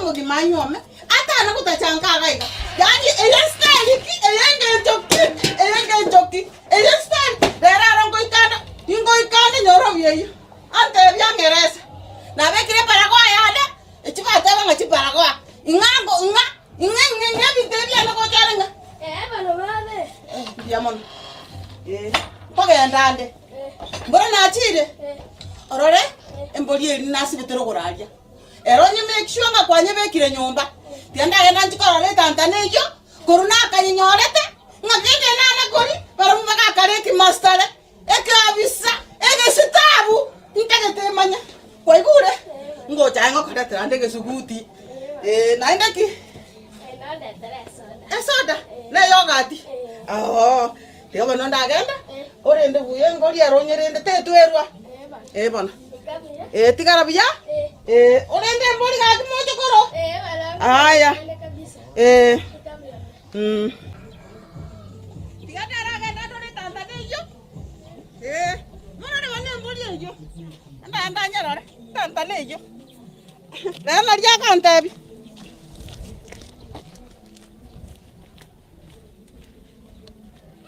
omogima anyuome, atana gotacha nka iga iga. Yaani eye style ki, eye engencho ki, eye engencho ki, eye style, rero aro ngoika ande, ningoika ande nyore obuya eyio. Antebia ang'erese, nabekire ebaragoa yane, echi bateba ng'a chibaragoa, ing'a ngo ing'a ing'a ing'a ing'a ebinto ebi biane gocha ore ng'a. Eh, mbuya mono, eh, nkogenda ande, mboro nachire, orore, embori eria nasibete rogoro aria, ero onye make sure ng'a kwanyebekire nyomba, tiga ndagenda nchie korora etantana eyio, korwa nakanyenyorete, ng'a kende nane koria, barabwo bagakara ekimastare. Ekeabisa egesitabu ntagete emanye. Kwaigure? Ngocha aye ngokoretera ande egesuguti. Eh, naende ki? Esoda na eyogati. Oo, tiga bono ndagenda, orende buya engori ero onyerende tetwerwa. Eh bono. Eh, tigara buya. Eh, orende embori gaki mochokoro. Aya. Eh. Mm. Tiga ndaragende andore etantana eyio, ee, morore bono embori eyio, ndagende anyerore etantana eyio. Rero nario agontebia.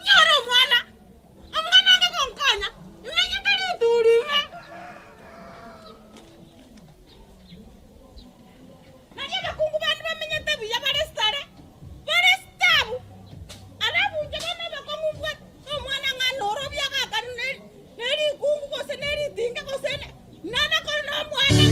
Nyore omwana, omwana onge gonkonya, imenyete rituri ime. Nario abakungu bande bamenyete buya bare sare, bare sitabu, alafu inche bono obokong'u mbwate nomwana ng'a norobia agakanu ne rikungu gose ne ritinge gose nana kore nomwana.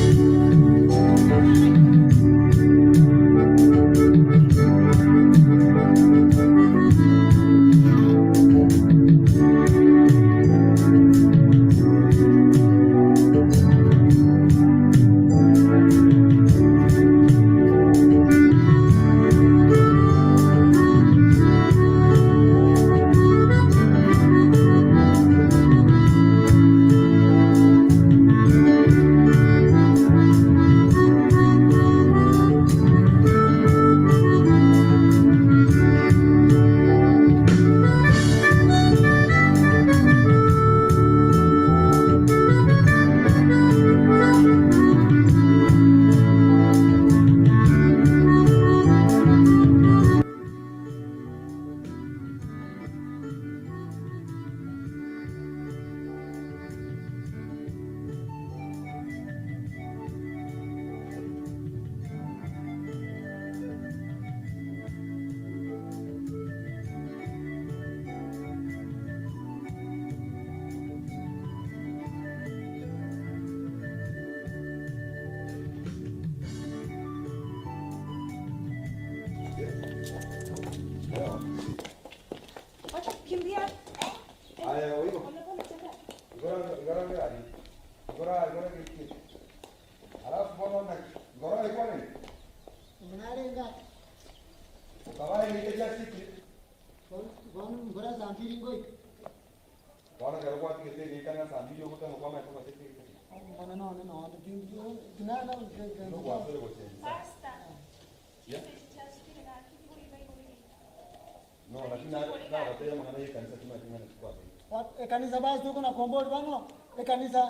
Ekanisa basi tokona kombori bang'o ekanisa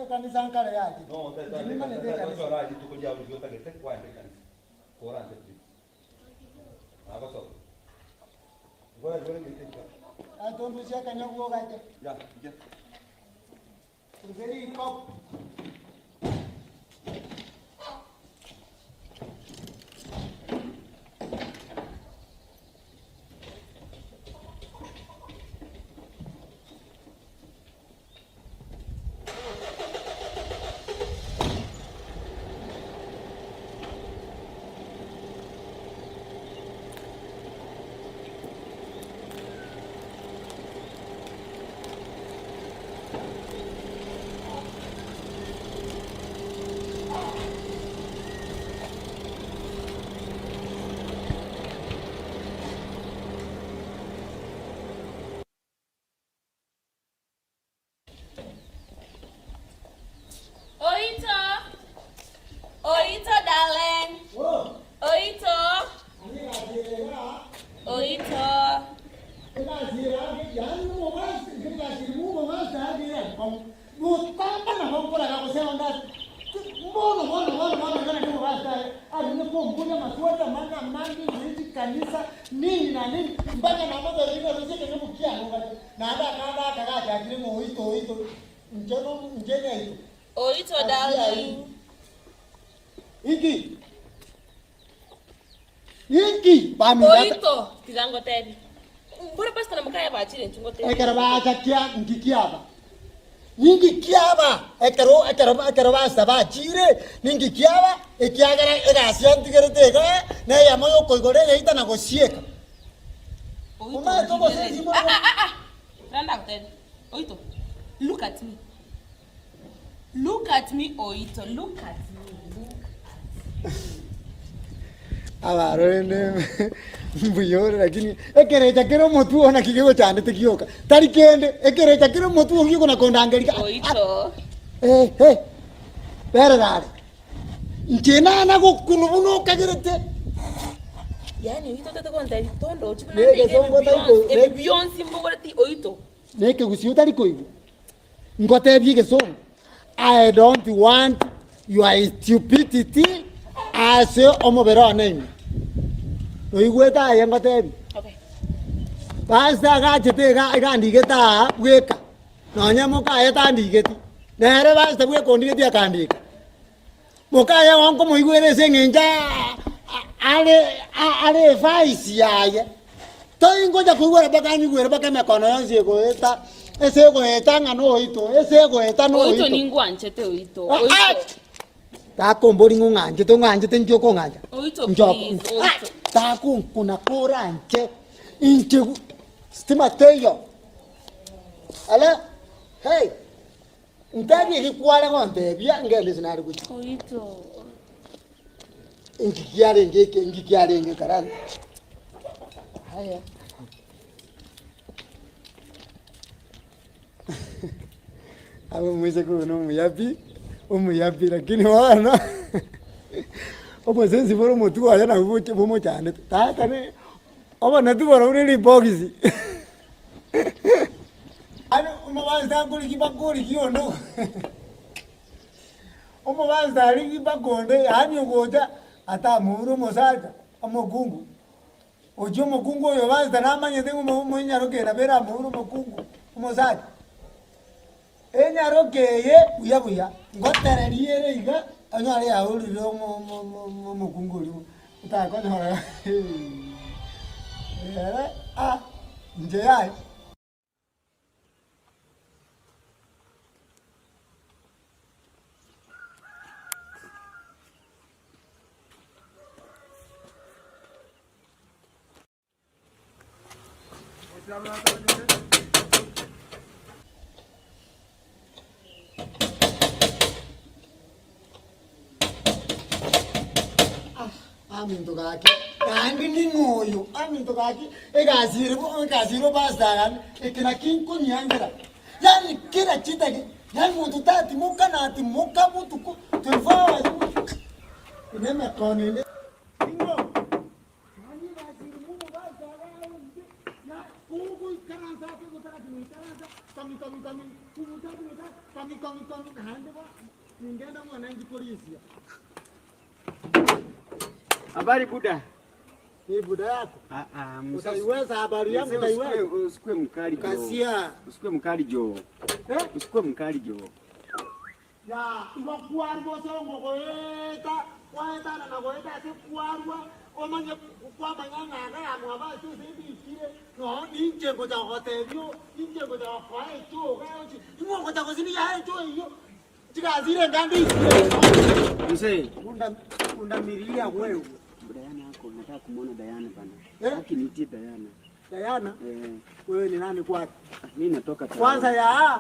ekanisa nkare yaki nimanyete ekanisa. Atondusia akanyagwa ogache. Gose rikopo. Oito. Oito darling. Oito. Oito. Oise komboria amaswali amange amange igoro ye chikanisa, nini na nini, mpaka namotebirie ng'a roche ekenyobu kiane ogache. Naende akande aka gachakire ng'a oito oito, inche no inche nyaito. Oito Kasia darling. Inki? Inki? Baminto ata. Oito, tiga ngotebie. Mbore pastor na mokaya bachire inchu ngotebie. Ekero bacha kia nki kiaba? Ninki kiaba ekero ekero ekero basa bachire? Ninki kiaba? Ekiagera egasi yantigerete iga neyemo yokoigora egeita na gosieka. Oito, Omanyete obosensi ah, mbore ah, ah, ah. Randa agotebie. Oito, look at me. Look at me Oito, look at me, look at me. Abaro rende mbuya ore lakini ekerecha kere omotwe oo naki kegochandete gioka tari kende ekerecha kere omotwe oo gikona kondangeria Oito. Eh, eh, berera are inche nana gokunu buna okagerete Yaani Oito otete gontebia tondochi buna Ne nde egesongo ebi otari bionsi, ko- ebi ne- bionsi mbogoreti Oito. Nekegusii otari koigwa Ngotebie egesongo, I don't want your stupidity ase omobere one ime. Noigwete aye ngotebie? Okay. Pastor agachete iga iga andigete aa bweka, nonye mokaye tandigeti, nere pastor bweka ondigeti akandika. Mokaye oo nkomoigwera ase eng'encho are are efaisi yaye, toingocha koigwera mpaka anyigwere mpaka emekono yonsi egoeta, ase egoeta ng'a noito, ase egoeta Oito noito. ningwanchete oito. Ah, Oito. ah! Takombori ng'a ong'anchete, ong'anchete inki okong'ancha? Oito Nchoko- please, Ah! oito. Takonkuna koranche inche stima teiyo. Ala, hey! Ntebie eki kware gontebia, ngende ase nare gochia. Inki kiarenge eke, inki kiarenge karani? Haya. Abe omoiseke oyo nomuya pi, omuya pi lakini bono obosensi bore omotwe oye nabwo boche bomochandete. Tata ne oboneti borobwo ne ribogisi. Yaani omobasta akorigia mpaka origie onde omobasta arigie mpaka onde yaani ogocha atamoure omosacha omokungu, ochia omokungu oyo obasta namanyete ng'a omo omonyaroke nabo eramoure omokungu omosacha. Enyaroke eye buya buya, ngotereria ere iga onyore yaurire omo omo omo omokungu oria otakonyora ere ah inche yaya. Aminto gaki, naende ning'o oyo? Aminto gaki, egasi ere bo egasi ere opastor agane, eke naki nkonyiangera. Yaani kera chidaki, yaani monto tatimoka natimoka botuko 24 hours, ine emekono ende. Ning'o? Habari buda. Ni buda yako. Ah ah, mzee Utaiweza habari yangu mzee utaiweza. usikue usikue mkali jo. Kasia. Usikue mkali jo. Eh? Usikue mkali jo. Ya, igo kwarwa ase ogoeta, kwaetana na goeta ase kwarwa, omanye kwamanya ng'a iga yamwabo ase ase ebikire, noo ninche ngocha gogotebia oo, ninche ngocha gokoa echoga ochi, ing'o ogocha gosibi yaye echo eyio, chigasi ire entambe isire. Mzee, Punda pundamilia wewe. Diana ako nataka kumuona Diana bana. Eh? Haki niitie Diana. Diana, Eh, wewe ni nani kwake? mimi natoka town. Kwanza ya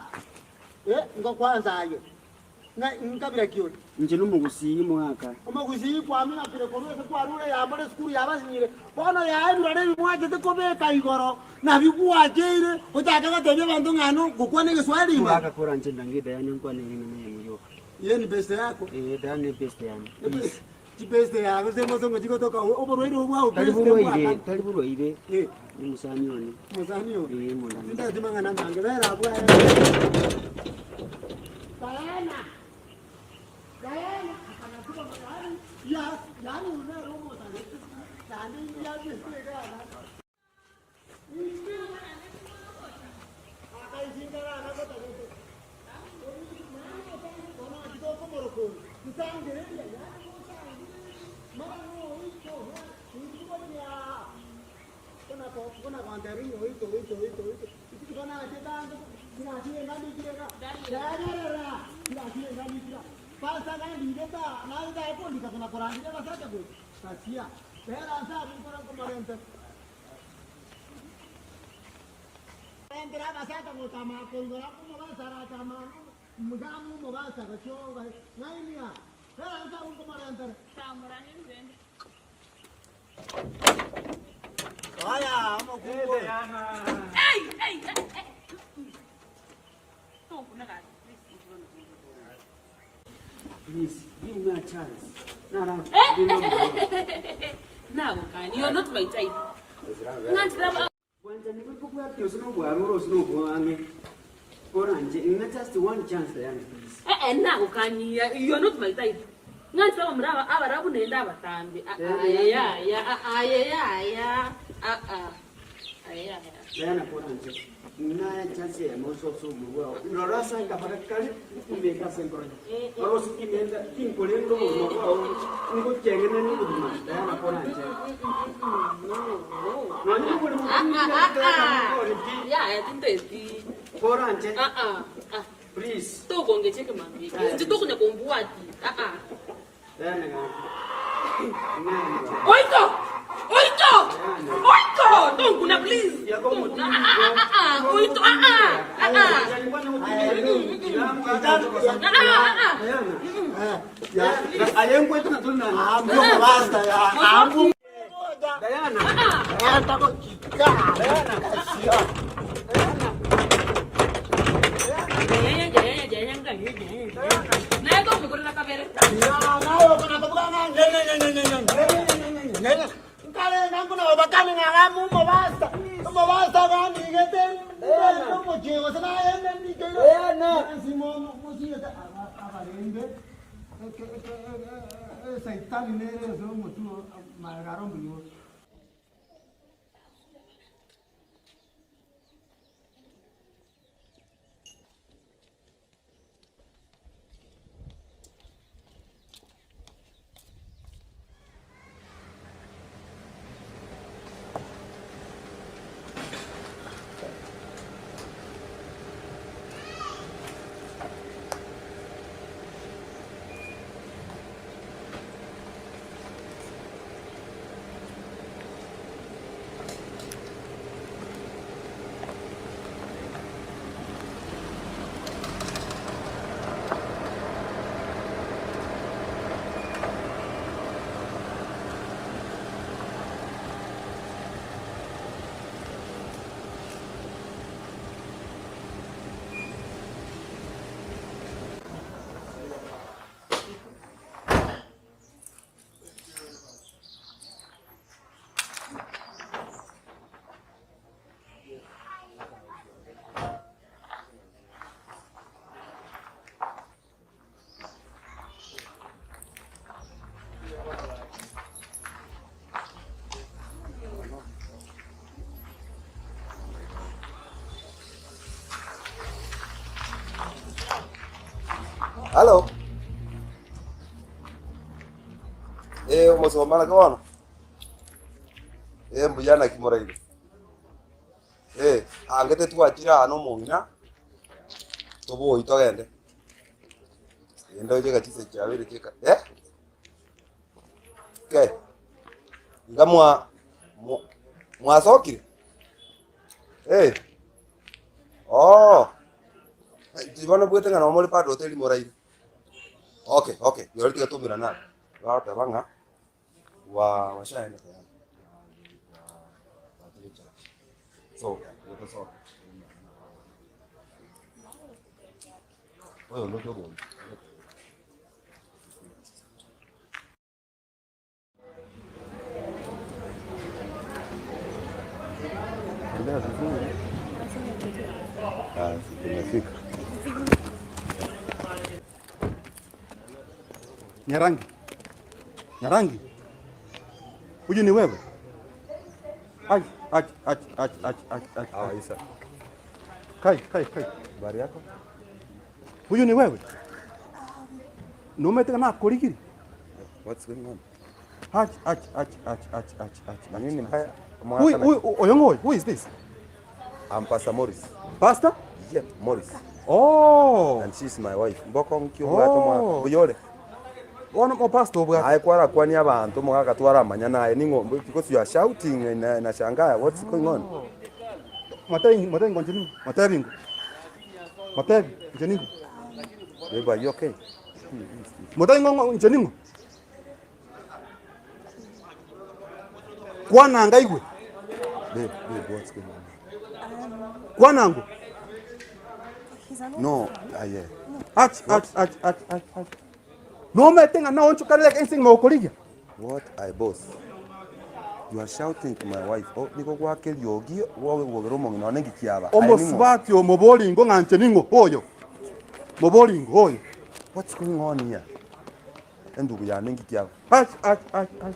eh, ngo kwanza aye. Ng'a nkabira ki ore? Inche nomogusii mwaka. Omogusii kwaming'akire korwa ase kwarure yambore esukuru yabasinyire, bono yaye ebirore ebi mwachete kobeka igoro, nabio gwacheire, ochake gotebia abanto ng'a no gokwana egeswahili ime. Mwaka koranche ndange Diana nkwane ring'ana eyemo yoka. Eye ni beste yako? Eh, Diana ne best yane. Please. Chibeste yago ase emosongo chigotoka oborwaire obwo bwa Tari obeste borwaire, bwaka. tari borwaire. Eh. Ni mosani one. Mosani one. Eh, mondani. Tintageti mang'ana amange, bera abwo aye. Diana! Diana! Akana Please, give me a chance. Nara. Nagokani, you're not my type. Ng'anchera Bwanchani bobwate ase nobwaro ore ase nobwang'e. Oranche, ng'a just one chance Diana please. Eh eh nagokani, you're not my type. Ng'anchera abamura aba abarabu naende abatambe. Ah ah yaya, ah ah yaya, ah ah. Yaya. Diana koranche, ng'a chance eyemo ase ase obogima bwao. Rora ase akabara kare mbeke ase enkoro yane. Rora ase tingenda tinkorenda obogima bwao ngocheng'enene obogima Diana koranche. Nonye nobore Yaya tinteti. Koranche. Ah ah. Ah. Please. Tokongecha ekemambia eke. Inche tokonya kombwati. Ah ah. Diana gaki. Ng'ancha. Oito! Oito! Oito! Tonkuna please. Tonkuna. Ah ah ah ah. Oito ah ah. Ah ah. Ah ah ah. Naye tomokorera kabere. Esaitani nere ase omotwe magega are omoyio. Halo. Eh, omosomba naki bono? Eh, mbuya naki moraire? Eh, angete twachire aa na omong'ina, toboyi togende. Genda oche gachise chiabere chika eh? Ke, iga mwa mwa mwasokire? Eh, oh, bono bwete ng'a nabo more bado hoteli moraire. Okay, okay, rirorio tiga toumerane abwo, bagoteba ng'a wa washaenda tayari. So, tosoke. Oyo ndoche oboyi. Tumefika. Nyarangi. Nyarangi, huyu ni wewe? Ai, ai, ai, ai, ai, ai, ai. Hawa Isa. Kai, kai, kai. Habari yako? Huyu ni wewe? Nomete ng'a nakorigiri? What's going on? Ach, ach, ach, ach, ach, ach, ach. Nini mbaya? Huyu, huyu, oyo ng'o oyo? Who is this? I'm Pastor Morris. Pastor? Yeah, Morris. Oh. And she's my wife. Mboko nki obwate omwaka. Oh. Buyore. Bono mo pastor obwate. Aye kwarakwania abanto omogaka twaramanya naye ning'o because you are shouting and na nashangaa what's going on. Matebi matebi ngo inche ning'o? Matebi ngo. Matebi inche ning'o? Babe, are you okay? Matebi ngo ng'o inche ning'o? Kwana anga aigwe. Babe, babe, what's going on? Kwana ango. No, ah, yeah. Ach, ach, ach, ach, ach, ach. Nomete ng'a naonchokanere ense ng'a okorigia. What I boss? You are shouting to my wife. Oh, nigo gwake riogi gwogera omong'ina one ngikiaba. Aye ning'o? Omosubati o moboringo ng'a inche ning'o oyo. Moboringo oyo. What's going on here? Endugu yane ngikiaba. Ach, ach, ach, ach.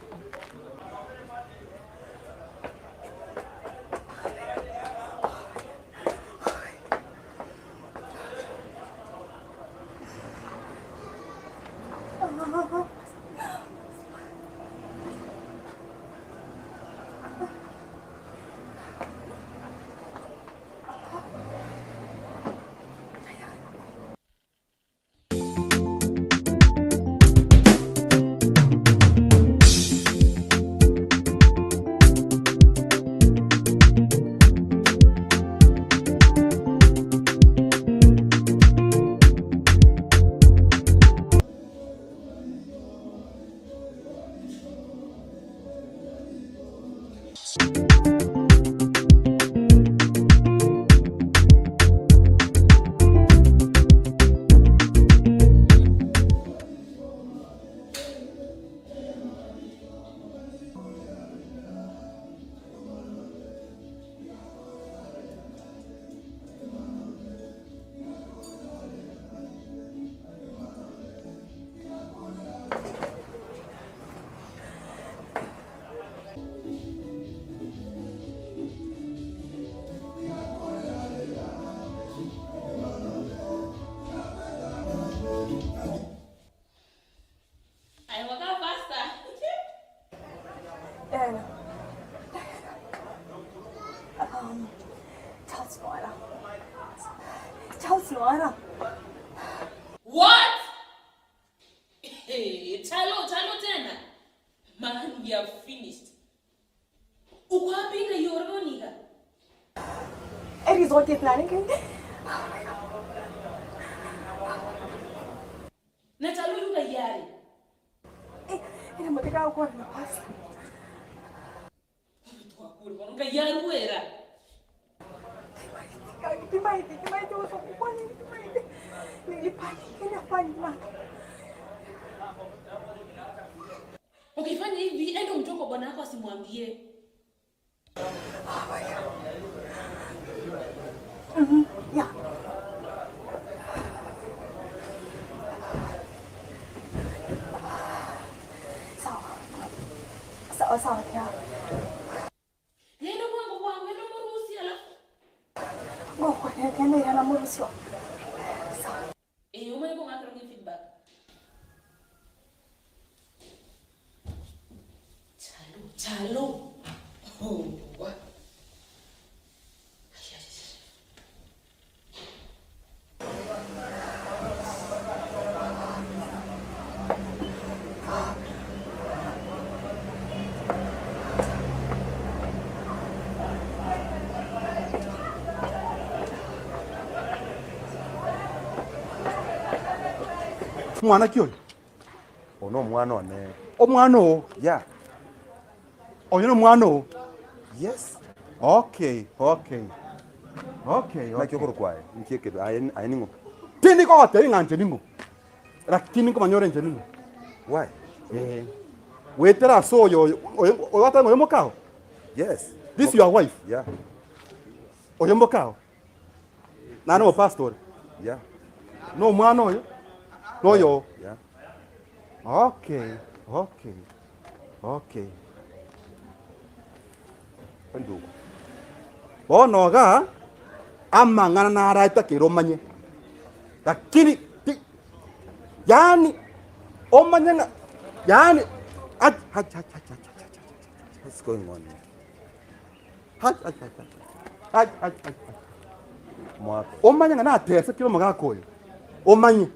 Aye waka faster. Diana. Um, Charles Noara. Charles Noara. What? Hey, chalo, chalo tena. Man, we are finished. Uko wapi na Yoronika? E resort planning. Oh my god. Na chalo yuka yari. Eh, ina mateka ko na pasa. Nga yaruera. Timaiti, timaiti usokukwani, timaiti. Nilipani, kinafanya mata. Ukifanya hivi enda umtoe kwa bwana yako asimwambie. Oh my god. Yeah. Sawa. Sawa sawa kia. Nenda kwangu kwangu, enda muruhusi alafu. Ngoko nenda ira na murusio. Sawa. Eh, umanye ko ngakira ngi feedback. Chalo, chalo. Oh. wa. Ay, ay, ay. Omwana ki oyo? Oyo nomwana one. Omwana oo? Yeah. Oyo nomwana oo? Yes. Okay, okay. Okay, Naki okay. okorokwa aye? Nki ekebe? Aye aye ning'o? Tindi kogotebi ng'a inche ning'o, lakini nkomanya ore inche ning'o. Why? Eh. Goetera ase oyo oyo oyo ogoteba ng'a oyo mokao? Yes. This your wife? Yeah. Oyo mokao? Nare omopastor ore? Yeah. Na omwana oyo? Na oyo oo? Yeah. Okay, okay. Okay. Endugu. Bono igaa, amang'ana naraetakeire omanye, lakini ti yaani omanye ng'a yaani acha acha acha acha acha acha acha What's going on here? acha acha acha acha acha acha Mwaka. Omanye ng'a natesekire omogaka oyo, omanye.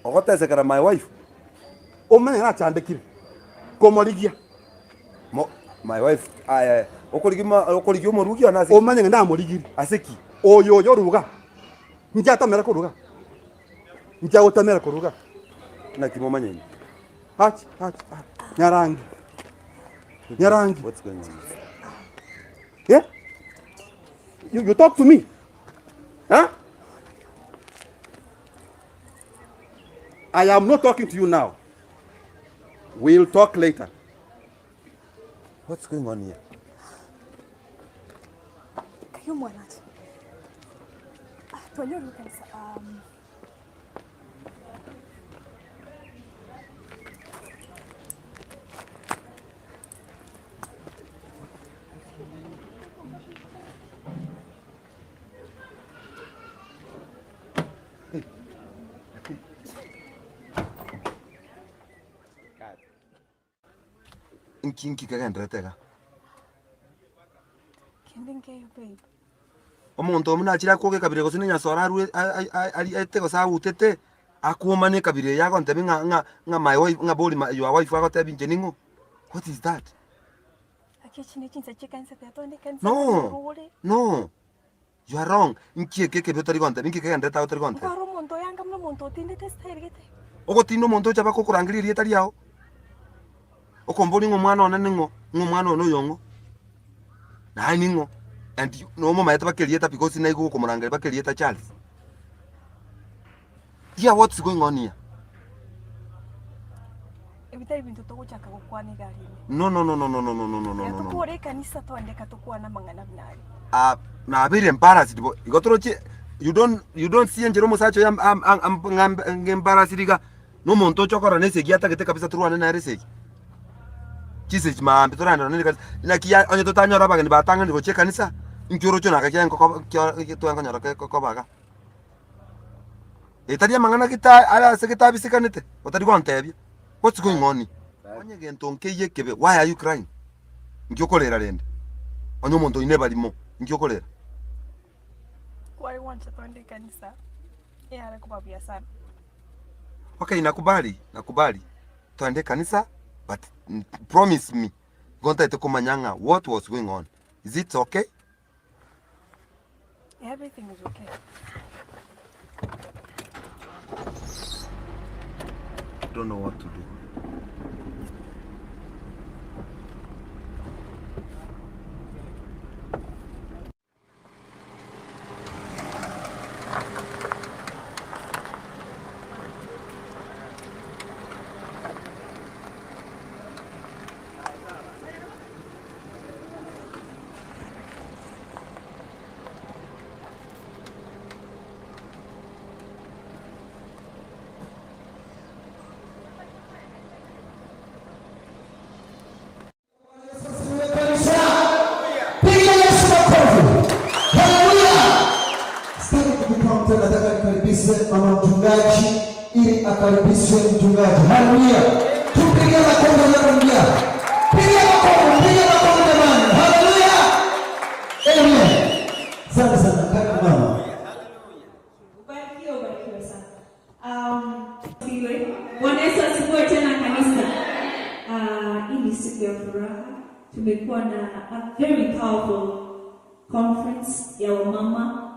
Ogotesekera my wife. Omanye ng'a nachandekire komorigia. Mo, my wife, aye, okorigia ma, okorigia omorugi one ase ki? Omanye ng'a namorigirie. Ase ki? Oyo oyo oruga, inche atamera koruga, inche agotamera koruga. Naki momanyaine? Achi, achi, achi, nyarangi, nyarangi. What's going on here? Eh? You, you talk to me. Huh? I am not talking to you now. We'll talk later. What's going on here? Kayo mwana ati. Ah, twanyorire kanisa. Um, Inki inki kegendererete iga? Kende nkeiyo babe. Omonto oyo buna achire akwoge ekabira gose nenyasore arwe ariete gose agutete, akwomane ekabira eye agontebia ng'a ng'a ng'a my wife ng'a bori your wife agotebi inche ning'o? What is that? Gaki echi ne chinsa chia ekanisa tiga togende ekanisa No, tore. no, you are wrong. Inki eke ekebe otari gontebia, inki kegendererete agwo otari gontebia? Nkware omonto oyanga buna omonto otindete estyle gete. Ogotinda omonto ocha mpaka okorangeria erieta riao, okomboria ng'a omwana one ning'o, ng'a omwana one oyo ong'o, naye ning'o, and you nomomaete mpaka erieta because naigwa gokomorangeria mpaka erieta Charles. Here what's going on here? Ebi tari binto togochaka gokwana iga aria ime. No no no no no no no no no no Ekero no no. tokore ekanisa twandeka tokwane amang'ana buna aria. Ah, nabeire embarrassed bo. Igo toroche you don't you don't see enchera omosacha oyo am- am- am- am- ng'ambe ng'embarrassed iga. Na omonto ocha okorora na esegi atagete kabisa torwane nere esegi. Chisegi maambia torande nonye na ekanisa. Naki ya onye totanyora abageni batang'anire gochia ekanisa, inki oroche naka kiaye nkokoba kio twakonyora koba igaa. Etari amang'ana gete are ase gete abisikanete, otari gontebia, what's going on? Onye gento nkeiyo ekebe, why are you crying? Nki okorera rende? Onye omonto oino ebarimo, nki okorera? Kware gwancha twende ekanisa, eyare koba buya sana. Okay, nakubali, nakubali twende ekanisa but promise me, igo ntagete komanya ng'a what was going on, is it okay? Everything is okay. Don't know what to do. Piga Yesu makofi. Haleluya. Sitaki kukupa mtu, nataka nikaribishe mama mchungaji ili akaribishe mchungaji. Haleluya. Tupige makofi yanapoingia. Piga makofi, piga makofi jamani. Haleluya. Amen. Asante sana karibu mama. Ubarikiwe, ubarikiwe sana. Um, siwe. Bwana Yesu asifiwe tena kanisa. Uh, hii ni siku ya furaha. Tumekuwa na a very powerful conference ya wamama.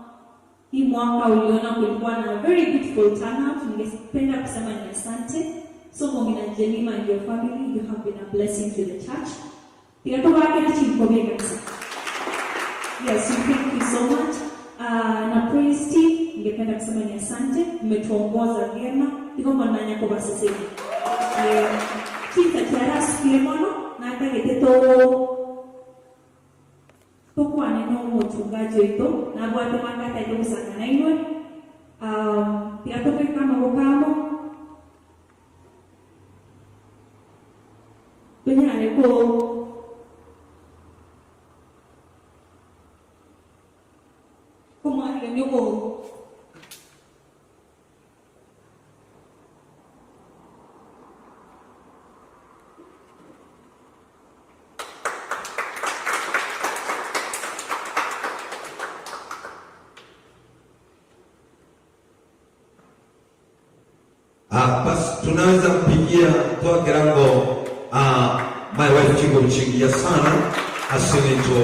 Hii mwaka uliona kulikuwa na very beautiful turnout. Ningependa kusema ni asante. So Momina Jelima and your family, you have been a blessing to the church. Tiga tobakere chinkobi ekanisa. Yes, we thank you so much. Uh, na praise team, ningependa kusema ni asante, mmetuongoza vyema. Igo mwananya kobasesenia. Eh, chinsa chiarasukire mono natagete to tokwane na omochungaji oito nabwate manga ataete gosanga nainwe. Um, tiga tobeke amaboko amo. Tonyare ko. Karibu. Komwarigania obo. Ah, basi tunaweza mpigia toa kirango ah, my wife chingo mchingia sana asinito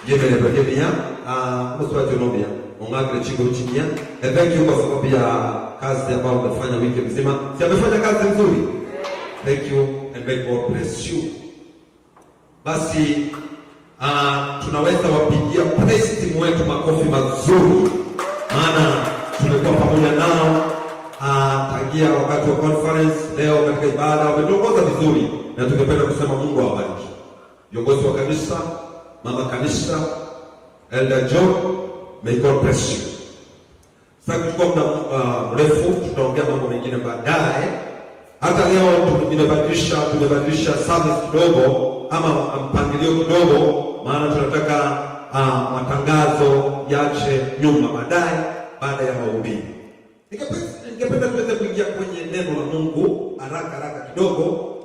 yemele bagemia ah, mswati unobia ungakile chingo mchingia and thank you kwa sababu ya kazi ambayo umefanya wiki mzima. Si amefanya kazi nzuri? Thank you and may God bless you. Basi uh, tunaweza wapigia praise team wetu makofi mazuri, maana tumekuwa pamoja nao uh, tangia wakati wa conference. Leo katika ibada wametuongoza vizuri, na tungependa kusema Mungu awabariki viongozi wa kanisa, mama kanisa, Elder John, may God bless you. Sasa kuchukua muda mrefu, tutaongea mambo mengine baadaye. Hata leo tumebadilisha tumebadilisha service kidogo ama mpangilio kidogo, maana tunataka uh, matangazo yache nyuma baadaye, baada ya mahubiri. Ningependa tuweze kuingia kwenye neno la Mungu haraka haraka kidogo,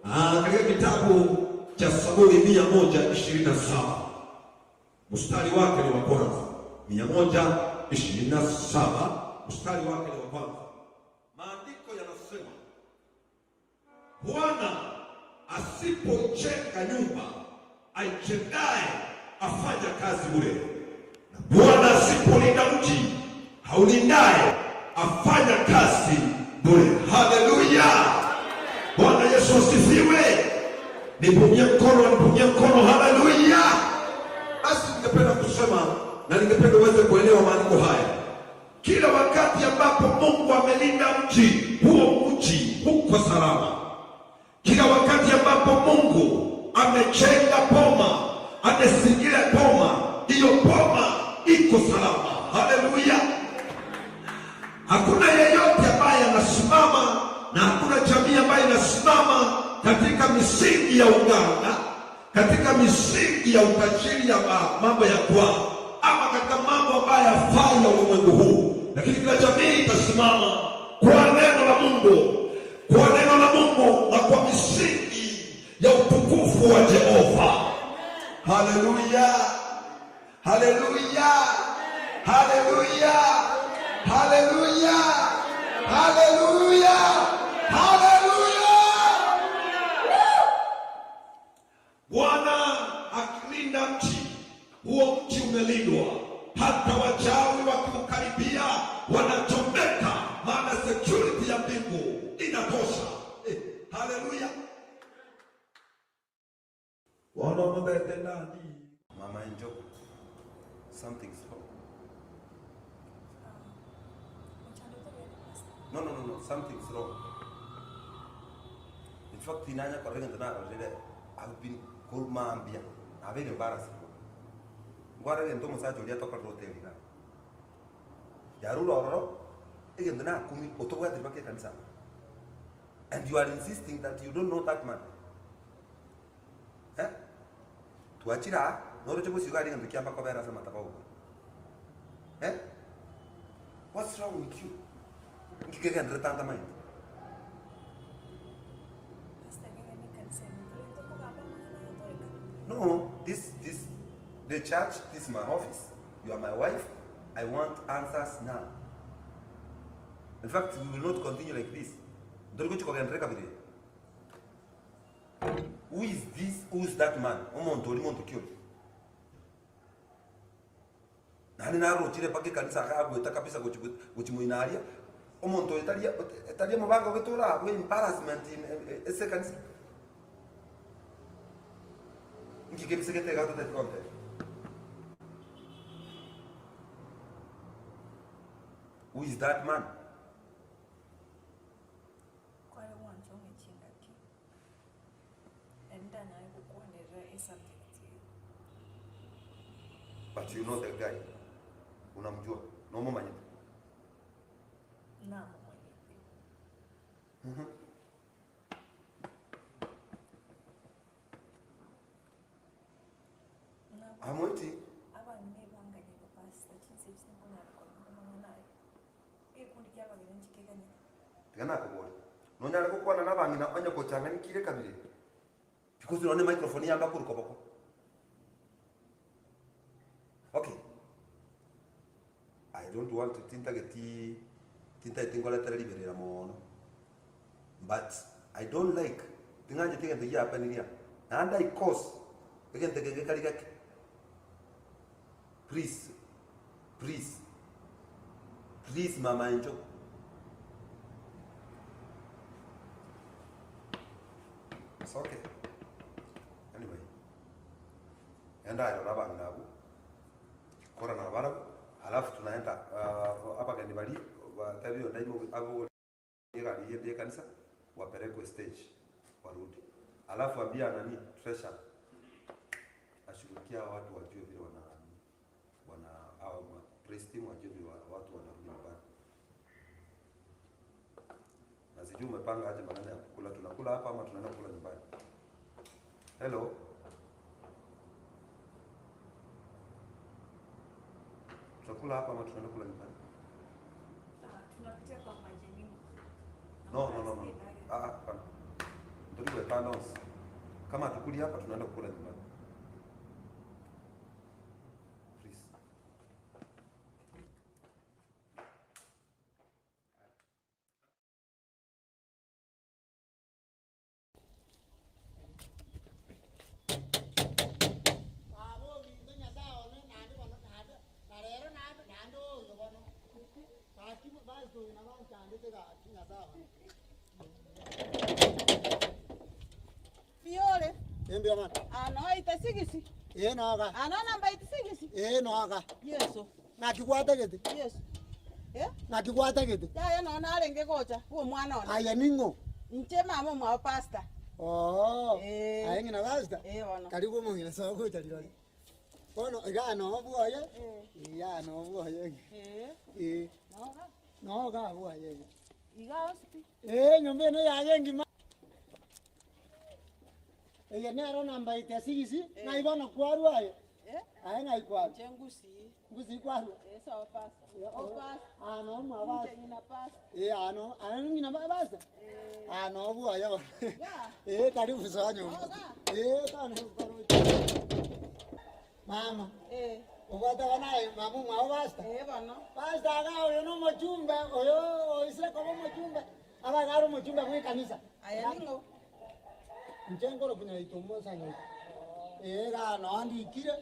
ah, katika kitabu cha Zaburi 127 mstari wake ni wa kwanza. 127 mstari wake ni wa kwanza. Maandiko yanasema Bwana asipoijenga nyumba, aijengaye afanya kazi bure, na Bwana asipolinda mji, haulindaye afanya kazi bure. Haleluya! Bwana Yesu asifiwe. Nipungie mkono, nipungie mkono. Haleluya! Basi ningependa kusema na ningependa uweze kuelewa maandiko haya. Kila wakati ambapo Mungu amelinda mji huo, mji huko salama. Kila wakati ambapo Mungu amejenga boma, amezingira boma, hiyo boma iko salama. Haleluya! Hakuna yeyote ambaye anasimama na hakuna jamii ambayo inasimama katika misingi ya uganga, katika misingi ya utajiri ya mambo ya kwao, ama katika mambo ambayo yafai ya ulimwengu huu, lakini kila jamii itasimama kwa neno la Mungu, kwa neno la Mungu na kwa misingi ya utukufu wa Jehova. Haleluya, haleluya, haleluya, haleluya, haleluya, haleluya. Bwana akilinda mji huo, mji umelindwa. Hata wachawi wakiukaribia wanachomeka, maana security ya mbingu inatosha. Eh, haleluya. Mama Enjo, something's wrong. No, no, no, no, something's wrong. In fact, inanya kwa rega ndana rega. I've been called maambia. I've been embarrassed. Ngwara gento musacha oria tokorera hoteli iga. Yarure ororo, egento nakumi otobwatiri mpaka ekanisa. And you are insisting that you don't know that man. Eh? Twachire aa, noroche bosio iga aria egento kiamba kobera ase amataba ogokora. Eh? What's wrong with you? Nki kegenderete ntamaeti? No, this this the church, this is my office. You are my wife. I want answers now. In fact, we will not continue like this. Ntori gochi kogenderera kabere. Who is this? Who is that man? Omonto ori monto ki ori? Naende narochire mpaka ekanisa akagoeta kabisa gochi gochi moino aria, omonto oyo tari tari omobango gete orabue embarrassment ase ekanisa. Nki kebisegete iga toteti gontebia? Who is that man? Kware gwancha ong'e chingaki, and ntanyare gokwanerera esubject eye. But you know the guy. Unamjua? Nomomanyete? Namomanyete. I'm waiting. Abang'ina ebanganyete pastor chinsa echi tinkonyara korora amang'ana aya. Egekundi kia abageni inche keganyete. Tiga nakoborie, nonyare gokwana nabang'ina onye gochang'anikire kabere? Because nonye microphone yamba korwa koboko. Okay. I don't want to tintageti tintageti nkoretere riberera moono but I don't like ting'ancheti egento gia happening aa naende I cause egento eke gekari geke please please please mama enjoku. It's okay anyway enda aye rora abang'ina abwo. Kora nabarabwo, alafu tunaenda abageni baria batebiwe onde abogorie egari eyende y'ekanisa wapelekwe stage warudi. Alafu ambia nani treasurer ashughulikie hao watu wajue vile wana wana hao ma praise team wajue vile watu wanarudi nyumbani. Na sijui umepanga aje maneno ya kukula, tunakula hapa ama tunaenda kukula nyumbani? Hello. Tutakula hapa ama tunaenda kula nyumbani? Tunapitia kwa majeni. No, no, no, no. Ah, ah, hapana. Ndio tuwe once. Kama hatukuli hapa tunaenda kukula nyumbani. Please. Baba ominto Nyasae one naende bono naende na rero naende naende oyo bono gaki basi oyo nabo anchandete gaki Nyasae one. Mbuya ore? Ee mbuya mono. Ano oite sigisi? Ee noga. Ano namba ite sigisi? Ee noga. Yeso. Naki gwatagete? Yeso. Eh? Naki gwatagete? Yaya nonya narenge gocha bw'omwana one. Aye ning'o? Inche mama omwabo pastor. Oo. Eh. Aye ng'ina pastor? Eh bono. Karibu omong'ina soa gocha rirorio. Bono igaa noo bwoye, Eh. igaa noo bwoye. Eh. Eh. Noga. Noo igaa bwoye iga. Igaa onsi pi. Eh, enyomba eno yaye engima. Eye nero namba ite sigisi, ng'ai bono kwarwa aye? Aye ng'ai kwarwa? Inche ngusii. Ngusii kwarwa? Eh, sawa pastor. Oh, pastor. Ah, no mwa pastor. Inche ng'ina pastor. Eh, ah, no, ah, ng'ina pastor. Eh. Ah, no bwoye bono. Yeah. Eh, karibu soa nyomba. Oga. Eh, tano karibu. Mama. Eh. Obwate bono aye mama omwabo pastor. Eh, bono. Pastor iga oyo nomochumbe, oyo oisire koba omochumbe. Abe iga are omochumbe bw'ekanisa. Aye ning'o? Inche nkorokwa Nyaito Musa Nyaito. Ee iga noo ndikire,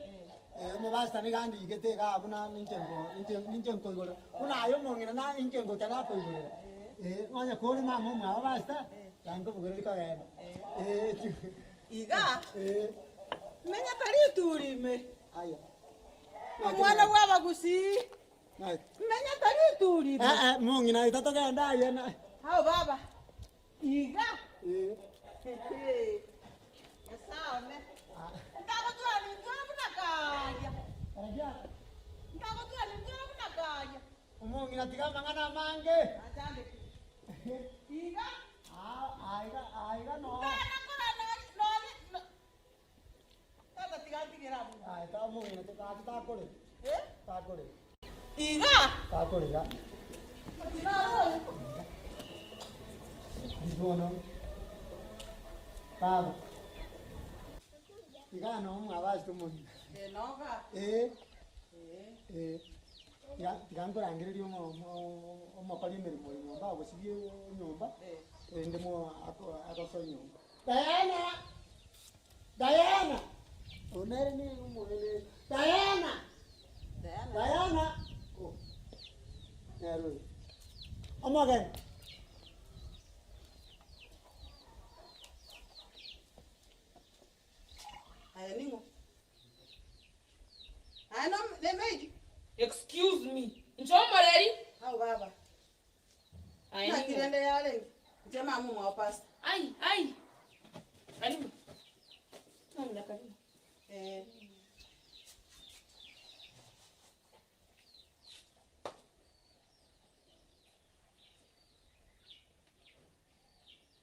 ee omopastor nigo andikete igaa buna ninche nko ninche ninche nkoigorera. Buna aye omong'ina na inche ngocha nakoigorera. Ee onye kore mama omwabo pastor, yankobugereria kogenda. Ee Iga, ee. menyete rituri ime. Aya. Omwana bw'abagusii. Menyete rituri ime. Eh eh, mong'ina aye tatogenda aye na. Ao baba. Iga. Ee. Nyasae one. Ntagotwara intwara buna karia. Ntagotwara intwara buna karia. Omong'ina tiga amang'ana amange. Achandeke. Iga. Ah, aiga aiga no. Ntana korana nonye no- Tata tiga ntigere abwo. Aye ta omong'ina gaki takorera. Eh? Takorera. Iga. Takorera. Bono baba. Iga no mwabasete omong'ina. Eh, noga. Eh. Eh. Eh. Tiga tiga nkorangererie omo omo omokori emeremo o nyomba agosibie enyomba, erinde mo ako agosoe nyomba. Diana! Diana! Oyo nere nigo omogeni Diana! Diana. Diana! Oh, nere oyo. Omogeni. Aye ning'o? Aye no nemeji. Excuse me. Inche omoreri. Ao baba. Aye Naki ning'o? rende yarenge? Inche mama omwao pastor. Ai, ai. Karibu. Mama karibu. Eh.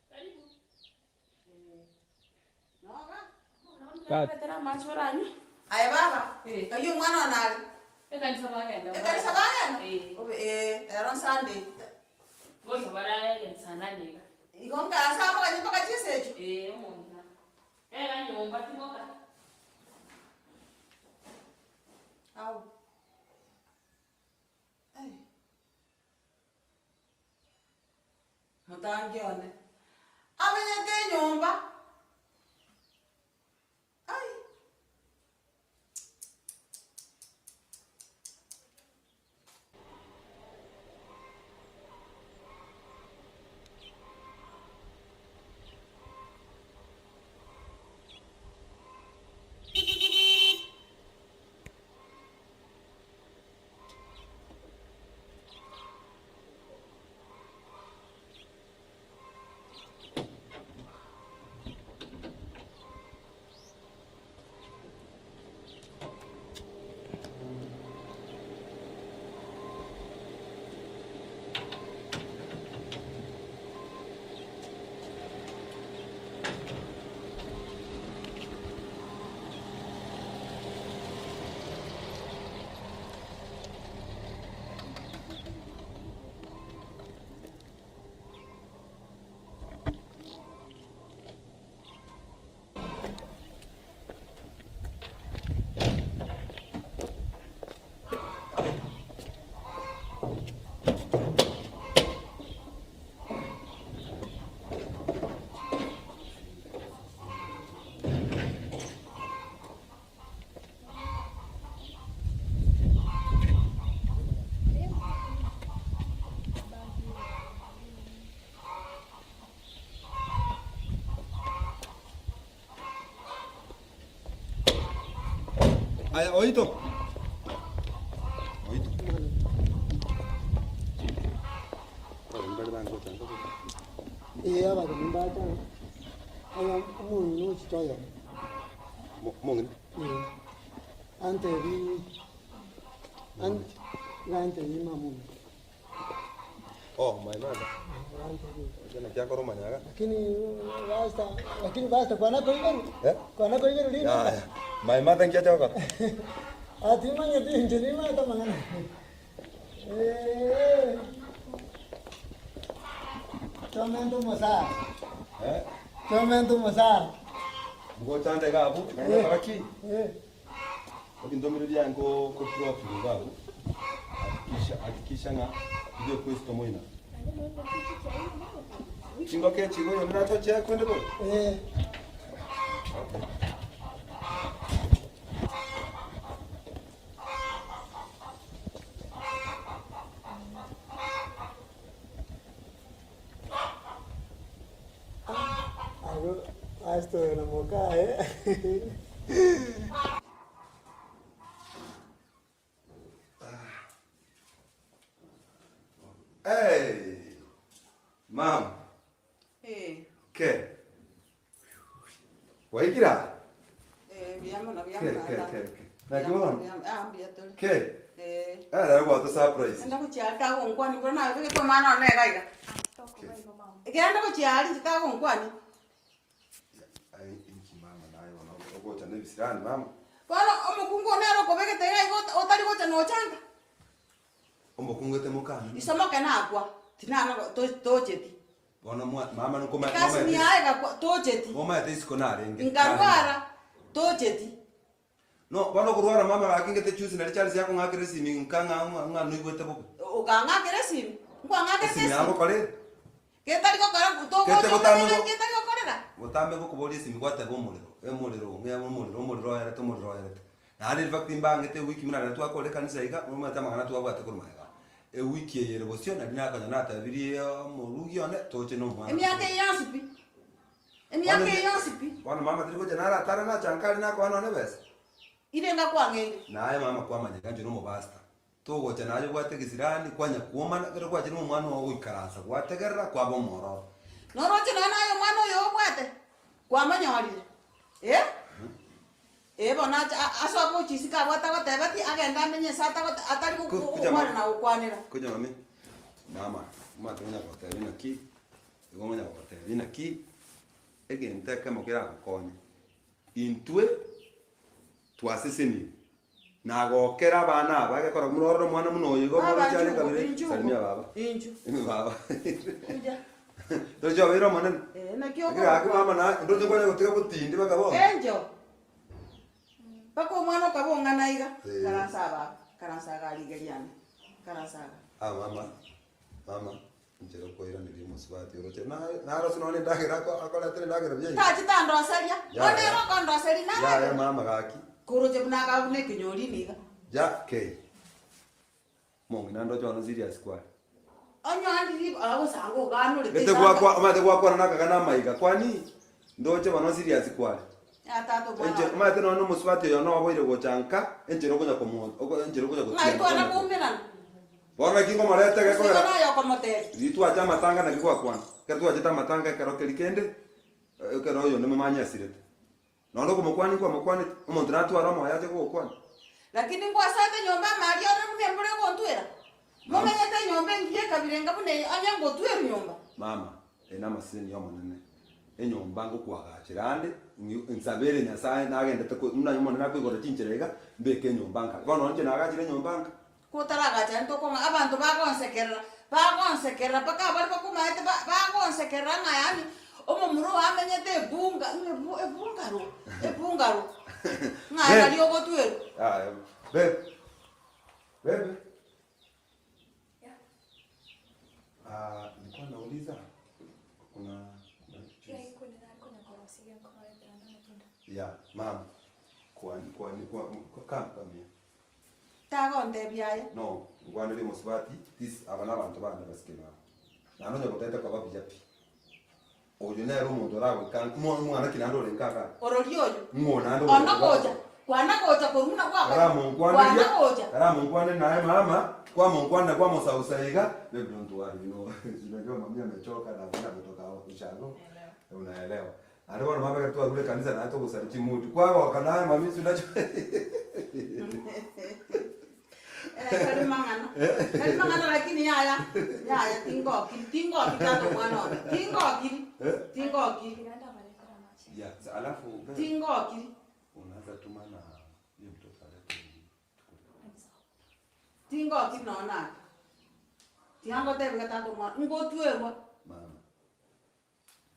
Karibu. Aye baba, Eh. ng'ai omwana one are? Ekanisa bagenda. Ekanisa bagenda? Eh. Obe eh, ero Sunday. Gocha bare saa nane iga. Igo nkaase abaganye mpaka chinsa echio? Eh, omong'ina. Ega nyomba timoka. Au. Ai. Motangi one. Amenyete enyomba. Ai. Aya oito. Oito. Ee abageni mbacha aya omong'ina ochiche oyomo. Omong'ina? Ee. Antebi an- iga antebi mama ominto. Oh, my mother. Naki akoromanya iga. Lakini pastor, lakini pastor kwana koiberu? Eh? Kwana koiberu rinde? Yaya. My mother nki acha gokora? Ah, timanyeti inche nimanyete amang'ana. Eh. Tomente omosara. Eh? Tomente omosara. Ngochande iga abwo, Eh. ki? Eh. Ebinto mbire biaye nko ko drop iga abwo. Hakikisha hakikisha ng'a tibia Kristo moina. Chingoko echi igo oyonde natochie kwende bori? Eh. Okay. Abwo pastor na mokaye. Hey! Mama. Eh. Ke. Waikira? Eh, mbuya mono, mbuya Ke, mono, ke, ata. ke, ke. Naki bono? Mbuya, ah, mbuya tore. Ke. Eh. Eh, rero gwato surprise. Enda gochia aria tagonkwani, mboro nabegete omwana one iga iga. Genda gochia aria inche tagonkwani. Ai, inki mama naye bono ogocha na ebisirani mama. Bono omokungu one nere okobegete iga iga otari gocha nochanga. Omokungu ete mokani. Isomoke nakwa, tinana tocheti. Bono mwa mama nokoma Egasi niaye egakwa tocheti. Momaete isiko narenge. Nkarwara tocheti. No, bono okorwara mama gaki ngete chusi nari Charles akong'akera esimi nka ng'a ng'a noigwete bobe. Okang'akera esimi? Nkwang'akerete Esimi esimi? yagokora ere. Getari gokora Gete togocha gotame omanyete go- getari gokorera. Gotame gokoboria esimi gwateba omorero, omorero ng'a omorero omorero oerete omorero oerete. Naende in fact mbangete ewiki buna riria twakora ekanisa iga, omanyete amang'ana twabwate korwa magega. Ewiki eye ere bosio nari nakonya natebirie omorugi one toche na omwana. Emiaka eye yonsi pi. Emiaka eye yonsi pi. Bono mama tari gocha naratare nacha nkare nakoa nonye ebesa. Ire ngakwang'eire. Naye mama kwamanya inche nomopastor. Togocha naye obwate egesirani, kwanya kwomana, ekero gwachire nomwana oo goikaransa gwategerera kwaba omwororo. Noroche nonya naye omwana oyo obwate, kwamonyorire, eh? Eh, bono ache a- ase ogochia isiko abwo atagoteba ti, agende amenye ase atagote atari go- Ku- go- kuja gokwana mama. na gokwanera. Kuja mami. Mama, omanyete ngonya gogotebia naki, igo ngonya gogotebia naki, egento ekemo keragokonye, intwe. Twaseseniwe. Nagokera abana aba egekora buna orore omwana buna oyo igo Baba, moroche are inchuo, kabere inchuo, salimia baba. inchuo. Baba. Kuja. Toche obeire omonene. Eh, naki Lakini gaki okorokwa. mama na ndoche kwanya gotiga botindi baka bono. Enjo. Mpaka omwana okaba ong'ana iga. Eh. Karansa aba, karansa iga rigeria ane. Karansa iga. Ah mama, mama, inchera okoiraneria omosubati oroche na- narose nonye endagera ako- akoretera endagera buya iga. Tachi tandoseria. Yaya. Bono ere okondoseria Yaya naragera. mama gaki. Koroche buna akaba buna ekenyorini iga. Ja kei. Mong'ina ndoche bono serious kware. Onye andiri agosanga oganorete Gete gwakwa omanyete gwakwana nakagana amaiga kwani ndoche bono serious kware. Ya tata omwana Enche one. omanyete nonya omosubati oyo noboire gocha nka enchera okonya komo oko enchera okonya Ng'ai gotiana twana konya ko. koumerana. Bono naki nkomoreta Gose igo gekogera noyo okomotebia. riria twacha amatanga naki gwakwana. Ekero twachete amatanga ekero keria kende ekero oyonde momanye asirete. Nonya okomokwania nkwamokwanete, omonto natware omoyo ache gogokwania. Lakini ngwasaete nyomba amaaria ore buna embura egontwera? Momenyete enyomba engiya ekabira enga buna eye, onye ngotwerwa nyomba? Mama, eye namaseseni y'Omonene, enyomba ngokwagachera ande, ng'i- nsabere Nyasae nagendete ko buna Omonene akoigora chinchera iga, mbeke enyomba nka. Bono inche nagachire enyomba nka. Kotaragacha ntokong'a abanto bagonsekerera, bagonsekerera mpaka abaria bakomaete ba- bagonsekerera ng'a yaani omomura oyo amenyete ebunga ng'a ebu ebungaro ebungaro ng'a Babe. nari ogotwerwa. Yaya, babe, babe. Yeah. Ah, nilikuwa nauliza kuna kuna juice. Yeah, iko nari konya korosia nkoretera amatunda. Yeah, mama. Kwa kwa kwa kwa come come here. Tagontebia aye. No, nkwanere omosubati, this aba nabanto bande basike babo. Naende onye gotete koba buya pi. Oyo nere omonto oragoika ng'o omwana ki naende ore nka igaa? Orori oyo. Ng'o naende Ona ogocha gocha, kwana gocha korwa buna gwakora. Karamonkwaneria, Kwana gocha. karamonkwaneria naye mama, kwamonkwanera kwamosausa iga, babe don't worry you know, si unajua mami amechoka na hakuna kutoka ushago. Unaelewa. Naende bono mama ekero twarure ekanisa naye togosaria chimutu, kwagoka naye mami si unajua. Eh, tari mang'ana. Tari mang'ana lakini yaya, yaya tingokiri, tingokiri tata omwana one. Tingokiri, tingokiri, Tiga ndabaretera amache. Yeah, sa alafu babe, tingokiri. unaweza tuma na huyo mtoto alete Tingokiri nonya nake. Tiga ngotebi iga tata omwana, ngotwerwa. mama.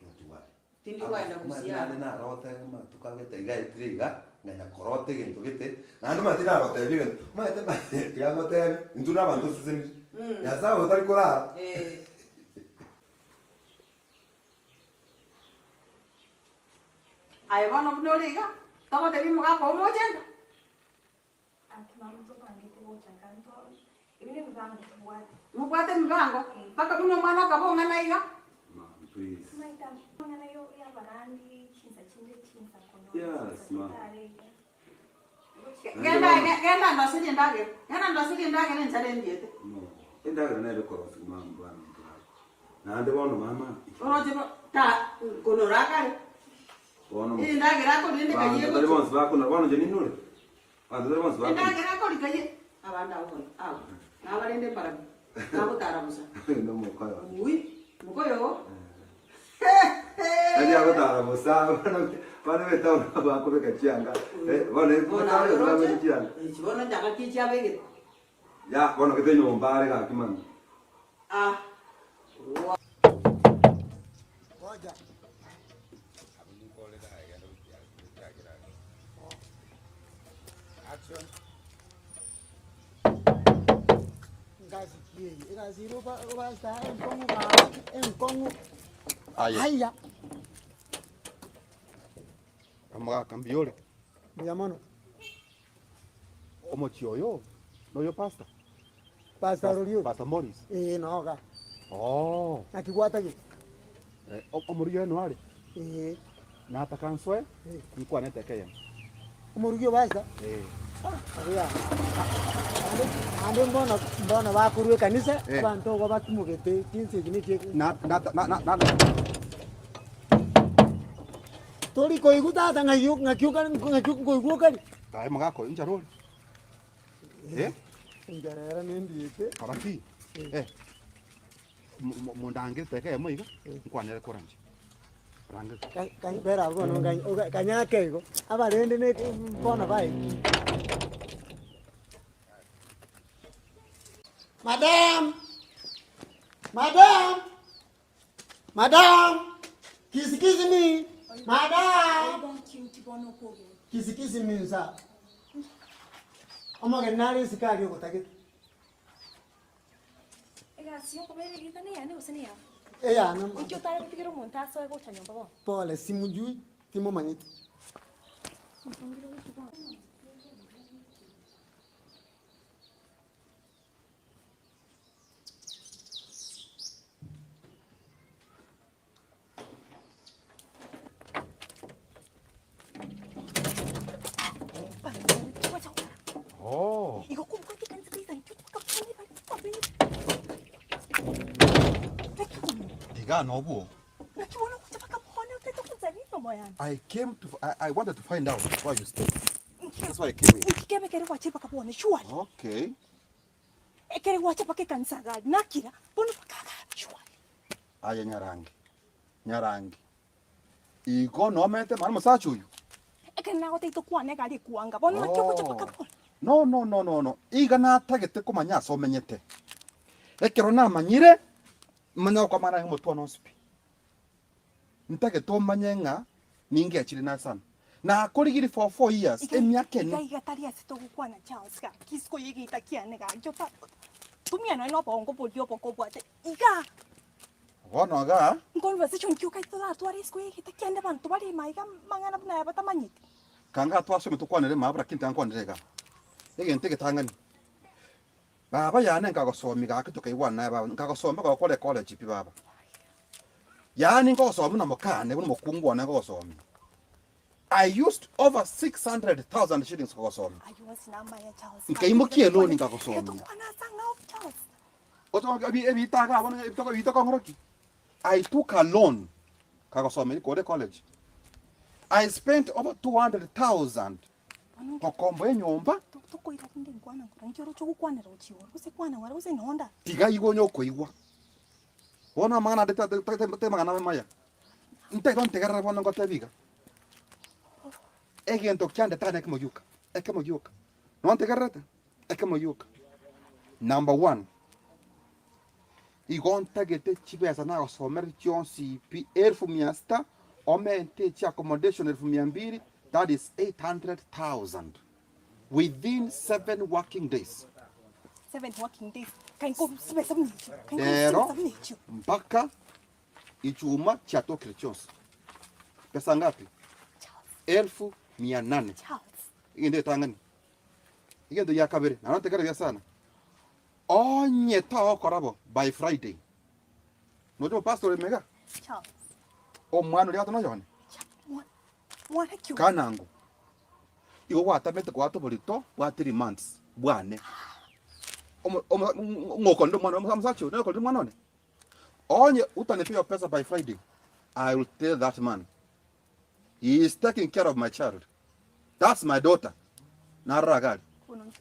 Don't worry. Tindi kwenda gusii Naende aba. narote amatuko agete iga aetire iga, nganya korota egento gete, naende omanyete nagotebia egento, omanyete tiga ngotebie, intwe na abanto oseseniri. Nyasaye oyo tari korara. Eh. Aye bono buna ore iga, togotebia omogaka oo moche nka. Mobwate emibango, mpaka buna omwana akaba ong'ana iga. Genda genda ndoserie endagera, genda ndoserie endagera enchara endiete. Oroche bo ta nkonora akare. Endagera akorire ndekayie gochia. Endagera akorika ye abande abwo bono abwo nabarende mbarabwo nagotara bosa ui mokoyo oo Bono aye oroche echi bono nchang'aki echi abegete ah. Ngasi ki eye? Egasi ere oba obasa enkong'u gaki enkong'u. Aye. Haiya. Omogaka mbuya ore? Mbuya mono. Omochie oyo noyo pastor? Pastor orori oyo? Pastor Morris? Ee noga. Oo. Naki gwatagete? Eh, omorugi oye noare? Ee. Nataka nsoe Eh. nkwane eteka eyemo. Omorugi o pastor? Eh. Obuya. Ande ande mbono mbono bakorwa ekanisa, Eh. abanto igo batimogete chinsa echi nechi Na na na na na Tori koigwa tata ng'ai ng'aki okare ng'aki nkoigwa okare. Aye mogaka oyo inchara ore? Eh? Enchara ere nendiete. Kora ki? Eh. Mo- mo- Mondangere teka eyemo iga, nkwanere kora inche. Bera abwo bono kanyake igo, abarende ne bono baikire. Madam! Madam! Madam! Kisi kisi me! Madam! Kisi kisi me nsa. Omogeni nare isiko aria ogotagete. Egasi yokobera erieta neyane gose neyao? Eyane. Inki otare gotigera omonto asoe gocha nyomba bono? Pole, simujui, timomanyeti. Oh. Iga nobwo. I came to I, I wanted to find out why you stay. That's why I came here. Okay. Ekere gwacha mpaka ekanisa iga aria, nakira, bono mpaka iga aria, surely. Aye Nyarangi, Nyarangi, igo nomete mara omosacha oyio? Ekere nagotebia tokwane iga aria ekwanga, bono naki ogocha mpaka bono? No, no, no, no, no, iga natagete komanya ase omenyete. Ekero namanyire, manya gokwamana naye omotwe one onsi pi. Ntagete omanye ng'a ningechire naye sana. Nakorigirie for four years, Iga emiaka iga ene. iga tari ase togokwana Charles gaki isiko y'egeita kiane gaki ota tumia nonya na obongo boria oboke obwate igaa. Bono igaa. Nconversation ki okaete toratware isiko y'egeita kiane abanto bare ime aiga amang'ana buna aya batamanyeti. Kanga twasome tokwanere mabra lakini tiga nkwanere igaa. Egento egetang'ani, baba yane nkagosomia gaki tokaigwana naye baba, nkagosomia mpaka ogakora ecollege pi baba. Yaani nkogosomia buna mokane, buna omokungu one nkogosomia. I used over 600,000 shillings kogosomia. Ayio onsi namaya Charles. Nkaimokia eloni nkagosomia. Tokwana ase ang'ao Charles. Otoka ebi ebita iga bono ebitoko ebitoko ki? I took a loan kagosomia rikore college. I spent over 200,000 gokomboa enyomba. Tokoira rinde nkwana nkoro nki oroche ogokwanera gochia igoro gose kwana ng'ora gose nonda. Tiga igo onye okoigwa. Bono amang'ana ande tari amang'ana amaya. Ntagete ontegerere bono ngotebi iga, egento kiandetagete nekemo gioka, ekemo gioka. Nontegererete? Ekemo gioka. Number one, igo ntagete chibesa nagosomereti chionsi pi elfu mia sita, omente echi accommodation elfu mia mbili, that is 800,000 within seven working days. Seven working days. Kainko chibesa buna echio. Kainko Rero chibesa buna echio. mpaka Ichuma chiatokire chionsi. Pesa ngapi? Elfu mia nane. Egento egetang'ani. Egento gia kabere, naende ntegere buya sana. Onye togokora bo by Friday, noche omopastor ore mega? Omwana oria goteba noyone? Kanango. Igo gwatamete goata oborito bwa three months bwane. Omo omo ng'okorire omwana omosacha oyo, nokorire omwana one? Onye utanipea hiyo pesa by Friday, I will tell that man. He is taking care of my child. That's my daughter. Narora gari.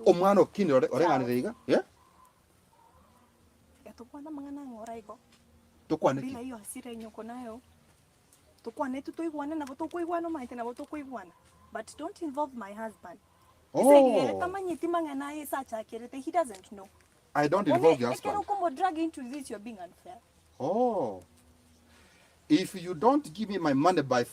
Omwana okinire ore oreng'anire iga. Yeah? Tokwana amang'ana ang'ora igo. Tokwane ki? Bila hiyo hasira yenye uko nayo. Tokwane tu toigwane nabo tokoigwana omanyete nabo tokoigwana. But don't involve my husband. Oh. Ase ere tamanyeti mang'ana aye ase achakerete he doesn't know. I don't Bono involve your ekero husband. okomo drag into this you're being unfair. Oh. If you don't give me my money by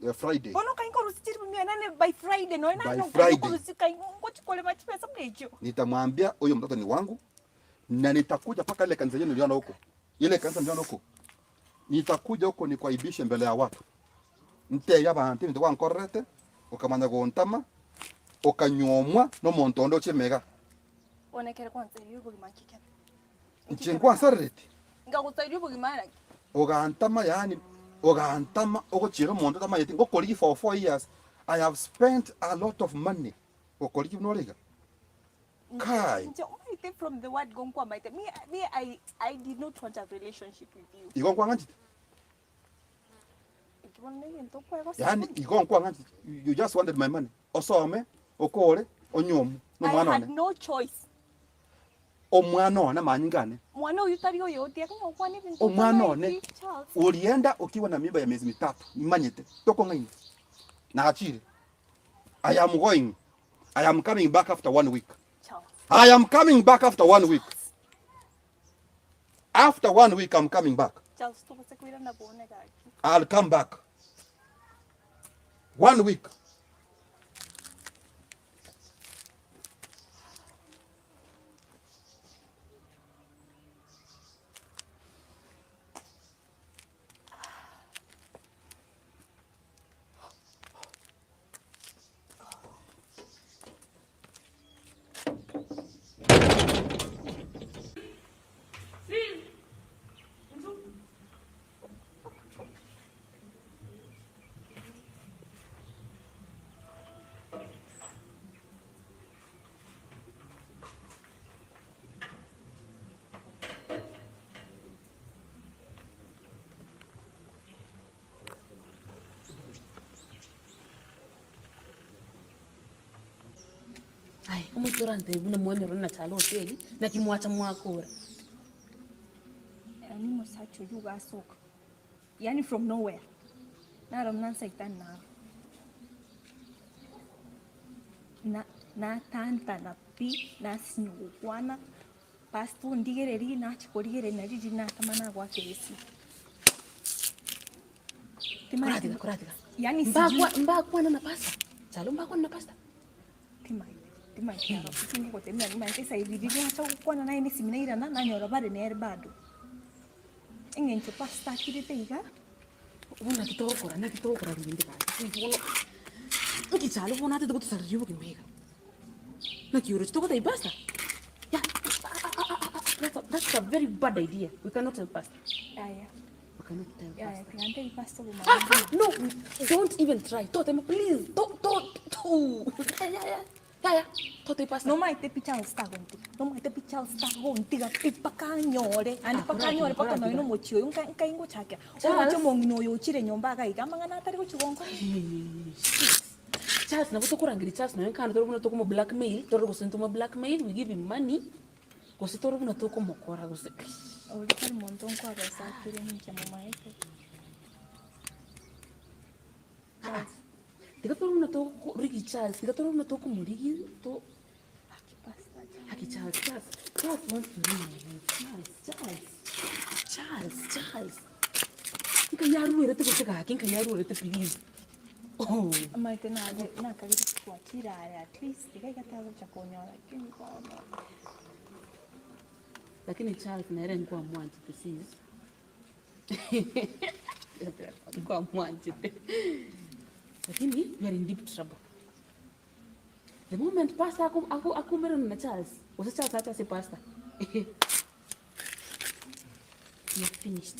uh, Friday. Bono kai nkorusia chiribu mia nane by Friday nonya By nane Friday. nkorusia kai ngochikorema chibesa buna echio. Nitamwambia huyo mtoto ni wangu na nitakuja mpaka ile kanisa yenu niliona huko. Ile kanisa niliona huko. Nitakuja huko nikuaibishe mbele ya watu. Ntebie abanto ebinto gwankorerete, okamanya gontama, okanyuomwa nomonto onde oche mega. Bono ekere gwansaririe obogima nki kebe? Inche nkwansarereti? Ngagosariria obogima naki? Ogantama yaani ogantama ogochiera omonto otamanyeti ngokorigia for four years I have spent a lot of money gokorigia buna ore iga. Kai! Inche omanyete from the word go nkwamaete me, me I, I did not want a relationship with you. Igo nkwang'anchete? Eki bono negento okwegosa Yaani buna. igo nkwang'anchete you just wanted my money osome okore onyuomwe I nomwana had one. no choice. Omwana one amanyinga ane. Mwana oyio tari oyo tiga gokwana ebinto Omwana one otamaeti, Charles. orienda okiwa na mimba ya miezi mitatu nimanyete tokong'aina nachire I am going I am coming back after one week Charles. I am coming back after one week after one week I'm coming back Charles tobase koirana bone gaki. I'll come back one week Aye, omochie orantebie buna mwanyorire na chalo hoteli, naki mwacha mwakora. Yaani omosacha oyio ogasoka, yaani from nowhere, naro buna nsaitani naro. Na natantana pi, nasinywa gokwana, pastor ondigereria, nachia korigereria nari riria natama nagoakera esimi. Timanyeti Koratiga, koratiga. yaani sijui Mbakwa mbakwana na pastor. Chalo mbakwana na pastor. Timanyeti, timanyeti naro pi tingogotebia naki nimanyete esaidi riria nacha gokwana naye na esimi nairana, nanyora bare nere bado. Eng'encho pastor akirete iga. Bono naki togokora, naki togokora rende gaki bono, nki chalo bono atete gotosareria obogima iga? Naki oroche togotebia pastor? Ya that's a, that's a very bad idea, we cannot tell pastor. Yaya. We cannot tell Yaya, pastor. tiga ntebie pastor obogima Ah, bwane. ah, no, don't even try. Totema, please, to, to, to. Yaya, yaya, totebia pastor. Nomaete pi Charles tagontiga, nomaete pi Charles tagontiga pi mpaka anyore, naende mpaka anyore mpaka nonye na omochie oyo nka nkai ngochakera, omochie omong'ina oyo ochire nyomba iga iga amang'ana atari gochia gonkora. Charles nabo tokorangeria Charles nonye kando tore buna tokomo blackmail, torore gose ntomo blackmail, we give him money, gose tore buna tokomokora gose. Oria tari monto nkoabesa akire ninche momaete. Aa, tiga tore buna tokorigia Charles, tiga tore buna tokomorigia to Aki Charles, Charles, Charles wants to ring my head. Charles, Charles, Charles, Charles. Nkai aruerete gose gaki, nkai aruerete please. Oh. Amaete nabe nakagete twachire are at least iga iga tagocha konyora lakini bono. Lakini Charles nere nkwamwanchete sis. Nkwamwanchete. Lakini we are in deep trouble. The moment pastor ako ako akomerana na Charles, gose Charles ache ase pastor, we are finished.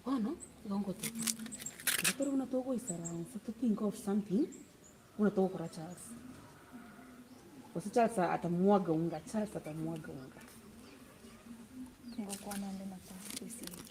Bono, igo ngoteba, ekero tore buna togoisaransa to think of something, buna togokora Charles. Gose Charles atamwaga unga, Charles atamwaga unga. Ngokwana nde na pastor esike.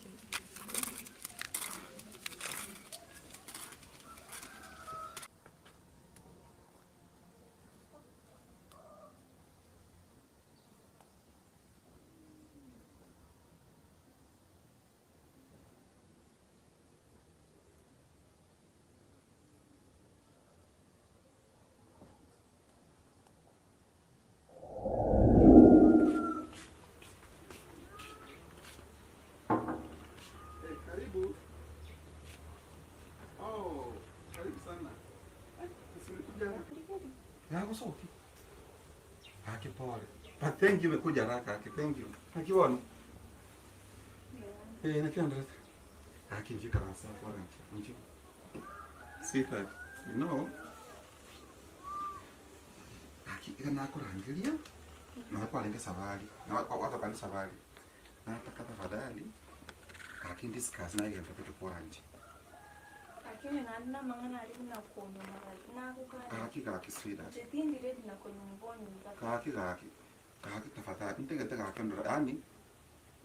Hey, karibu. Oh, karibu sana. Nagosoki. Haki pole. But thank you umekuja haraka. Haki thank you. Haki bono. Eh, naki andrete. Haki njika rasa kwa nchi. Sweetheart, you know. Haki iga nakorangeria. Na kwarenge safari. Na watokani safari. Nataka tafadhali. Haki discuss na egento totokwanje. Lakini naende namang'ana aria buna konyuma gaki nagokania. Gaki gaki sweetheart. Inche tindi ready na konyuma onyuma. Gaki gaki gaki tafadhali ntagete gaki ndora yaani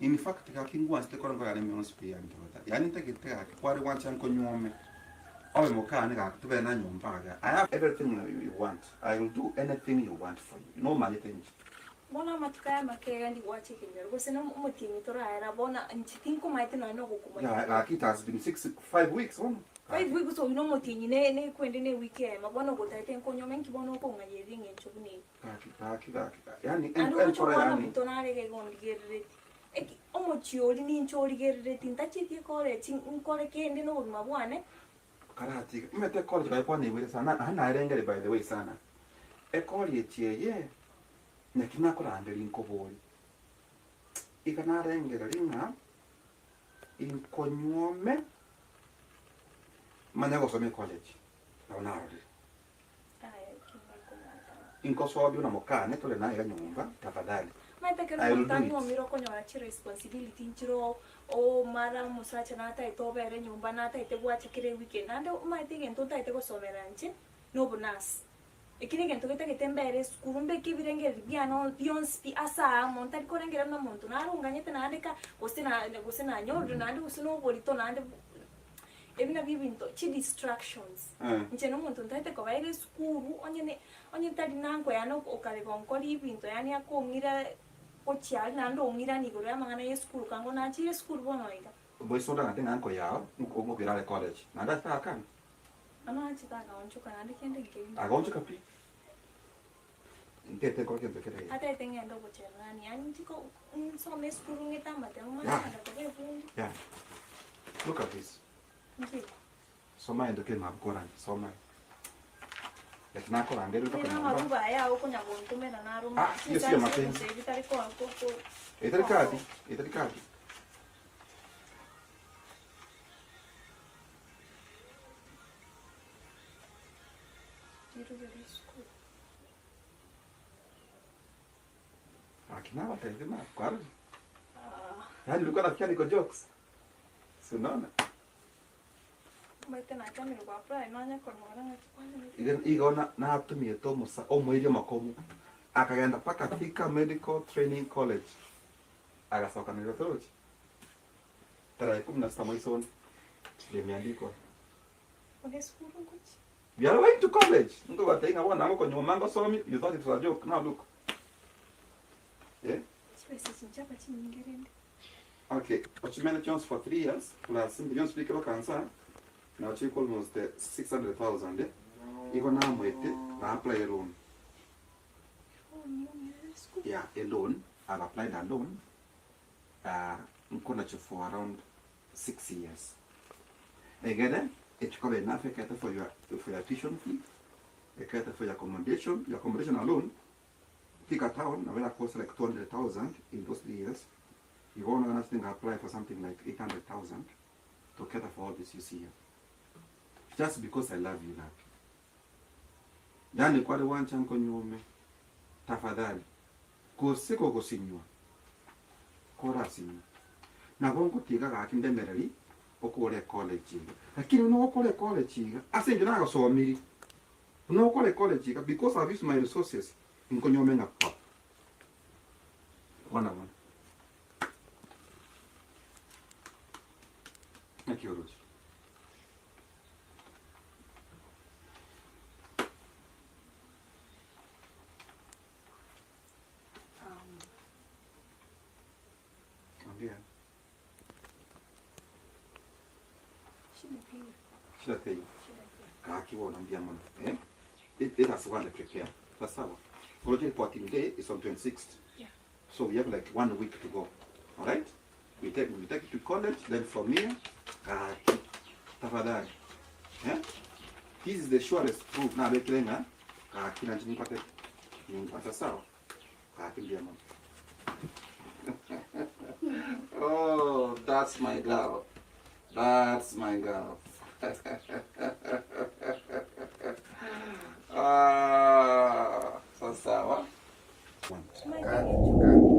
in fact gaki ngwanchete kore nkogera emionsi pi yaani tafadhali yaani ntagete gaki kware gwancha nkonyuome obe mokane gaki tobere na nyomba iga I have everything you want I will do anything you want for you nomanyete inche. Bono amatuko aya amake iga ndigwacha ekenyoro, gose na omotienyi toraera, bono inche tinkomaete nonya na ogokomanya. Yeah, gaki it has been 6 5 weeks bono. 5 weeks oyio nomotienyi ne nekwende ne ewiki eyemo, bono ogotaete nkonyoma inki bono okong'ayereria eng'encho buna eye. Gaki gaki gaki yaani Naende ogocha enkoro okwana yaani. omonto nare iga iga ondigerereti, eki omochie oria ninche origerereti ntachieti ecollege nkore kende na obogima bwane. Karatiga, omanyete ecollege baye kwana sana, naende naerengeri by the way sana, ecollege eye. Naki nakorangeria nkoborie, iga narengereria ng'a inkonyuome manye gosoma ecollege, nabo narorire. Inkosoa buna mokane tore naye iga nyomba tafadhali. Omanyete ekero I will omonto do it. anyuomire okonyora chiresponsibility nchire oo omara omosacha natagete obere nyomba natagete bwacha kera eweekend naende omanyete egento ntagete gosomera inche na obonurse. Eki negento getagete mbere esukuru, mbeke ebirengererio biane bionsi pi ase aamo, ntari korengereria buna omonto naronganyete naende ka, gose na gose nanyorire naende gose na oborito naende ebi nabio ebinto chidistractions. Inche na omonto ntagete koba ere esukuru, onye ne onye tari nanko yaani okare gonkora ebinto yaani akong'ira gochia aria naende ong'iranie igoro ya amang'ana ya esukuru kango nachire esukuru bono iga. Boiso ndagante ng'a anko yao, nkoira are college, naende ase agakana. Amache tagaonchoka naende kende nkeiyo. Agaonchoka pi. Ntete nkore gento kere iga. Atete ng'ende obochererani, yaani ntiko nsome esukuru ng'ete amatemo manye Yeah. kogenda koba ebundi. Yeah. Look at this. Nki? Soma endo kere mabuku orange. Soma. Eki nakorangeria Onye mpaka nyomba. namaruba aya okonya gontomera naro Ah, iyo siyo mapenzi. bitari ko ko ko Etari kadi, etari kadi. Rirube risukuru. Akina abatebia na kwarora. Yaani ulikuwa nafikia niko jokes. Si unaona? Omanyete nachamire gwa apply nonye korora ng'aki kwanza Igo igo na- natumiete omosa omoiria omokomu akagenda mpaka Thika Medical Training College agasoka na torochi tarehe kumi na sita mwezi one limeandikwa One esukuru ngochia. We are going to college. Nkobatebia ng'a bono nagokonywa ngosomi, you thought it was a joke. Now look. Eh? Chibesa echi nchaba chinyinge rende. Okay, ochimene chionsi for 3 years plus bionsi bikero kansa now chiko almost 600,000 eh? Igo namwete na apply a loan. Loan yong'erere esukuru. Yeah, a loan. I've applied a loan. Uh, nkonacho for around 6 years. Egere echikoba enough ekete for your for your tuition fee, ekete for your accommodation, your accommodation alone Thika town nabo eracost like 200,000 in those 3 years. Igo bono iga nachete apply for something like 800,000 to cater for all this you see here. Just because I love you love. Yaani kware gwancha nkonyuome tafadhali gose gogosinywa korasinywe nabo ngotiga gaki ndemereri okore ecollege iga. Lakini buna ogokora ecollege iga ase eng'encho nagosomiri buna ogokora ecollege iga because I've used my resources nkonyuome ng'a pap. Kwana bono. Naki oroche? Ambia. Shida teiyo. Shida teiyo. Gaki bono mbuya mono. Eh? Let, let us go and prepare. That's sawa. Project reporting day is on 26th. Yeah. So we have like one week to go. All right? We take, we take it to college, then from here, gaki. Tafadhali. Eh? This is the surest proof. Na bekire ng'a gaki nanche nimpate. Nimpata sawa. Gaki mbuya mono. Oh, that's my girl. That's my girl. Ah, sawa. Omanyete eng'encho.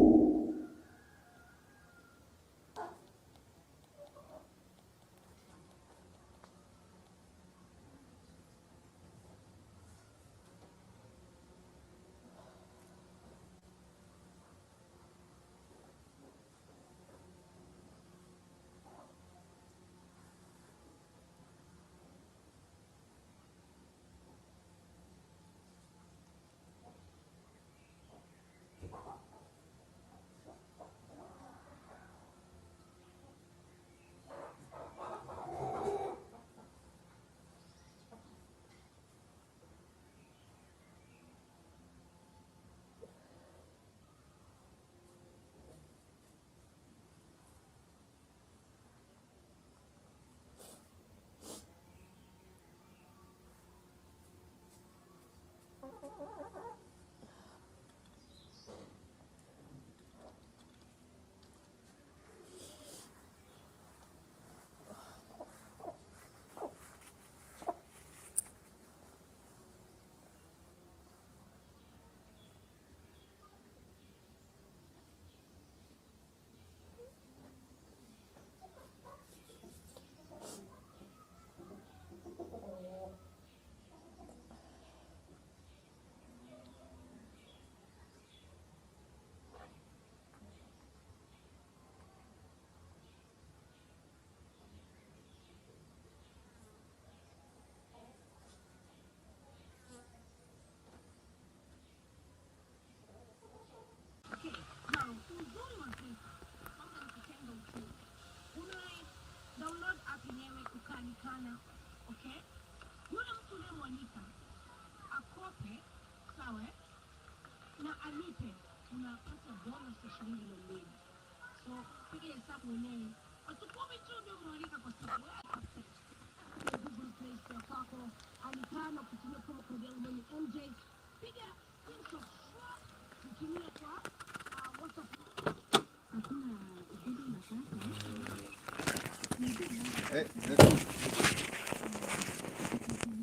Eh, let's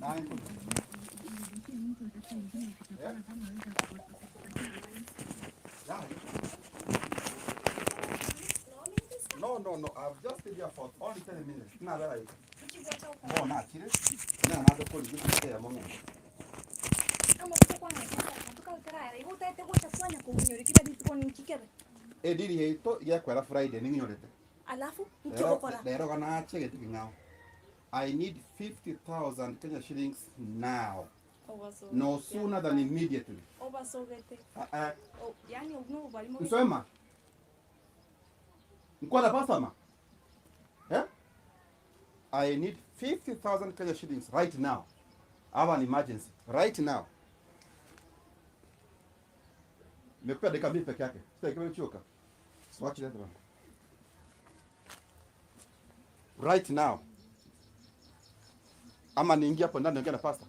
Nine. Yeah. Yeah. No, no, no. I've just stayed here for only 10 minutes. Na bera ika. Bo na chire. Na na do koli gite ya monge. Ediri yaito yakwera Friday ning'inyorete. Alafu Rero nkigokora rero ganache gete king'ao. I need 50,000 Kenya shillings now. No sooner than immediately. Obasogete. Uh, uh, Oh, yani no Nsoma. Nkwala pasama. Eh? I need 50,000 Kenya shillings right now. I have an emergency right now. Nimekupea dakika mbili peke yake. Sasa ikiwa choka. Swatch that one. Right now. Ama niingie hapo ndani niongee na pastor.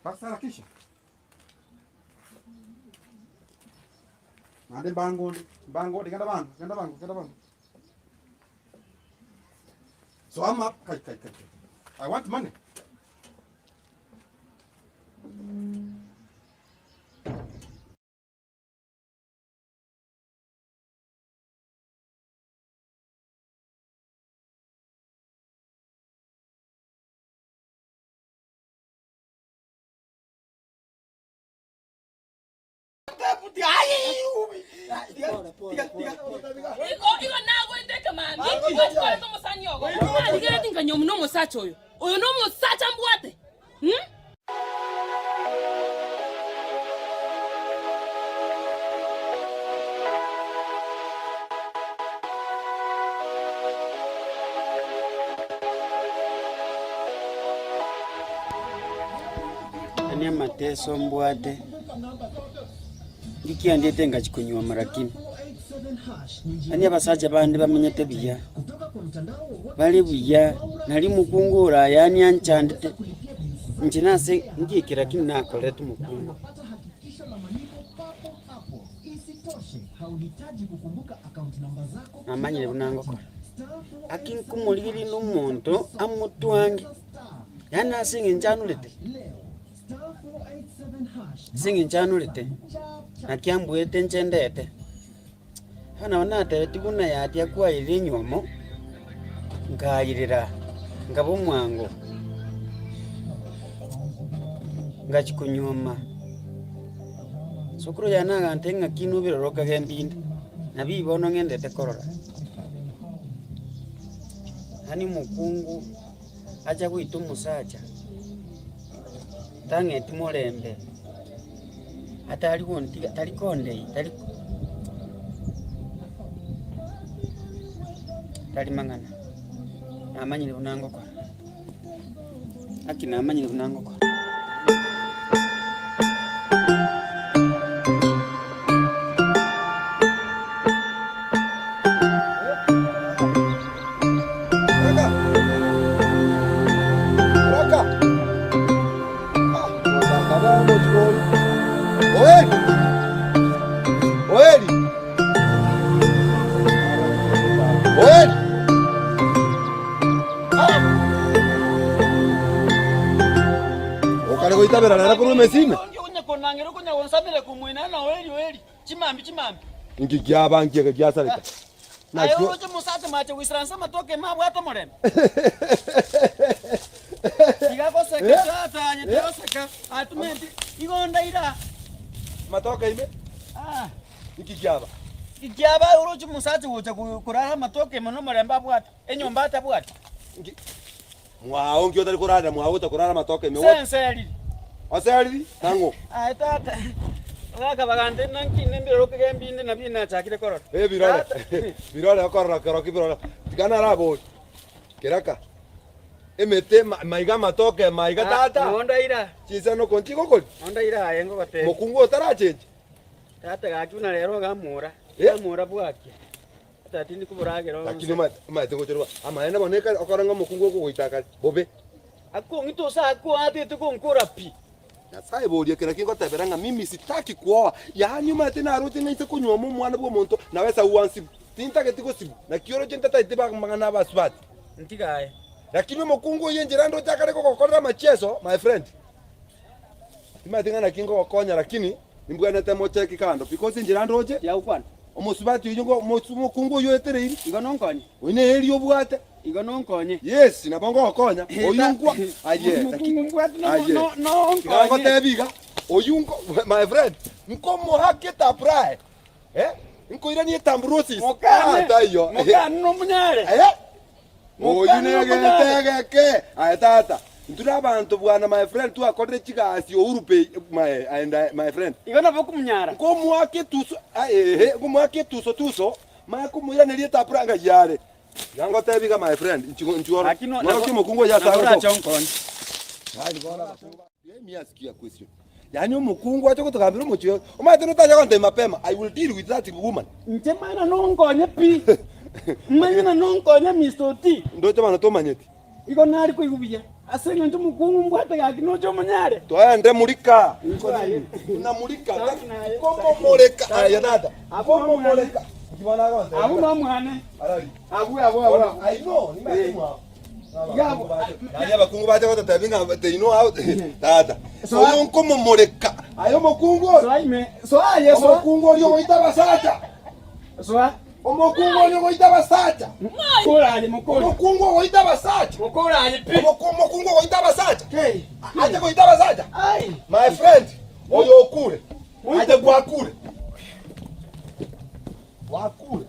Pastor harakisha. Nande mbango mbango genda bango genda bango genda bango. So I'm up kai kai kai. I want money. Igo igo nagoete ekemambia gochikorete omosani ogo. Narigereti nkanywa na omosacha oyo. Oyo nomosacha mbwate. Hmm? Yaani amateso mbwate, ndikiandiete ngachia konyuoma lakini, yaani abasacha bande bamenyete buya, bare buya, nari omokungu ore yaani anchandete, inche nase ngike lakini nakorete omokungu. Namanyire buna ngokora, aki nkomorigereria na omonto amotwange, yaani ase eng'encho anorete, ase eng'encho anorete, naki ambuete inche ndete. Bono nabo natebetie buna yatia kwairire enywomo, nkairera, nkaba omwango, ngachia konyuoma. Sokoro yane agantebia ng'a ki nobirore okagenda inde, nabio bono ng'endete korora. Yaani omokungu acha goita omosacha, tang'eti morembe, atari gontiga tari kondei tari tari mang'ana, namanyire buna ngokora, naki namanyire buna ngokora. Okare goitabera nere korwa emesime? Inki kiaba nki eke giasareka? Aye Nakio oroche omosacha mache goisaransa amatoke ime abwate omorembe. Tiga goseka tata aye tiga goseka aye tumenti igo ndaira. Amatoke ime? Ah. Inki kiaba? Ekiaba aye oroche omosacha gocha korara amatoke ime nomorembe abwate, enyomba atabwati. Inki mwao nki otari korarera mwao gocha korara amatoke ime? Senseriri. Oseriri? Nang'o? Aye tata, ogaka bagante naki nembirore okegembia inde nabio nachakire korora. Eh, birore. Tata. Birore okorora kero ki birore. Tiga narabori. Keraka. Emete ma- maiga amatoke maiga Ah, tata. Nondo aira. Chinsa noko nchigokori. Nondo aira aye ngogotebia. Mokungu otarachenche. Tata gaki buna rero iga amora, iga amora bwakia. Tata tindi koboragera onsi. Lakini omanyete omanyete ngochorwa amaene bono ekare okore ng'a omokungu okogoita akare bobe. Akong'ita ose akoatete gonkora pi. Nyasae boria kera ki ngotebera ng'a mimi sitaki kuoa, yaani omanyete naroche ng'a inse konyuoma omwana bw'omonto nawesa gwansibu, tintageti gosibwa, naki oroche ntataeti amang'ana abasubati. Ntiga aye. Lakini omokungu oyio enchera ndoche akare gogokorera amachieso, my friend, timanyeti ng'a naki ngogokonya lakini nimbwenerete mocheki kando because enchera ndoche, Tiagokwana. omosubati oyio ngo omosu omokungu oyio oetereiri, Igo nonkonye. oyio neri obwate. Igo nonkonye. Yes, nabo ngogokonya, oyio nkwa aye, Omokungu mbwate no- aye. no- nonkonye. Tiga ngotebi iga, oyio nko my friend, nkomoake etabrae, eh, nkoiranie etambrosis, Mokane, ah, taiyo. mokane nomonyare. Eh, Oyio Mokane negento nomonyare. egeke. Aye tata, intwe nabanto bwana my friend twakorire chigasi Uhuru pay my and I, my friend. Igo nabo okomonyara. Nkomoaka etuso, ah, ehe, nkomoaka etuso tuso, manye komoiraneria etapura ng'ai are. Iga ngotebi iga my friend, inchuo inchuo oro. Lakini no- Ng'orokia omokungu oyio ase nabo agotoka. orache onkonye. Yaani bono abakungu ba- Let me ask you a question. Yaani omokungu ache gotogambera omochie oyo, omanyete notacha gontebia mapema, I will deal with that woman. Inche manya nonkonye pi. Manya nonkonye Mister Oti. Ndoche bono tomanyeti. Igo nare koigwa buya ase eng'encho omokungu mbwate gaki noche omonyare. Toende murika. Inchuo aye. Namurika. Saki naye. Komomoreka. Aye tata. Abwo Komomoreka. Inki bono agontebia? Abwo nomwane. Arari. Abwo abwo abwo. I know, nimanyete mwao. Iga abwo. Yaani abakungu bache gototebia ng'a they know how tata. Oyo nkomomoreka. Aye omokungu oyo. Soa ime. Soa aye soa. Omokungu oria ogoita abasacha. Soa. Omokungu oria ogoita abasacha. Mokora aye mokora. Omokungu ogoita abasacha. Mokora aye pi. Omokungu ogoita abasacha. Kei. Ache goita abasacha. Ai. My friend, oyo okure. Ache gwakure. Gwakure.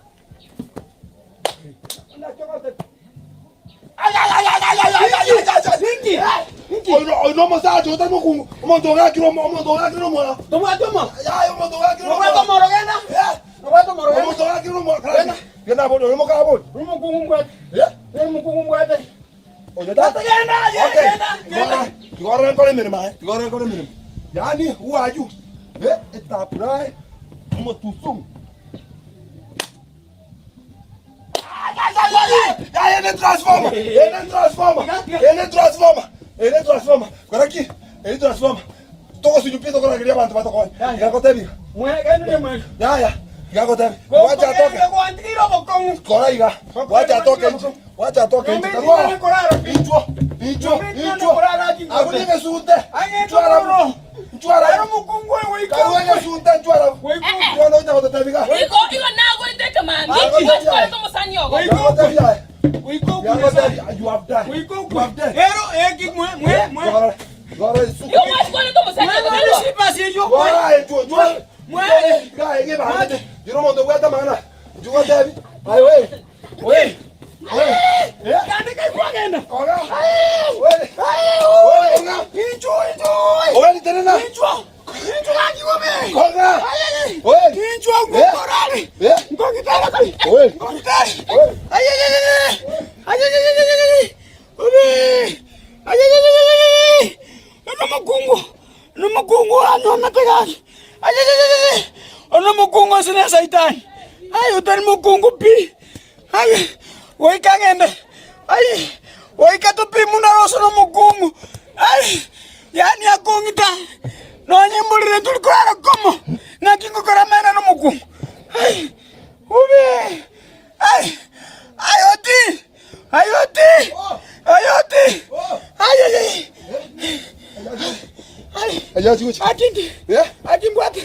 Oyo nomosacha otari mokungu, omonto ogakire omonto ogakire omwana. Tobwate omoro. Yaya omonto ogakire Nobwate omoro genda. Nobwate omoro genda. Omonto ogakire omwana. Genda abori, oyo mokabori. Omokungu mbwate. Omokungu mbwate. Oyo tata. Genda, Okay. genda, genda. Tiga orore nkore emeremo aye, tiga orore nkore emeremo. Yaani who are you? Eh, etapurae, omotusumu. Ene transformer, ene transformer, ene transformer, ene transformer. Kora ki? Ene transformer. Togosunywa pi tokorageria abanto batokonye. Iga ngotebi. Yaya, iga ngotebi. Wacha atoke. Kora iga. Wacha atoke inche. Wacha atoke inche. Karua. Inchwo, inchwo, inchwo. Abwo negesunte. Inchwo arabu. Inchwo arabu. Karua egesunte inchwo arabu. Bono ocha gototebi iga. Igo igo nagoete ekemambia, gochi koreta omosani ogo. Iga ngotebi aye. Iga ngotebi, you have died. You have died. Igo gwachi koreta omosani ogo, karua. Nomokungu anyuomete gaki ayeyeyeye ono omokungu ase ne saitani aye otari mokungu pi aye goika ng'ende aye goika topimwe narose nomokungu aye yaani akong'ita nonye mborire tori korara komo naki ngokora amang'ana nomokungu aye obe aye aye oti aye oti aye oti ayeyeye Akindi. Akimbwate.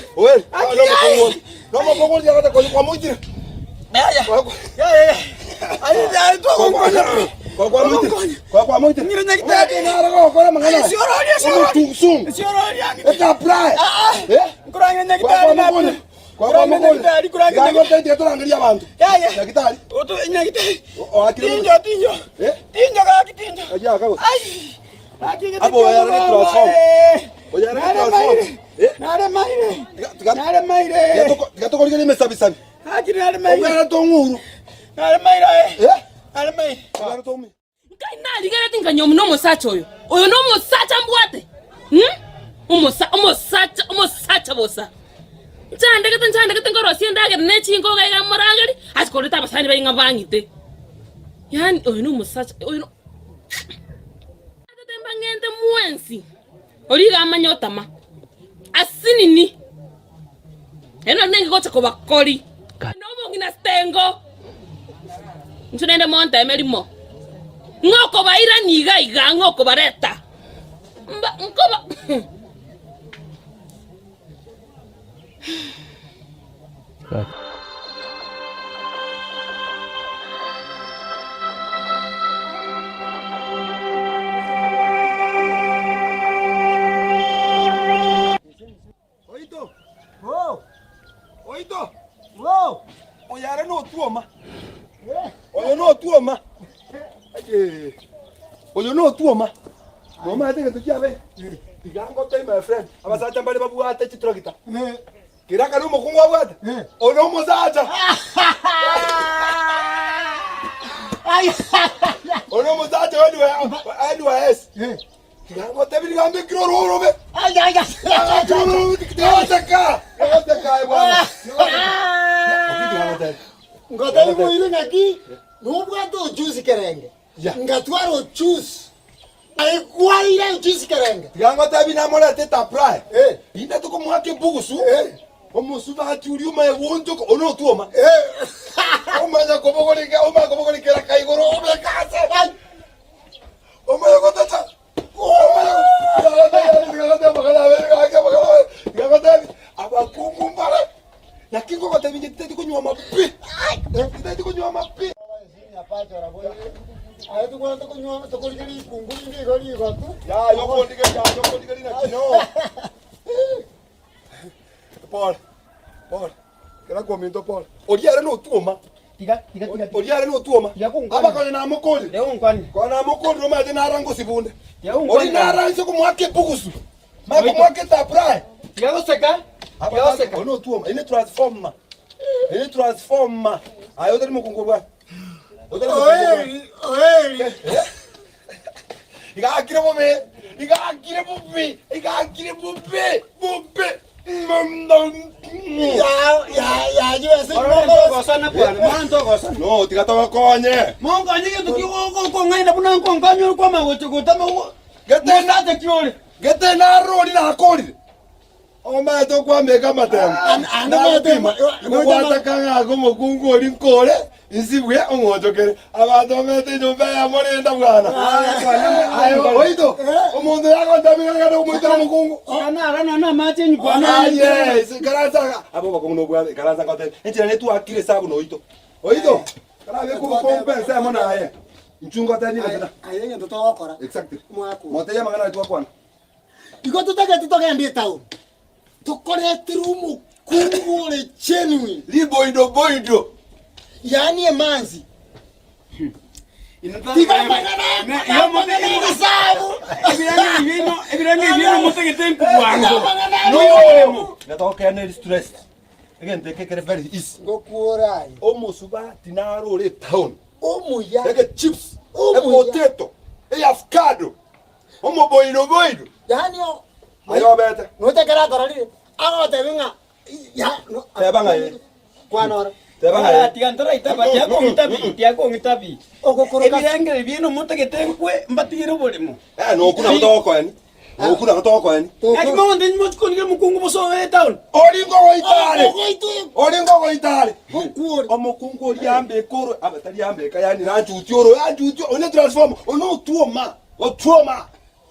Tiga tokorigereria emesabisabi. Obwere tong'uru. Obwere tong'uru. Nkai narigeretie nkanywa nomosacha oyo, oyo nomosacha mbwate, hmm? Omosa, omosacha, omosacha bosa. Nchandegete nchandegete nkorosia endagera ne chingoga iga morageri, ase koreta abasani baye ng'a bang'ite. Yaani oyo na omosacha oyo no Tete mbang'ente mwensi, oria iga amanye otama, asinini, ere nari nenge gocha kobakori. Na omong'ina Stengo, inche naende monteme rimo, ng'a okobairania iga iga, ng'a okobareta, mba nkoba. Oito, Oh, oito, oh. oyo are notwoma, oyo notwoma, Aye, oyo notwoma. Nomanyete egento kiabe? Tiga ngotebie my friend, abasacha mbare babwate chitractor. Kera akare omokungu abwate, oyo nomosacha. Oyo nomosacha wa NYS. Tiga ngotebie niga mbekire orwo orobe. Tiga goteka aye bwana. Tiga goteka. Ngotebie boire ng'aki nobwate ojuzi kerenge. Ngatwara ochusi, aigwaire ochusi kerenge. Tiga ngotebi namorete etapurae, inde tokomoaka ebugusu, omosubati oria omanye goonchoka, one otwoma, omanye kobogoria omanye kobogoria keraka igoro obeke ase, omanye gotacha, omanye tiga ngotebi, abakungu mbare, naki ngogotebi inche titeti konywoma pi, titeti konywoma pi. Yaya okondigeria aye okondigeria naki no. Pole, pole. Kera kominto pole. Oria ere notwoma. Tiga, tiga, tiga. Oria ere notwoma. Tiga konkwania. Aba konya namokorire. Tiga konkwania. Konya namokorire omanyete nara ngosibunde. Tiga konkwania. Oria nara inse komoaka ebugusu. Maya komoaka etapurae. Tiga goseka. Tiga goseka. Oria notwoma. Eye ne transformer. Eye ne transformer. Aye otari mokungu obwate. Oeri, oeri. Iga akire bobe, iga akire bobe, iga akire bobe, bobe. Ya, ya, ya, yo ese Orore ntogosana bwana, mara ntogosana. No, tiga togokonye. Monkonye gento ki okong'aina buna nkonkonya ore kwama gocha gotama Gete mosacha ki ore. Gete narori nakorire. Omanyete okwambeka amatemo. Ande omanyete Ngobwata ng'ake omokungu oria nkore insibwe ong'onchokere. Abanto bamenyete enyomba eyemo renda bwana. Aye oito omonto yagontebia ng'a ngende komoitera omokungu. Nara na amache enyuku Aye, ikaransa iga. Aba obokong'u nobwabe, ikaransa ngotebie. Enchera netwakire esabu noito. Oito, karabeke obokombe ensemo naye. Inchuo ngotebie egento na. Aye egento togokora. Exactly. Omwaka oyo. Motebie amang'ana aria twakwana. Igo totagete togende etaoni, tokoretere omokungu ore genuine. Riboido boido. Yaani emanzi. Tiga amang'ana amang'ana egesabu. Ebiranga ebio motagete nkobwango. No. Natokeaneri stress. Egento eke kere very easy. Ngokuora aye. Omosubati naro ore etaoni. Omuya. Ege chips, Omuya. epotato, eavocado. Omoboiro boiro. Yaani o- Aye obete. nocha ekero akororire, agotebi ng'a ya no- Teba ng'a ee. Kwana ore. Teba ng'a ee. Tiga ntoraitaba, tiga kong'itabi, tiga kong'itabi. Ogokoroka Ebirengero biaino motagete nkwe, mbatigere oboremo. Eh, nokwo nabo togokoeni. Nokwo nabo togokoeni. Naki mogonte mochie konigira omokungu bosa obe etown. Ori ngogoita are. Ogoita oyo. Ori ngogoita are. Gokuore. Omokungu oria ambeka oro, abe tari ambeka yaani nanchutie oro, anchutie, one transformer, one otwoma. Otwoma!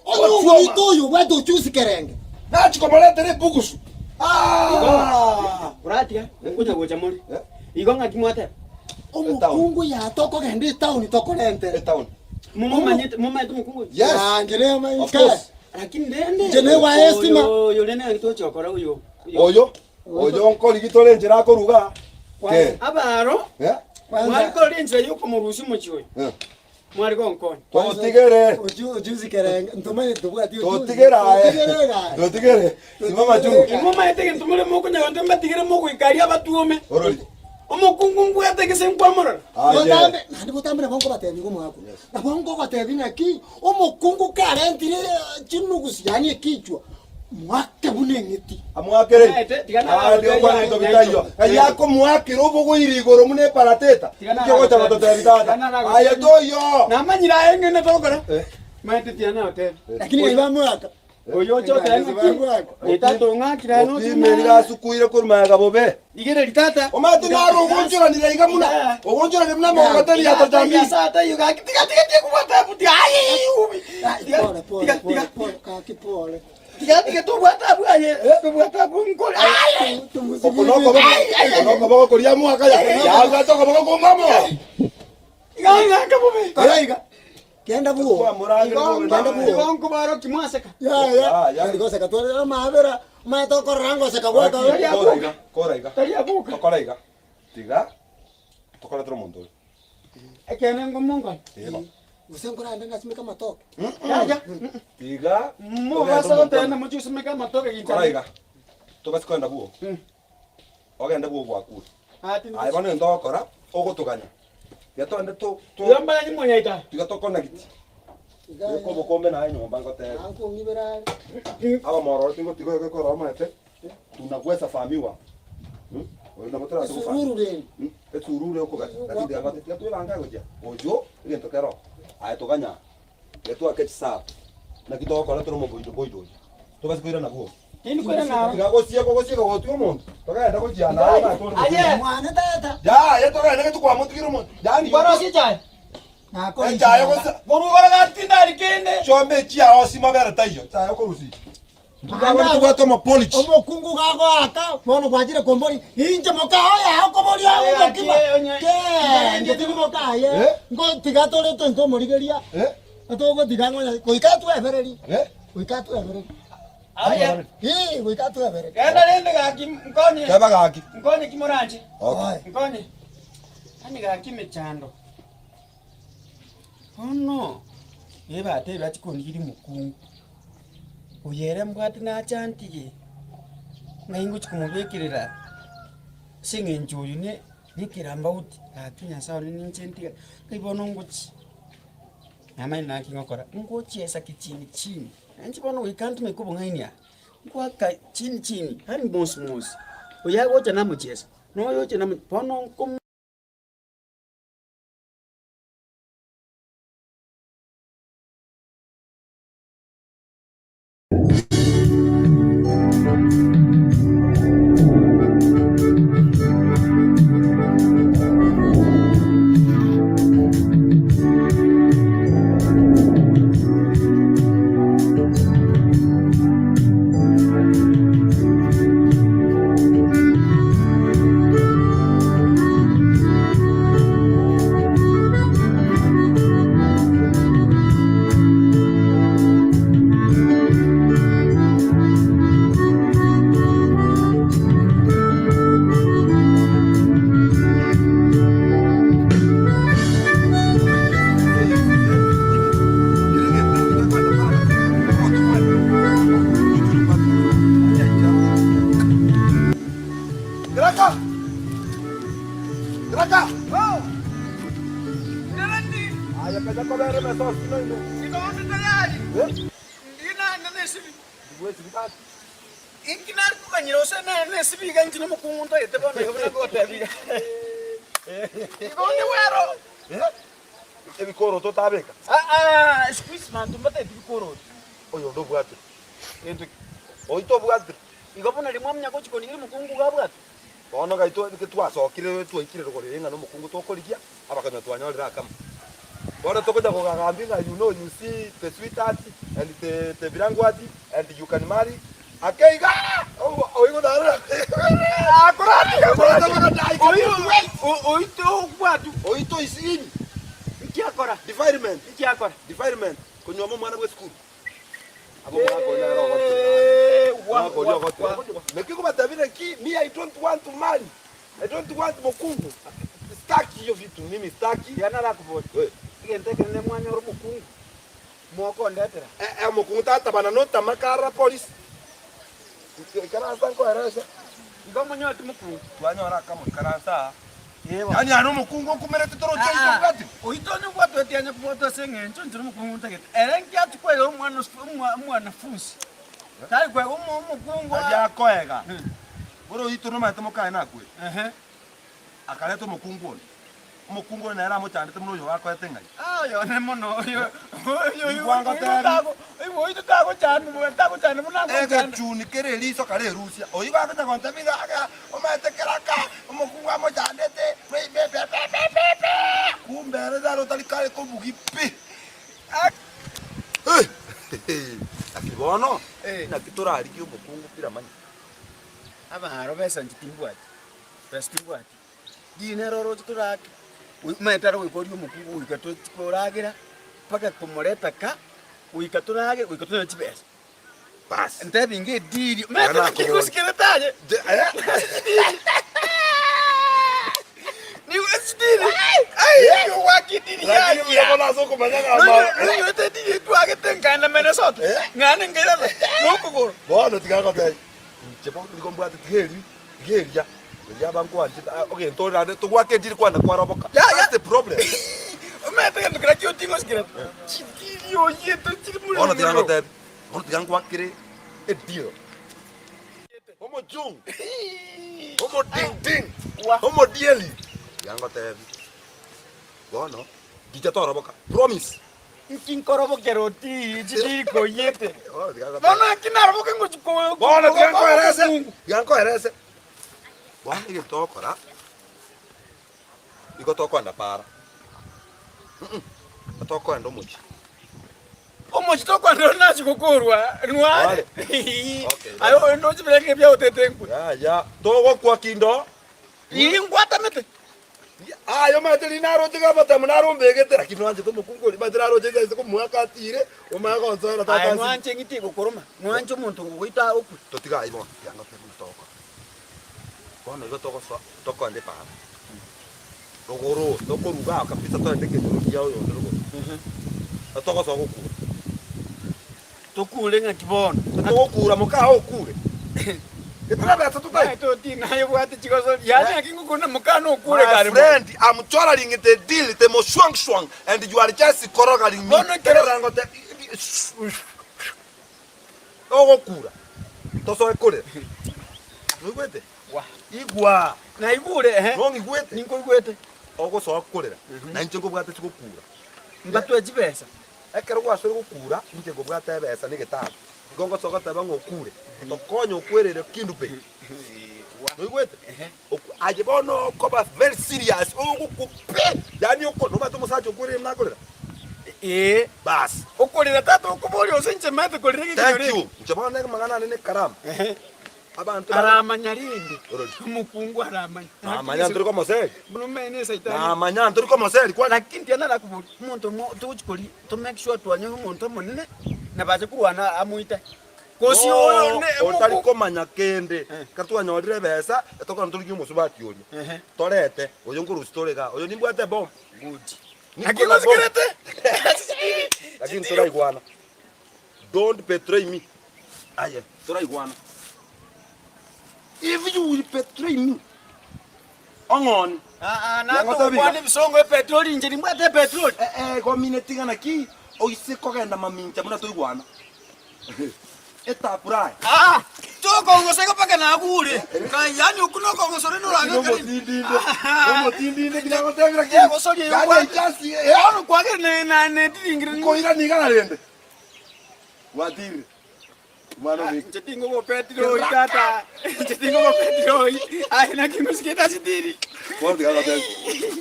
Onye ogoita oyo obwate ochusi kerenge. Nachia komoretera ebugusu. Ah! Oratiga ngocha gocha more. Igo ng'aki mwateba? Omokungu ya tokogenda etaoni tokorentere. Etaoni. Momomanyete momanyete omokungu oyo? Yes. Ah, inche ne- Of course. Lakini rende Inche ne estima. oyo oyo rende ng'aki togochia gokora oyo. Oyo, oyo nkorigi tore enchera akoruga. Ke. Abaro Eh? mwari korora enchera yokomorusia omochie oyo. Eh. Mware gonkonya. Totigere. Ochusi kerenge ntomanye tobwati ochusi. Totigere aye. Totigere iga. Totigere. Simama machungu. Inwe omanyete egento more mokonya gonte mbatigere mogoika aria abatuome. Orori. Omokungu mbwate gese nkwamorora. Aye. Botambe naende botambe nabo nkobatebia igo omwaka oyo. Nabo nkogotebi ng'aki omokungu karentire chinugusi yaani ekichwa. Mwake buna eng'iti. Amwakere Omanyete, tiga Abande naragotebi okwana aye, ebinto bitaiyo. Nyaito. Ng'ai akomoakera obogoiri igoro buna eparateta. Tiga Inki ogocha naragotebi. gototebia tata? Tiga naragotebi. Aye toiyo. Namanyire aye ng'ina tokora. Eh. Omanyete tiga nagotebi. Lakini ng'ai bamwaka. Oyo oche otebe ng'aki? Bamwaka. Ee, tata ong'akire aye noche Opime nigo asukuire korwa magega bobe. Rigereria tata. Omanyete naro ogonchoranire iga buna ogonchoranire buna amagogoteri ya tata mbi. Ai, Pole pole pole pole kaki pole. Oko nokoboko oko nokoboko koria mwaka ya yabwate okoboko komamo. Kora iga. Genda buo. Genda buo. Ya ya. Ya, ya. Goseka tware amabera. Omanyete okorora ngoseka gwaka. Kora iga, kora iga. Tokora iga. Tiga tokoretera omonto oyo. Ekene ngomongana. Eba. Gose nkorande nasimeka amatoke. Tiga Mobasa gotena mochisimeka amatoke Kora ginchana. iga. Tobasi kogenda buo. Ogende buo gwakure. Aye bono egento ogokora, ogotoganya. Tiga togende to to Yomba monyaita. tiga tokonagiti. Beka obokombe naye nyomba ngotebe. Ankong'ibera are. Abamororo tingotiga oyo gekora omanyete tunagwesa famiwa. Hmm? Oyo nabo torase gofamia. Esururu rende. Hmm? Esururu ekogacha. Lakini tiga ngote tiga twebange gochia. Oyo egento kero. Aye toganya. Tiga twake chisabu. Naki togokora tore omoboido boido oyo. Tobase koirana bwo. Tindi koirana aro. Tiga gosieka ogosieka gotiga omonto. Togenda gochia naye omanyete ore Aye. Mwane tata. Yaya togende gete kwamotigire omonto. Yaani Kwarosia echae. Nakori. Echae gose Korwa gati ndari kende. chombe chiao simabere taiyo. Echae okorusia. Ntugabone tobwate omopolichi. Omokungu gagoaka bono gwachire kombori inche mokao yao koboria omokima kende tiri mokaye Eh? ngo tiga tore tonto omorigeria Eh? togotiga ngonya goika twebereri Eh? goika twebereri Aye. ii goika twebereri Genda rende gaki nkonye. Teba gaki. Nkonye kimoranche. Okay. Nkonye. Ani gaki mechando. Bono ebatebia bachi kondigeria omokungu. Oyo ere mbwate nacha antige, ng'ai ngochi komobekerera ase eng'encho oyo ne nekerambauti gaki nyasaye one ninche ntigare, ng'ai bono ngochi namanye naki ngokora, ngochiesa kichini chini, nainche bono goika ntumeke obong'aini aa, ngoaka chini chini, yaani mosi mosi, oyo agocha namochiesa, na oyo ocha namo bono nko. Keraka! Keraka! Aya kaja kobere mesa osino ime. Eh? Ndiwe sibitati. Inki nari koganyera ose nesibiga inche nomokungu ntagete bono igo buna ngotebiga. Igo onde bwero. Eh? Ebikoroto tabeka. Ah ah, siku hizi banto mbatagete bikoroto. Oyo ndobwate. Gento ki? Oito obwate. Igo buna rimwe omunya gochi konigeria omokungu iga abwate. Bono gaito eke twasokire twaikire rogoro ere ng'a nomokungu tokorigia, abakanywa twanyorire akamo. Bono togocha kogagambia ng'a you know you see the sweetheart and the the bilangwati and you can marry ake iga oigo narora Oito obwatu. Oito is in Nki akora? defilement Nki akora? defilement konyuoma omwana bwa esukuru. Abo omwaka oria nere ogotira. Omwaka oria ogotira. Naki ngobatebi naki me I don't want to marry. I don't want mokungu. Sitaki hiyo vitu mimi sitaki. Tiga narakoboria. Eh. Egento ekenene mwanyora omokungu, mokondetera. Eh, eh, omokungu tatabana notama kara polisi. Ikaransa nkoerese. Igo monyoreti mokungu. Twanyora akamo ikaransa aa. Ewa. Yaani are omokungu okumerete toroche oito obwate. Oito onye obwatweti anya kobwatwa ase eng'encho inche nomokungu ntagete. Ere nki achia koega omwana omwanafunsi. Tari kwega omo- omokungu Tari akoega. Boro oito nomanyete mokaye nakwete. Akareta omokungu onde. Omokungu oyo nere amochandete buna oyo akoete ng'ai. Ah, oyo one mono oyo oyo Igwa ngotebi. oyo tagochanda tagochanda buna agochanda. Egechuni kere eriso kare erusia. Oyio gagocha gontebia iga iga omanyete keraka omokungu amochandete be be be be be be be. Kumbe ere naro otari kare kobugi pi. Lakini bono naki torarigie omokungu piramanya. Abaro besa inche timbwati, besa timbwati. Riina ere oroche torake, omanyete are goika orie omokungu goika tochi koragera mpaka komoreta ka, goika toragere goika tonyore chibesa. Bas. Ntebi inga ediri, omanyete naki ngosikerete aye? Nigo esidiri, ai ogwaka ediri Lakini buya yaya. bono ase okomanya ng'a ama- Nonyorete ediri etwagete nkaenda Minnesota, ng'ane nkairana nokogoro. Bono tiga ngotebi, inche bono nigo mbwate tiga eri, tiga eria, eria aba nkwanchete, ah, ogento ore naende togwaka ediri kwana kwaroboka. Ya, ya. That's the problem. Omanyete egento keria kiotingosikerete, chidiri oyete chiri Bono tiga morero. ngotebi, bono tiga ngwakere edeal. Omochungu, omodingding, omodieli. Tiga ngotebi, bono ndicha toroboka, promise. Inki nkorobokera otii chidiri koyete? Bono tiga ngotebi. Bono naki naroboke ngochi ko- Bono tiga ko- nkoerese, omokungu. tiga nkoerese. Bono egento togokora, igo tokoenda para, mm, tokoenda omochie. Omochie tokoenda ore nachi gokorwa nware. Okay. Aye oyo ndoche birenge biaotete nkwe. Yaya, togokwa kindo. Iri ngwatamete. Aye omanyete riria naroche iga amatemo naro ombegete, lakini nwanchete omokungu oria, omanyete naroche inse komoaka atire, omanye gonsoera tata Aye ase. nwanche eng'iti egokoroma, nwanche omonto ogogoita okwe. Totige ayio bono, tiga ngotebi buna togokora. Bono igo togosoa tokoenda epaara, rogoro tokoruga aa kabisa toende ekenyoro kia oyonde rogoro, togosoa gokura. Tokure ng'aki bono? Togokura mokaa okure. Etorabesa totai. Naye toti naye obwate chigosori. Yaani naki ngokuna mokaa nokure My kare mono. friend, I'm choraring the deal, the moshuang-shuang, and you are just korogaring me. Bono ekero- Ekerango te- Ogokura, tosoe korera. Noigwete? Wa. Igwa. Naigure ehe. Nong'igwete? Ninkoigwete. Ogosoa korera, na inche nkobwate chigokura. Mbatwe chibesa. Ekero gwasoire gokura, inche nkobwata ebesa na egetabu, igo ngosoa goteba ng'a okure, tokonye okwerere Kendu Bay. Noigwete? Oku- Aye bono okoba very serious, ogokwa pi, yaani oko nomanyete omosacha okwerire buna akorera? Ee. Baas. Okorera tata okoboria gose inche maete korera egekenyoro Thank eke. you. Inche bono amang'ana ane na ekaramu. Abanto bare. Aramanya rende. Orori. Omokungu aramanya. Namanya ntori komoseri. Buna omene esaitani. Namanya ntori komoseri kwani. Lakini tiga narakoboria, omonto omo togochi koria to make sure twanyora omonto omonene nabache korwana amoite. Gose oyo ne Otari omokungu. komanya kende, ekero twanyorire ebesa, etokogenda torigie omosubati oria, torete, oyo nkorusia tore igaa, oyo nimbwate ebomu. Good. Niko Lakini na bomu. osikerete. Lakini toraigwana. Don't betray me. Aye, toraigwana. If you will betray me, ong'oni. Ah, ah, natokwana ebisongo epetroli inche nimbwate epetroli. Eh, eh, gomine tiga naki oise kogenda mamincha buna toigwana. Etapurae. Ah, tokongosa igo mpaka nagure. Kai, yani okwo nokongosora norage Nomotindinde. Nomotindinde tinagotebera ki. Egosoria eyo Yani kwagera. echasi, eh, Bono kwagera ne- na- netiringire Nkoirania igana rende. Gwatirire. Omwana obeke. Inche tingobo petroli tata. Inche tingobo petroli. Aye naki ngosikete ase tiri. Bono tiga goteba.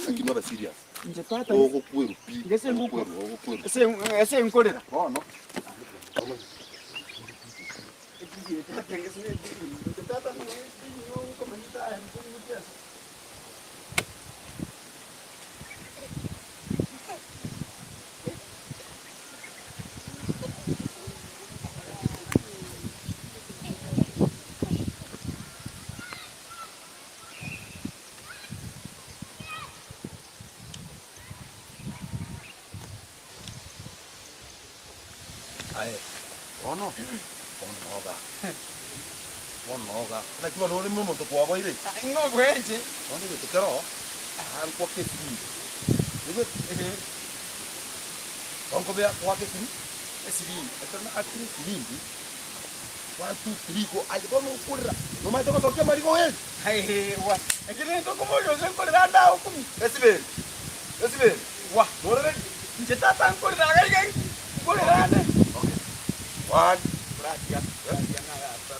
Lakini nobe serious. Inche tata. Ogokwerwa pi. Gese ngokwa. Ogokwerwa, ogokwerwa. Ase ase nkorera. Bono. Inche tata Aye, bono, bono noga, bono noga. Naki bono ore omonto kwaboire? Ng'o bwenche? Bono egento kero, aa nkwake esibindi. Oigwete? Bono nkobea kwake esibindi, esibindi, ekero naakire esibindi. One, two, three, go. Aye bono okorera. Nomanyete gosokia amariga oeri? Aye-wa, eke nento nkoboria gose nkorera ande ao kumi. Esiberi, esiberi. Wa, Nore ready? Inche tata nkorera iga iga nkorera ande. Okay. One. Oratiga, oratiga ng'a aba aba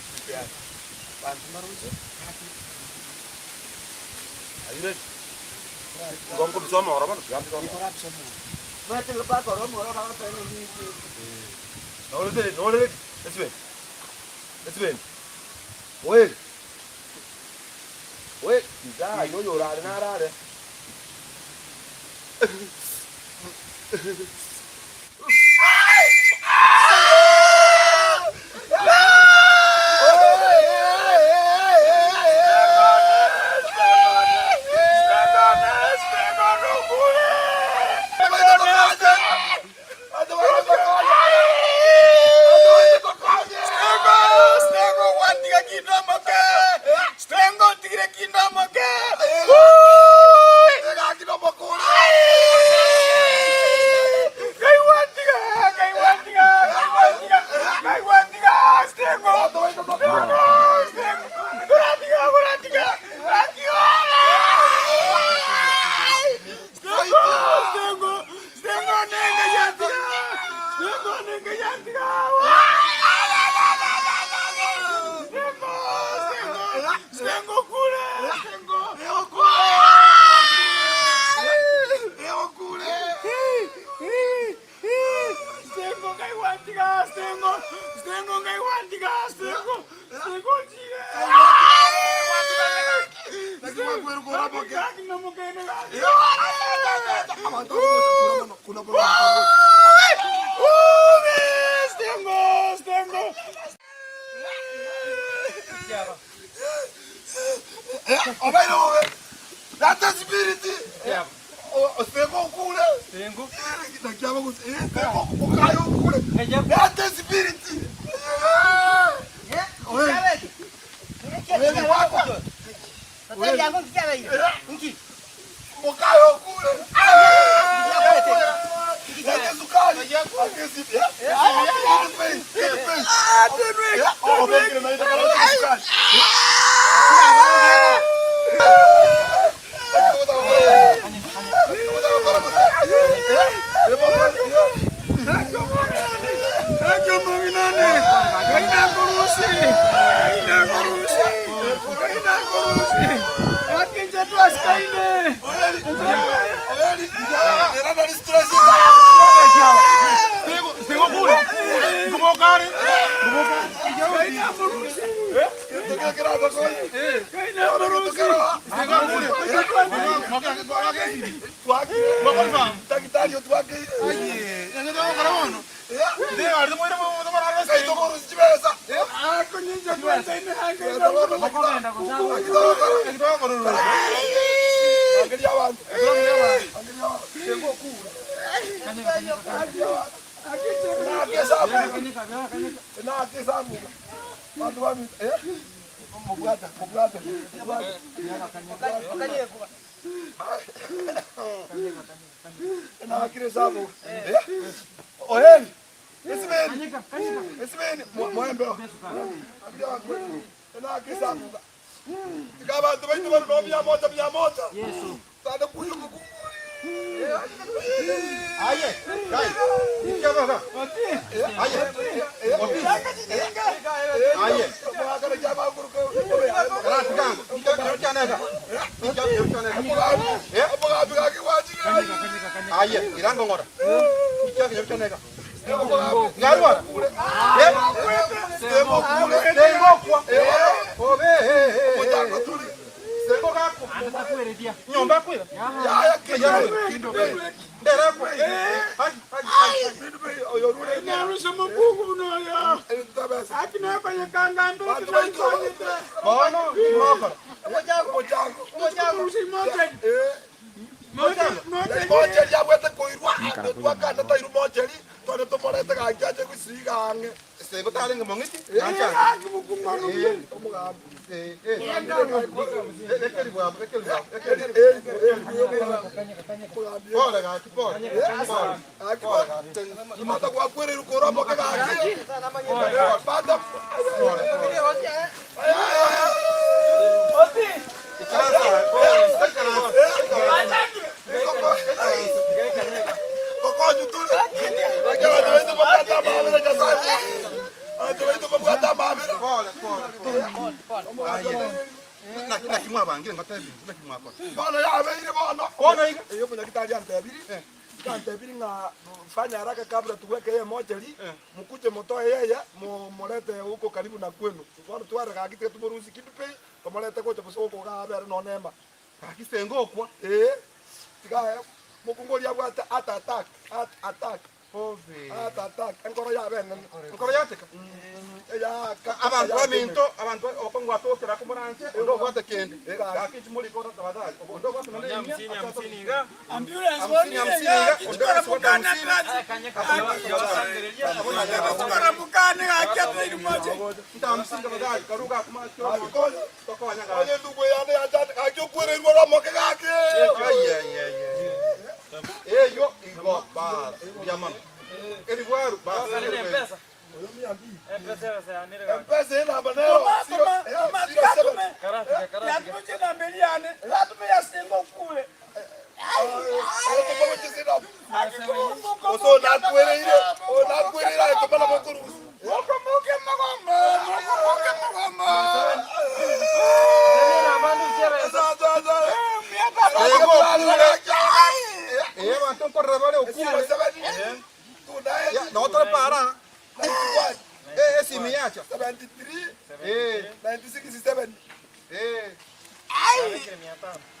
banto mbaroche, oratiga. Are you ready? Igo nkobisa omoro bono, tiga mbise omoro. Orabisa omoro. Omanyete bakora omoro bagoteba ng'a ninki. Nore ready, nore ready? Esibeni, esibeni. Oeri, oeri, tiga aye oyorare narare. Sengo tarenge mong'iti. Pore gaki pore. Mata gwakwereirwe korwa omoke gaki. Bata. Naki mwabangire ngotebi naki mwakora. Bono yabeire bono. Bono iga. Eyo omonyagitari antebiri, antebiri ng'a fanya haraka kabla tuweke yeye mochari, mukuje motoe yeye morete huko karibu na kwenu. Bono tware gaki tiga tomorusie Kidupei Tomorete gocha bosio gokoga abere nonya nema. Gaki senga okwa. Ee, tiga mokungu oria abwate heart attack, heart attack, heart attack, enkoro yabe enene. Enkoro yateka. Eyaaka. Abanto baminto, abanto okong'u atokera komoranche, onde obwate kende. Gaki inche moriko tafadhali, onde obwate nonya emia, Ambulance hamsini hamsini iga, onde obwate hamsini. Onye endugu yane yanchete gaki okwereirwe oromoke gaki. Eyo igo bas mbuya mono. Eribwaru bas. Empesa enamba nero Oso nakwereire, onakwereire aye tomana bokorusia. Eh, abanto nkorora bare okure. Ya, noo tore para. Eh, esimi yacha. Eh. Eh.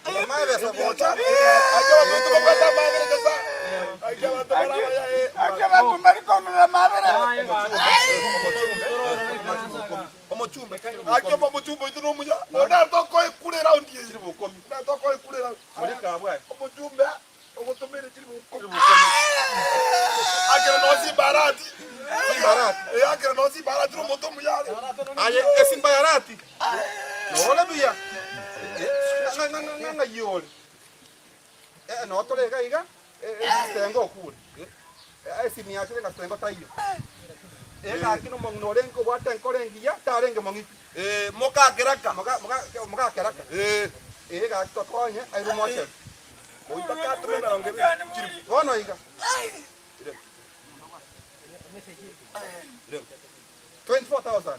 Amabesa bocha. Omochumbe akioma omochumbe oito nomuya onatokoe kure round eye natokoe kure round omochumbe ogotomere chiri bokomi akere nosi barati eh akere nosi barati nomonto omuya are Aye esimba yarati. Nore buya. Ng'a yore. Eh no tore iga iga. Eh sengo okure. Eh esimi yachire nga sengo taiyo. Eh gaki no mong'ina orenge obwate enkoro engiya tarenge mong'iti. Eh mokakeraka Moka moka mokakeraka. eh Eh gaki tokonye airwe mochari. oitaka atume emerongo ebere chiri Bono iga. 24,000.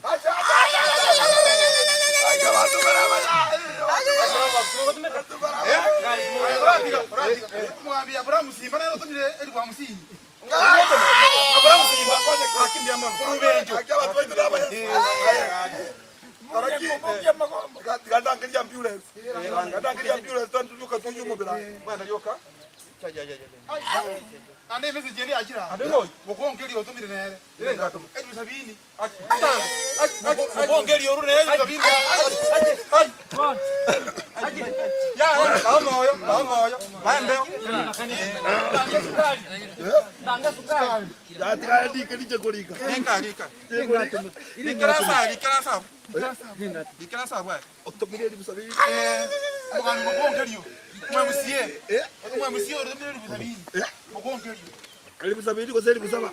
Elifu sabini gose elifu saba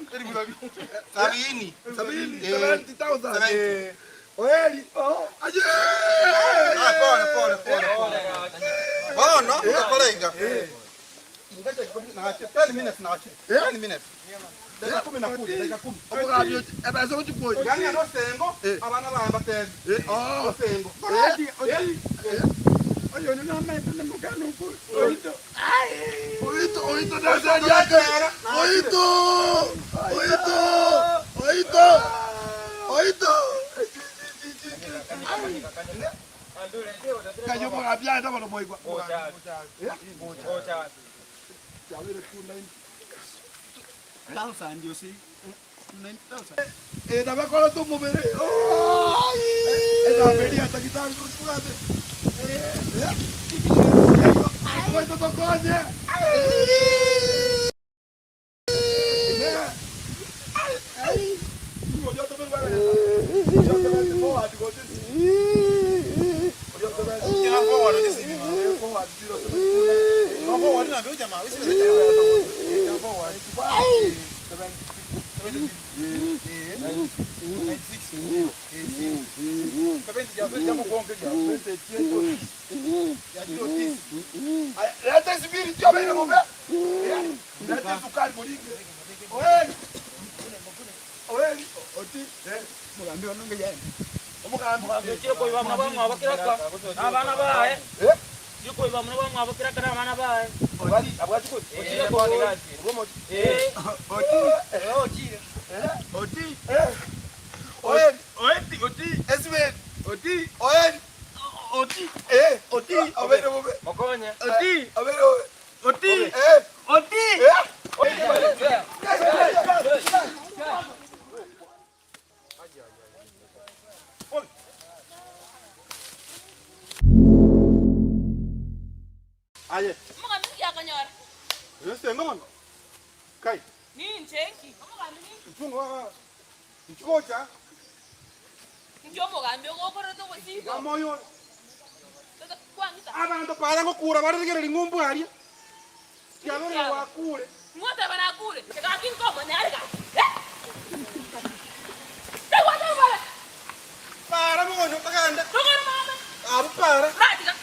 Sabini. sabini 70,000 oeli oh aye Ah, pole pole pole pole. Bono ndakora iga. Nache 10 minutes nache. 10 minutes. Dakika kumi na kuja, dakika kumi. omogambi ebesa ochikwoyi Yani ano sengo abana baye batezi. oh Sengo. Oito, oito, naseriake. Oito, oito, oito, oito. Kayo mogambi aye nabo moigwa. Eh, nabakorete omobere. Enamberi ya daktari tobwate. Oito tokonye. Leta esibiri chiabeire bobe, leta esukari moringe. Oeri, oeri, oti, omogambi ono ngeyende. Omogambi. Oti, oeri, oeti, oti, esibiri, oti, oeri, oti, eh, oti, obeire bobe. Oti, obeire bobe. Oti, eh, oti, eh. Aye. Omogambi ninki akonyora? Oyo senga bono. Kai. Ninche nki? Omogambi ninki? Inchuo ng'a inchuo gocha. Inki omogambi ogokorete ogosibwa? Iga moyo ore. Tata kwang'ita. Abanto para ngokura bare rigereria ng'umbu aria. Kiaberire gwakure. Ng'oteba nakure. Gaki nkomonyare gaki. Eh! Tegwateba bare. Para mono togende. Togende mama. Abwo para. Ratiga.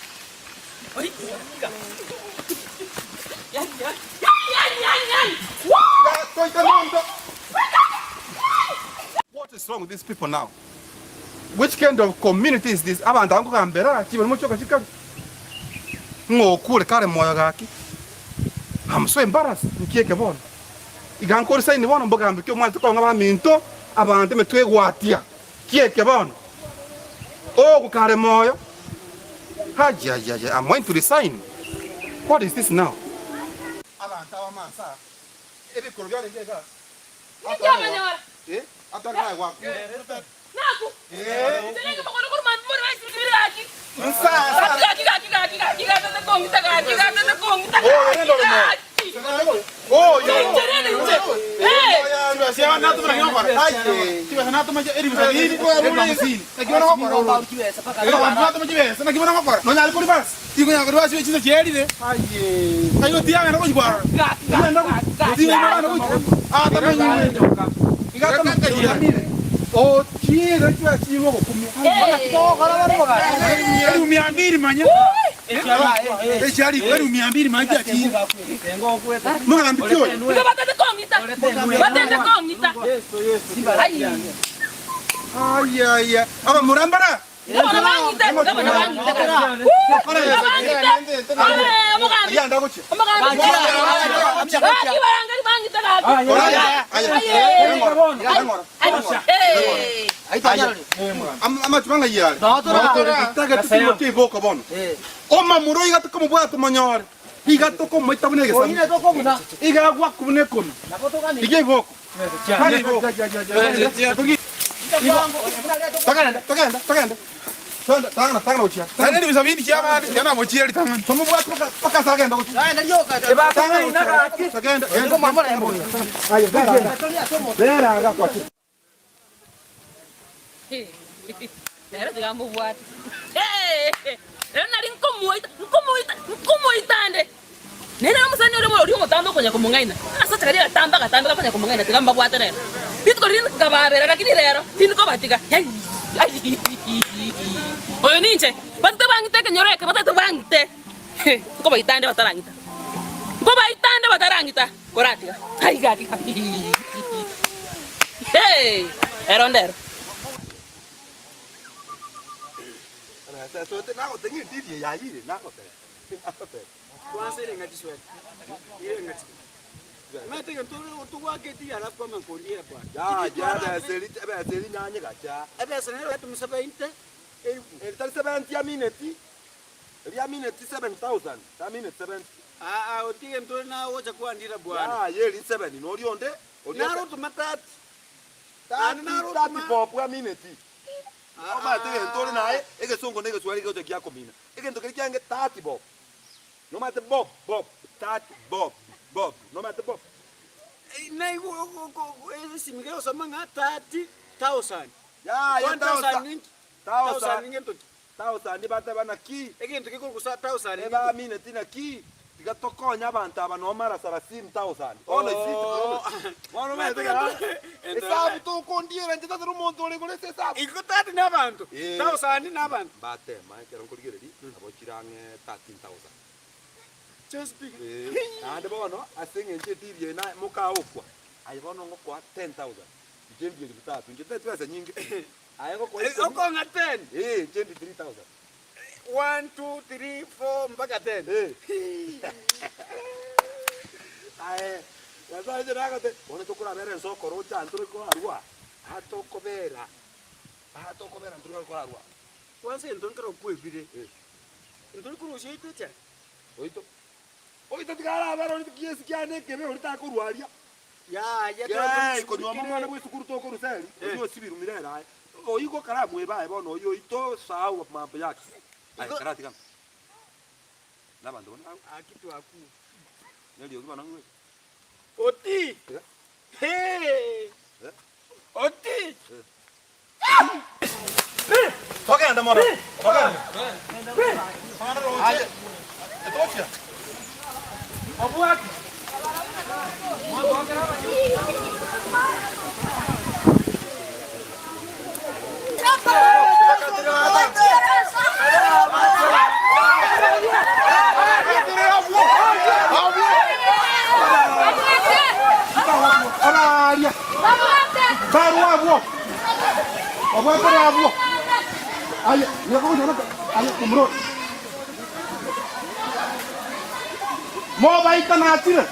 Oi, tiga. Yani, yani, yani, yani, yani. Toika monto. What is wrong with these people now? Which kind of community is this? Abanto aba nkogambera chibari mochoka chikari. Ng'o okure kare moyo gaki. I'm so embarrassed. Nki eke bono? Iga nkore saini bono mbogambe ki omwanete kong'a abaminto abanto emetwe egwatia. Ki eke bono? Ogo kare moyo. Hajajaja, I'm going to resign. What is this now? Abanto aba mansa ebikoro biarenge iga. Ninki abanyora? Eh, atari naye gwakure. Naku. Eh. Inche ninki mokono korwa mambia more baisi bire gaki. Nsa, nsa. Gaki gaki gaki gaki gaki gaki kong'ita gaki gaki kong'ita Oh, yende ore moyo. gaki. Oh, yo. Inche rende inche. Eh. Igo batete kong'ita. Batete kong'ita. Ai. Abamura mbara Igo bono bang'ite. Igo bono bang'ite. Igo bang'ite. Eh, omogambi. Omogambi. Gaki barangeri bang'ite gaki. Aye. Aye. Amachiko ng'ai are? Tagete timoki iboko bono. Omomura iga tokomobwata tomonyore. Iga tokomoita buna egesamu. Iga agwakwa buna ekonu. Iga iboko. Kare iboko. Togende, togende, togende. Togende, tang'ana, tang'ana gochia. Tomobwate mpaka mpaka ase agenda gochia. Tang'ana gochia. Togende, genda. Aye, bera iga. Bera iga kwachire. Nere tiga mbobwate. Ere nari nkomoita, nkomoita, nkomoita ande. Nere omosani oria oria omotambe okonya komong'aina. Agasacha karia agatambe agatambe gakonya komong'aina tiga mbabwate rero. Rituko riria nkababera lakini rero tindi kobatiga. Ai, ai, oyo ninche. Batete bang'ite ekenyoro eke, batete bang'ite. Nkobaita ande batarang'ita. Nkobaita ande batarang'ita. Koratiga. Ai gaki. Hey, ero ndero. Omanyete egento ore naye, egesongo na egeswahili gegocha giakomina. Egento keria kiange 30 bob. Nomanyete bob, bob, 30 bob, bob. Nomanyete bob? Naigwa esimi gegosoma ng'a 30,000. Yaya, 1,000 ninki? Thousand ngento ki? Thousand bateba naki? Egento gekorokwa sa thousand ngento ki? Ebamineti naki? Tiga tokonye abanto aba noo mara sarasini thousand. Bono isi bono omanyete kera esabu tokondiera inche tari omonto ore igoro ase esabu. Igo tati na abanto, Eh. thousand na abanto. Mbatema ekero nkorigereria nabo chire ang'e 13,000. Chionsi pi. Eh, naende bono ase eng'encho etibi eye naye mokaokwa, aye bono ngokoa 10,000, inche ndie elfu tatu, inche tari chibesa nyinge, aye ngokoa ikomi, Okong'a ten. eh, inche ndie 3,000. One, two, three, four mpaka ten. Eh. Aye, Nyasaye inche nagote, bono tokorabera ense okorocha ntore korarua, aa tokobera, aa tokobera ntore korarua. Kwanza egento nkere okwebire, Eh. ntori korusia oito echara? Oito, oito tiga arabere ore kiesi kiane ekebe oria takorwa aria. Yaya Yee, konyuoma omwana bwa esukuru tokorusa eri, oyio osibirwe mirere aye. Oyio gokaramweba aye bono oyio oito sahau mambo yake. Aye Igo- karatigana. Na abanto bande abwo, Aki twakure. neriogi bono ng'we. Oti! Eh. Hee! Eh. Oti! Togende mono, togende. Aye, etochia. Obwate. Oraria. Barwa abwo. Obwatore abwo. Aye, nigo aye omuro. Mobaita nachire.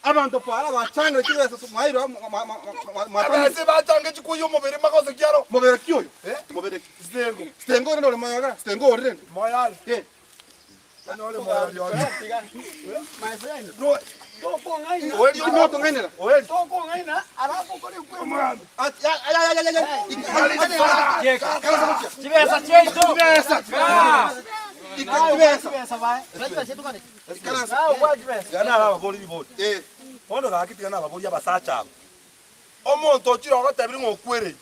Abanto para bachangire chibesa mwairwa Abase bachange chikuya omobere magoso kiaro. mobere ki oyo mobere ki Stengo. stengo rende ore moyoga stengo ore rende Moyale. Eh. Onyore moyale ore. My friend, No, tokong'aina. Oeri Kimokong'ainera. Oeri. Tokong'aina, alafu okore kwe. Chibesa chiaito. Chibesa bae. Ah, kwa chibesa. Gana ababori ribori. Bono gaki tiga nababori abasacha aba. Omonto ochire ogotebire ng'a okwerei,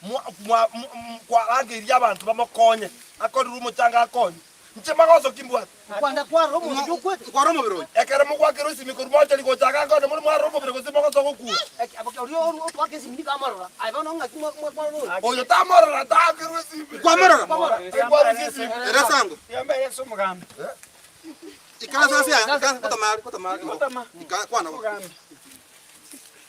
mwa- mwa- m- kwarangeirie abanto bamokonye, akorire omochanga akonywe. Inche magoso ki mbwate? Kwanda kwarora omonto okwete. Kwarora omobere oyo. Ekero mogwakerwa esimi korwa mochari gocha iga nkonye more mwarora omobere gose mogoso gokura. Oria otwake esimi nigo amorora. Aye bono ng'aki mwarora oyo? Oyo tamorora taakerwa esimi. Kwamorora? Ekwarusia esimi. Ere sango. Yambere ase omogambi. Ikaransa ase aya, ikaransa kotamari, kotamari. Gotama. Ika kwana. Omogambi.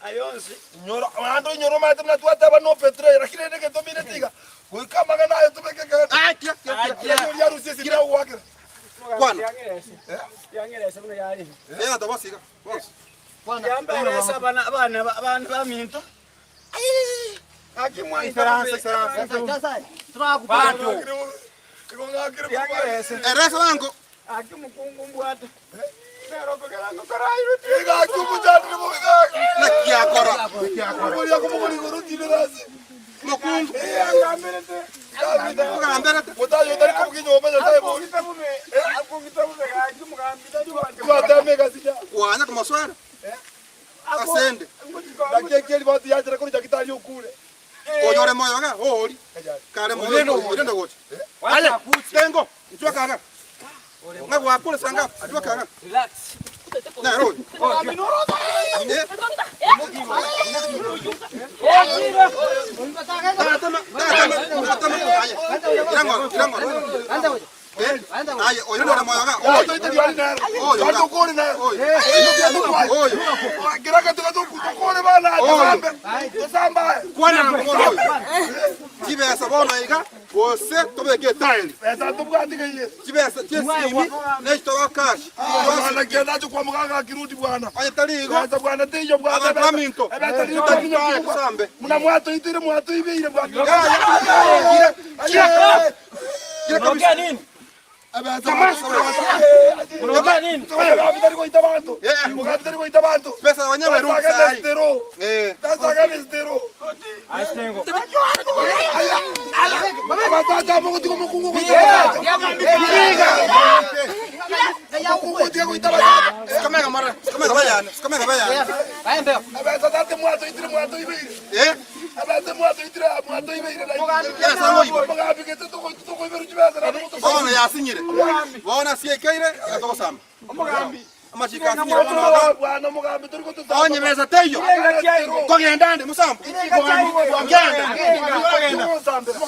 Ayonsi. Inyora, naende oinyore omanyete buna twateba no betray, lakini rende egento omineti iga, goika amang'ana aye tobeke ekero. Ah, kira, kira, kira. Lakini oria arusie esimi agoakera. Kwana. Yangerese. Yangerese buna yari. Eh, abanto bonsi iga, bonsi. Yamberese abana abana abana baminto. Aki mwaita. Ikaransa, ikaransa. Bantu. Igo ng'akire Yangerese. Eresa bango. Aki mukungu mbwate. Nero okogera ngokorairwe. Iga aki omochando bobe gaki. Naki akora. Oria akomogora igoro otinde ase. Mokungu. Angamberete. Ogamberete. Motayo otari kobuga enyomba Nyasaye bobe. Akong'ita bobe. Akong'ita bobe gaki omogambi tari gwante. Twatema egasi ya. Kwanya komoswera. Asende. Naki eki eriboti yachera korwa Nyagetari okure. Oyore. moyo iga, oori. Kare moyo, oirende gocha. Aye, tengo, inchuo kaga. Ng'a gwakure saa ngapi? Inchuo kaga. Nere oyo. Eh. Tatama, tatama, tatama. Aye, irang'o, irang'o. Eh, aye, oyo nore moyo iga, oyo. Oyo iga. Oyo. Kwana na bono oyo. Chibesa bono iga, gose tobeke etaeri. Chibesa chiesimi nechitoba cash. Onye tari igo, abanto baminto, tari tosambe. Yaya, kira, kira kabisa. Pesa wenyewe rudi sahi. Eh. Sikamega mara, sikamega bayane, sikamega bayane. Eh? Bono yasinyire. Bono asiekeire, iga togosamba. Amachiko asinyire bono iga. Onye besa teiyo. Kogenda ande musambo. Genda.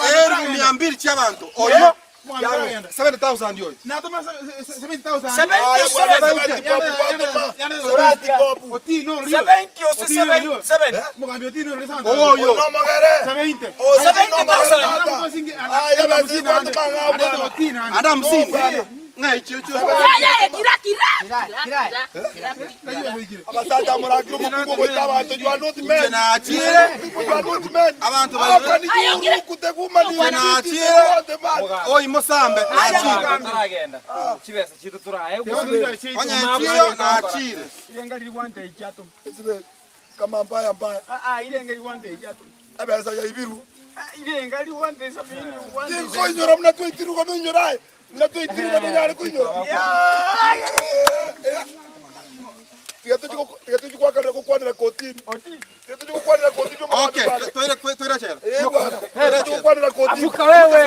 Elfu mia mbili chiabanto. Oyo 70,000 oyo. Oyo. Anda hamsini. Ng'a ichio chio. Inche nachire abanto baito inche nachire oi mosambe nachire onye nchio nachire Okay, toire toire chela. Afuka wewe.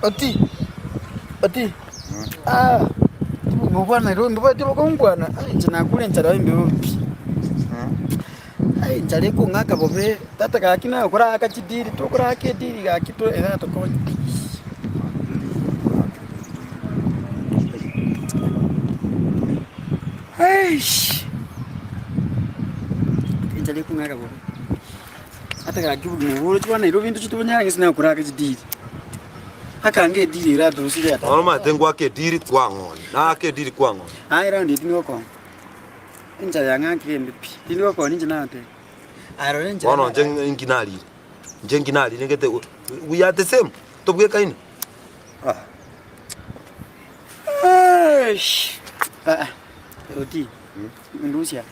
Oti, oti, ah, mobwana ero mbabwate bakongwana, ah inche nakure enchara embe bobe pi. Ai enchara ekong'aka bobe, tata gaki naye okoraka chidiri tokoraka ediri gaki to eratokonye eish. Eish, enchara ekong'aka bobe. Ata gaki obogima obo oroche bwa Nairobi ntoche tobonyare ng'ese naye okoraka chidiri. Akange ediri ere atorosire ata. Bono omanyete ngwake ediri kwang'onya, naake ediri kwang'onya. Aye round eye tindi gokonya. Enchara yang'akire embe pi. Tindi gokonya inche nagotebia. Aye rora enchara. Bono inche inki narire? Inche inki narire ngete we are the same, tobwekaine. Ah. Eish. Ah ah. Oti. Ndusia.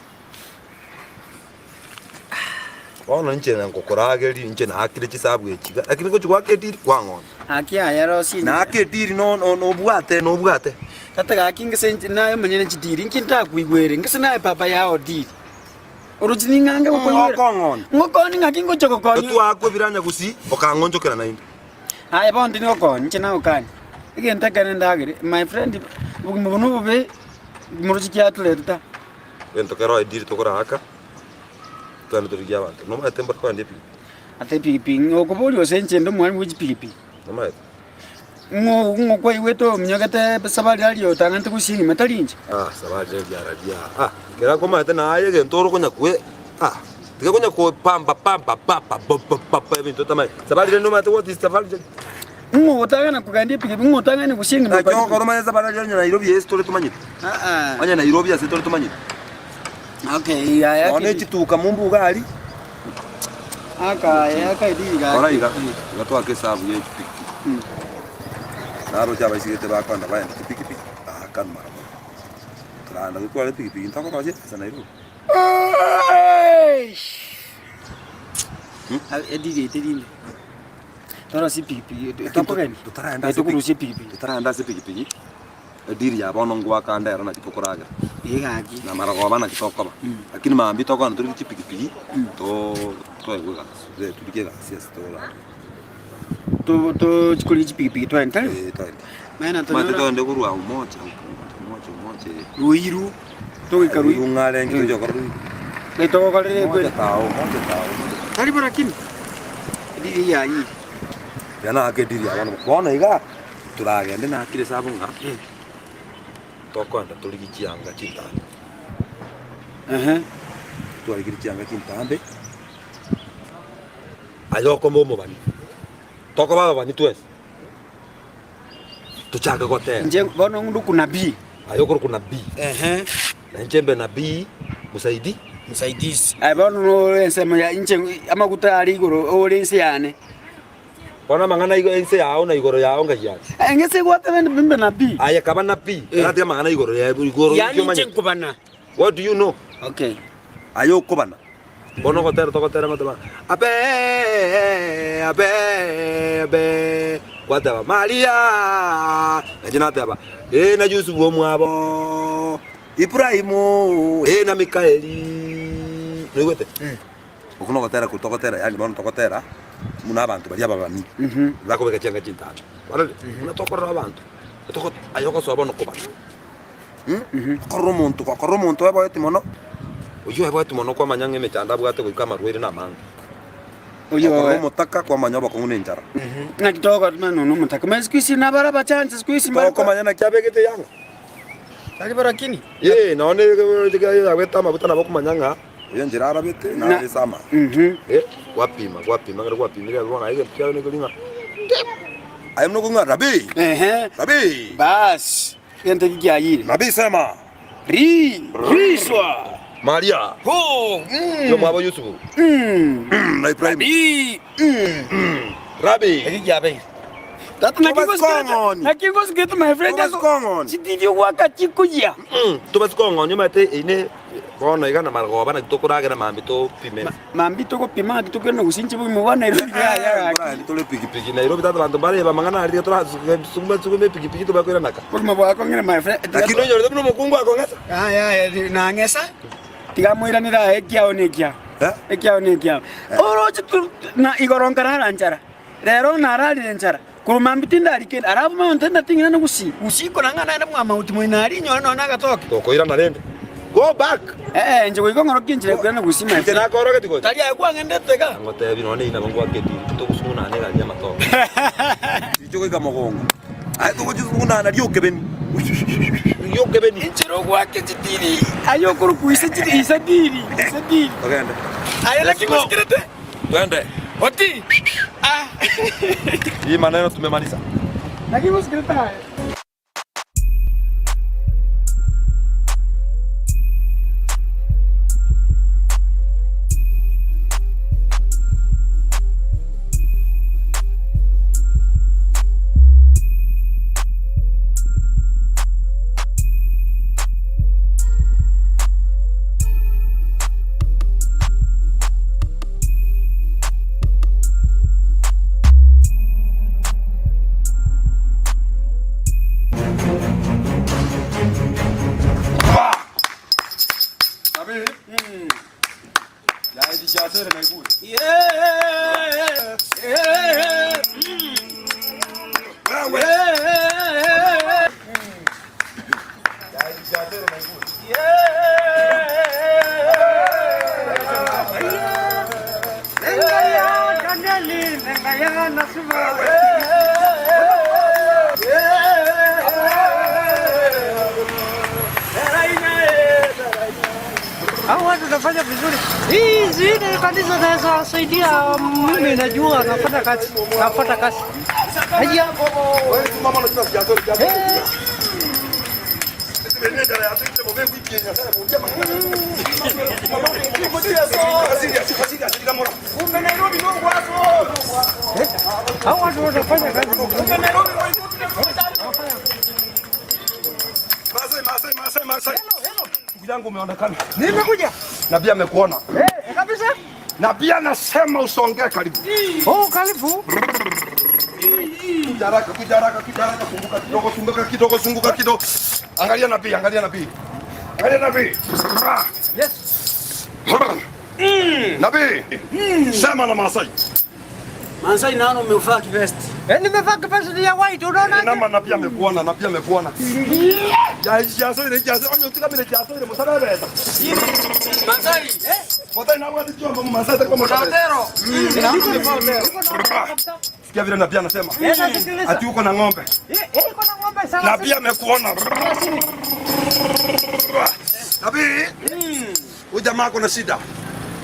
Bono inche nkokorageria, inche naakire chisabu echi iga, lakini ngochia goaka ediri kwang'onya. Gaki aye rosie inche. Naaka ediri no- no- nobwate nobwate. Tata gaki ngese inche naye omonyene chidiri, inki ntakoigwere, ngese naye papa yao diri. Oroche ning'ange gokoigwera. Ng'okong'onya. Ng'okonya ng'aki ngocha gokonya. Twaakwa ebiranya gusii, okang'onchokera naende. Aye bono tindi gokonya, inche nagokania. Egento ekere ndagere, my friend, obogima obo nobobe, moroche kiaturete ta. Egento kero ediri tokoraaka, twende torigie abanto. Nomanyete mbare kogenda epigipigi? Ase epigipigi, ng'a okoboria gose inche inde omwalimu bwe chipigipigi. Nomanyete? Ng'o ng'o kwaigwete ominyogete sabari aria otang'anete gusii engima tari inche? Ah, sabari aria araria ah, kera nkomaete naye egento ore konya kwe ah, tiga konya kopamba pamba papa bo papa ebinto otamanyeti. Sabari rende omanyete what is safari rende? Ng'o otang'ana kogenda epikipiki, ng'o otang'ani gusii engima Naki ogokora omanye sabari aria onye Nairobi ase tore tomanyeti. Onye Nairobi ase tore tomanyeti. Okay, yaya Nonya echituka mombuga aria. Aka aka ediri gaki. Kora iga, iga twake esabu ye chipikipiki. Naroche abaisigete bakoenda baende chipikipiki, aakanu mara mono. Toragenda totware epikipiki ntokorosia ase Nairobi. Ediri eye teri mbe. Torosie epikipiki, tokogenda. Totaragenda ase Tokorusia epikipiki. Totaragenda ase epikipiki, Ediri ya bono ngoaka ndero naki tokoragera, Ee gaki. na marogoba naki tokoba. Lakini mambia tokogenda tore chipikipiki, to toegwe egasi, eh, torike egasi ase torare. To tochi korigia chipikipiki twende tari? Eh, twende. Maana Omanyete tonyora togende korwa Umoja, Umoja, Umoja, Umoja eh. Ruiru, togoika Ruiru Ruiru. ng'are nki tochi gokora Ruiru? Naki togokorera Umoja ekweri. tao, Umoja tao, Umoja tao. Tari bo lakini, ediri eye yayire. Riria naaka ediri ya bono, bono iga. Toragende nakire esabu ng'a tokoenda torigie chianga chintambe. Ehe. Twarigirie chianga chintambe, aye okoba omobani, tokoba ababani twensi, tochake gotera. Inche bono nduku nabii. Aye okorokwa nabii, Ehe. na inche mbe nabii musaidi. Msaidizi. Aye bono nore ensemo ya inche amaguta are igoro ore inse yane. Bono amang'ana aigo ense yao na igoro yao ngai are. Eng'ese egwatebe mbe nabii. Aye kaba nabii, karatiga amang'ana igoro ya igoro Yaani inki inche omanyete? nkobana. What do you know? Okay. Aye okobana. Bono ogotera togotera ngoteba abe abe abe gwateba Maria nainche nateba ee na Yusufu omwabo Ibrahimu ee na Mikaeli noigwete? Okwo nogotera korwa togotera yaani bono togotera buna abanto baria ababani bakobeka chianga chintambe. Kwarorire? Buna tokorora abanto, toko aye ogosoa bono kobana okorora omonto gokorora omonto oeboeti mono, oyio oeboeti mono kwamanya ng'a emechando abwate goika amarwaire na amange. Oyio Okorora omotaka kwamanya obokong'u na enchara. Naki togokorora nonya omotaka. Manya siku hizi nabare abachanche siku hizi mbare Tokomanya naki abegete eyanga. Tari bo lakini. Ee, nonye yagwete amaguta nabo okomanya ng'a Oyo enchera arabete nare ase amaya. Eh, gwapima, gwapima, ekero gwapimire abwo bono aye egento kiaye nekeri ng'a tip. Aye buna okong'a rabii, Ehe. rabii, Bas, egento eki kiayire. nabii sema, Ri, riswa. Maria, Ho, mm, yomwabo Yusufu, mm. na Ibrahimu, Rabii, mm. rabii. Eki kiabeire. Tata naki Tobasi ngosikete, kong'oni. naki ngosikete my friend Tobasi aso. kong'oni. Chitiri ogwaka chikoyia. Tobasi kong'onia omanyete eine bono iga na marogoba naki tokoragera mambia topime. Mambia togopima ng'aki tokende gosincha obogima bwa Nairobi yaya gaki. Mboragende tore epikipiki Nairobi tata abanto mbareba amang'ana aria tiga torasuguma suguma epikipiki tobe koirana ka. Obogima bwakong'ire my friend. Lakini onyorete buna omokungu akong'esa. Yaya nang'esa tiga moiranere aye ekiao na ekiao. Eh? Ekiao na ekiao. Oroche tu na igoro nkarara nchara. Rero nararire enchara, korwa mambia tindari kende, arabu monto ndating'ina na gusii. Gusii korang'ana naende mwamauti moino aria inyore nonya nagatoke. Tokoirana rende. Go back. Ee, inche goika ong'orokie enchera ya koirana gusii my Inche friend. nakoorogetie gocha. Tari aye kwang'endete iga. Ngotebi nonya neyio nabo ngwake etiri, togosugunana egari y'amatoke. Ticho goika mogongo. Aye togochisugunana riokebeni. Riokebeni. Enchera ogwake chitiri, aye okorokwa ise chiri, ise diri, ise diri. Togende. Aye Let's naki go. gosikirete? Twende. Oti. Ah. Hii maneno tumemaliza. Naki gosikirete aye? Wanafanya vizuri. Hii zile kanisa naweza saidia mimi najua nafanya kazi. Nafuata kazi. Haya. Eh. Hao watu wanafanya kazi. Masai, Masai, Masai, Masai. Ndugu yangu umeonekana. Nimekuja. Na pia amekuona. Eh, kabisa. Na pia nasema usongee karibu. Oh, karibu. Kuja haraka, kuja haraka, kuja haraka, zunguka kidogo, zunguka kidogo, zunguka kidogo. Angalia nabii, angalia nabii. Angalia nabii. Yes. Nabii. Sema na Masai. Masai naona umevaa kivesti. Eh, nimevaa kivesti ya white unaona? Nama nabii amekuona, nabii amekuona. Ya jaso ile jaso, onyo tikamire jaso ile musabebeta. Masai. Eh? Masai na watu chombo Masai kwa musabebeta. Sikia vile nabii anasema. Eh, nasikiliza. Ati uko na ng'ombe. Eh, eh, iko na ng'ombe sana. Nabii amekuona. Nabii. Huyu jamaa ako na shida.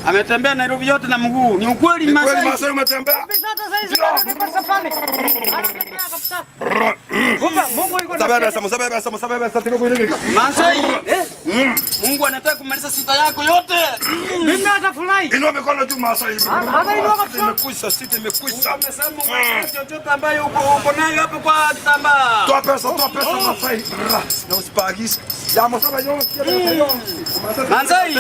Ametembea Nairobi yote na mguu. Ni ukweli Ni kweli Masai. Masai umetembea? Kabisa hata saizi bado niko safari. Anatembea kabisa. Kumbe Mungu yuko na Musabebesa, musabebesa, musabebesa tiko kuiligika. Masai. Eh? Mungu anataka kumaliza sita yako yote. Mimi hata furahi. Inua mikono juu Masai. Hata inua kabisa. Imekwisha, sita imekwisha. Amesema umalize chochote ambayo uko uko nayo hapo kwa kitambaa. Toa pesa, toa pesa Masai. Na usipagise. Ya musaba yo. Masai.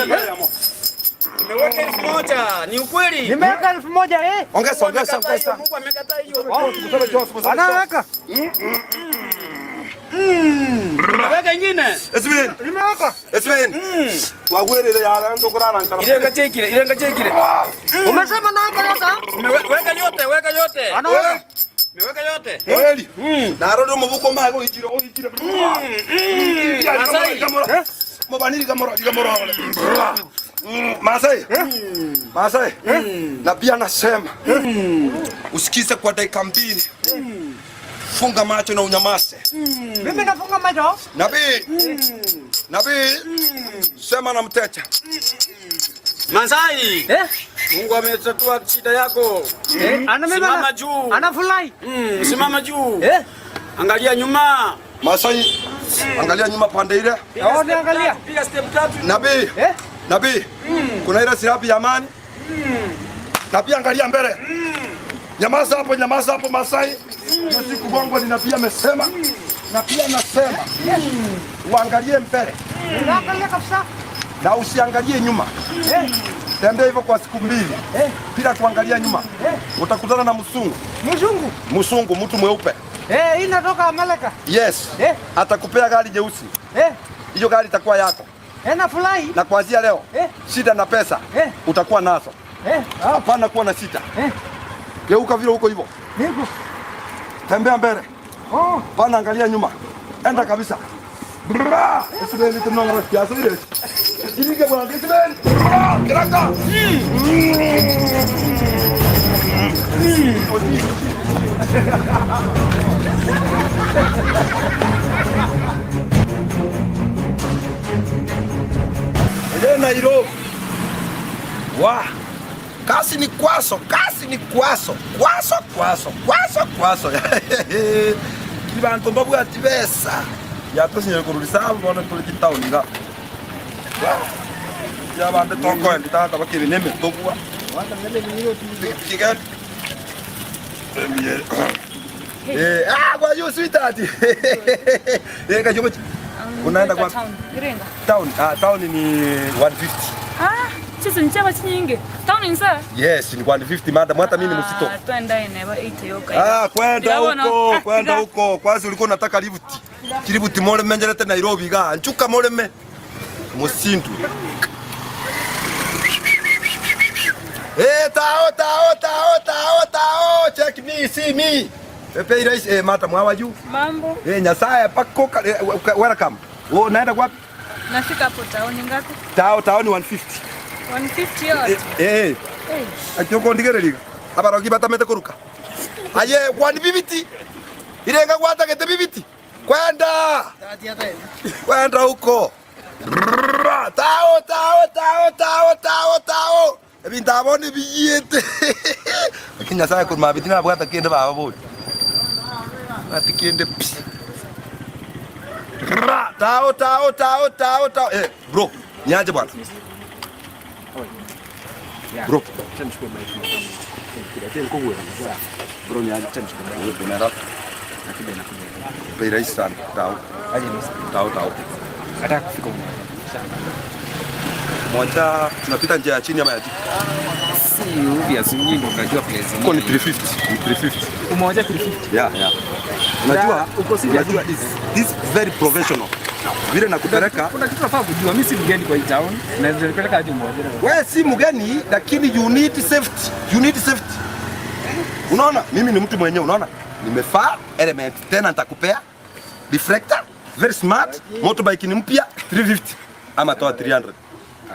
Nimeweka 1000. Ni ukweli. Nimeweka 1000 eh. Ongeza, ongeza, ongeza. Mungu amekataa hiyo. Anaweka. Weka ingine. Esmin. Nimeweka. Esmin. Wagwerere ya ndo kurara nkara. Irenga chekile, irenga chekile. Umesema naweka yote? Weka yote, weka yote. Anaweka. Nimeweka yote. Kweli? Naro ndo mubuko mago ichiro ichiro. Masai. Mubaniri gamora gamora. Masai. Masai. Na pia nasema usikize kwa dakika mbili. Funga macho na unyamaze. Mimi nafunga macho. Nabii. Nabii. Sema na mteja. Masai. Eh? Mungu ametatua shida yako. Eh, ana mimi Simama juu. Anafurahi. Mm, simama juu. Eh? Angalia nyuma. Masai, angalia nyuma pande ile. Oh, niangalia. Piga step tatu. Nabii. Eh? Nabii. Kuna ile silabu ya amani. Nabii angalia mbele. Nyamaza hapo, nyamaza hapo Masai. Hiyo siku gongo ni nabii amesema. Nabii anasema. Uangalie mbele Naangalia kabisa. na usiangalie nyuma. Eh? Tembea hivyo kwa siku mbili Eh? bila kuangalia nyuma. Eh? Utakutana na msungu. Mzungu. Msungu, mtu mweupe. Eh, hii inatoka Amerika. Yes. Eh? Atakupea gari jeusi. Eh? Hiyo gari itakuwa yako. Eh, nafurahi. Na kuanzia leo Eh? shida na pesa Eh? utakuwa nazo. Eh? Hapana kuwa na sita. Eh? Geuka vile huko hivyo. Niko. Tembea mbele. Oh. Pana angalia nyuma. Enda kabisa. Bra! Isibeli tunongo kiasi ile. Kirike bwana Isibeli. Bra! Kiraka. Ile Nairobi. Wa. Kasi ni kwaso, kasi ni kwaso, kwaso kwaso, kwaso kwaso. Kiri bantu mbabwati besa. Yatosinyere korwa risabu bono tore chitaoni iga. Ya bande tokoendi tata bakebe na emetobwa. Pikipiki Eh, ah, kwa hiyo sweetheart. Eh, kachomo. Unaenda kwa town. Irenga. town. Ah, town ni 150. Ah, chizo nchaba chinyingi. Town insa. Yes, ni 150 madam, hata mimi ni msito. Ah, twenda ine ba 8 yoka. Ah, kwenda Ndabona. huko, Ah, kwenda iga. huko. Kwanza ulikuwa unataka lift. Kilibuti mole menjerete Nairobi ga. Nchuka moleme. Musindu. Eh, tao tao tao tao tao. Check me, see me. Pepe rais eh, mata mwawa juu. Mambo. Eh, Nyasaye pako eh, welcome. Wewe unaenda wapi? Nafika hapo town ngapi? Tao tao ni 150. 150 yote. Eh, eh. Eh. Ati ndigereriga. Abarogi batamete kuruka. Aye, kwani bibiti. Irenga gwatagete bibiti. Kwenda. Kwenda huko. Rrrra, Tao, tao, tao, tao, tao, tao. Ebinto abo nibiyiete. Lakini Nyasaye korwa mambia tinabwata kende baba bori. Bwati kende pi. Rrrra, Tao, tao, tao, tao, tao. Eh, bro, niaje bwana. Bro. Bro, niaje. Unaenda? Bei rahisi sana. Tao. Tao, tao. Moja tunapita njia ya chini ama ya juu? Si obvious, nyinyi ndio mnajua place. Huko ni 350. Ni 350. Umoja 350. Yeah, yeah. Unajua, Na uko serious? unajua this this very professional. Vile nakupeleka Kuna kitu nafaa kujua, mimi si mgeni kwa hii town. Naweza nipeleka aje umoja. Wewe si mgeni lakini you need safety. You need safety. Unaona, mimi ni mtu mwenyewe, unaona? Nimefaa element tena nitakupea reflector, very smart, motorbike ni mpya 350 ama toa 300.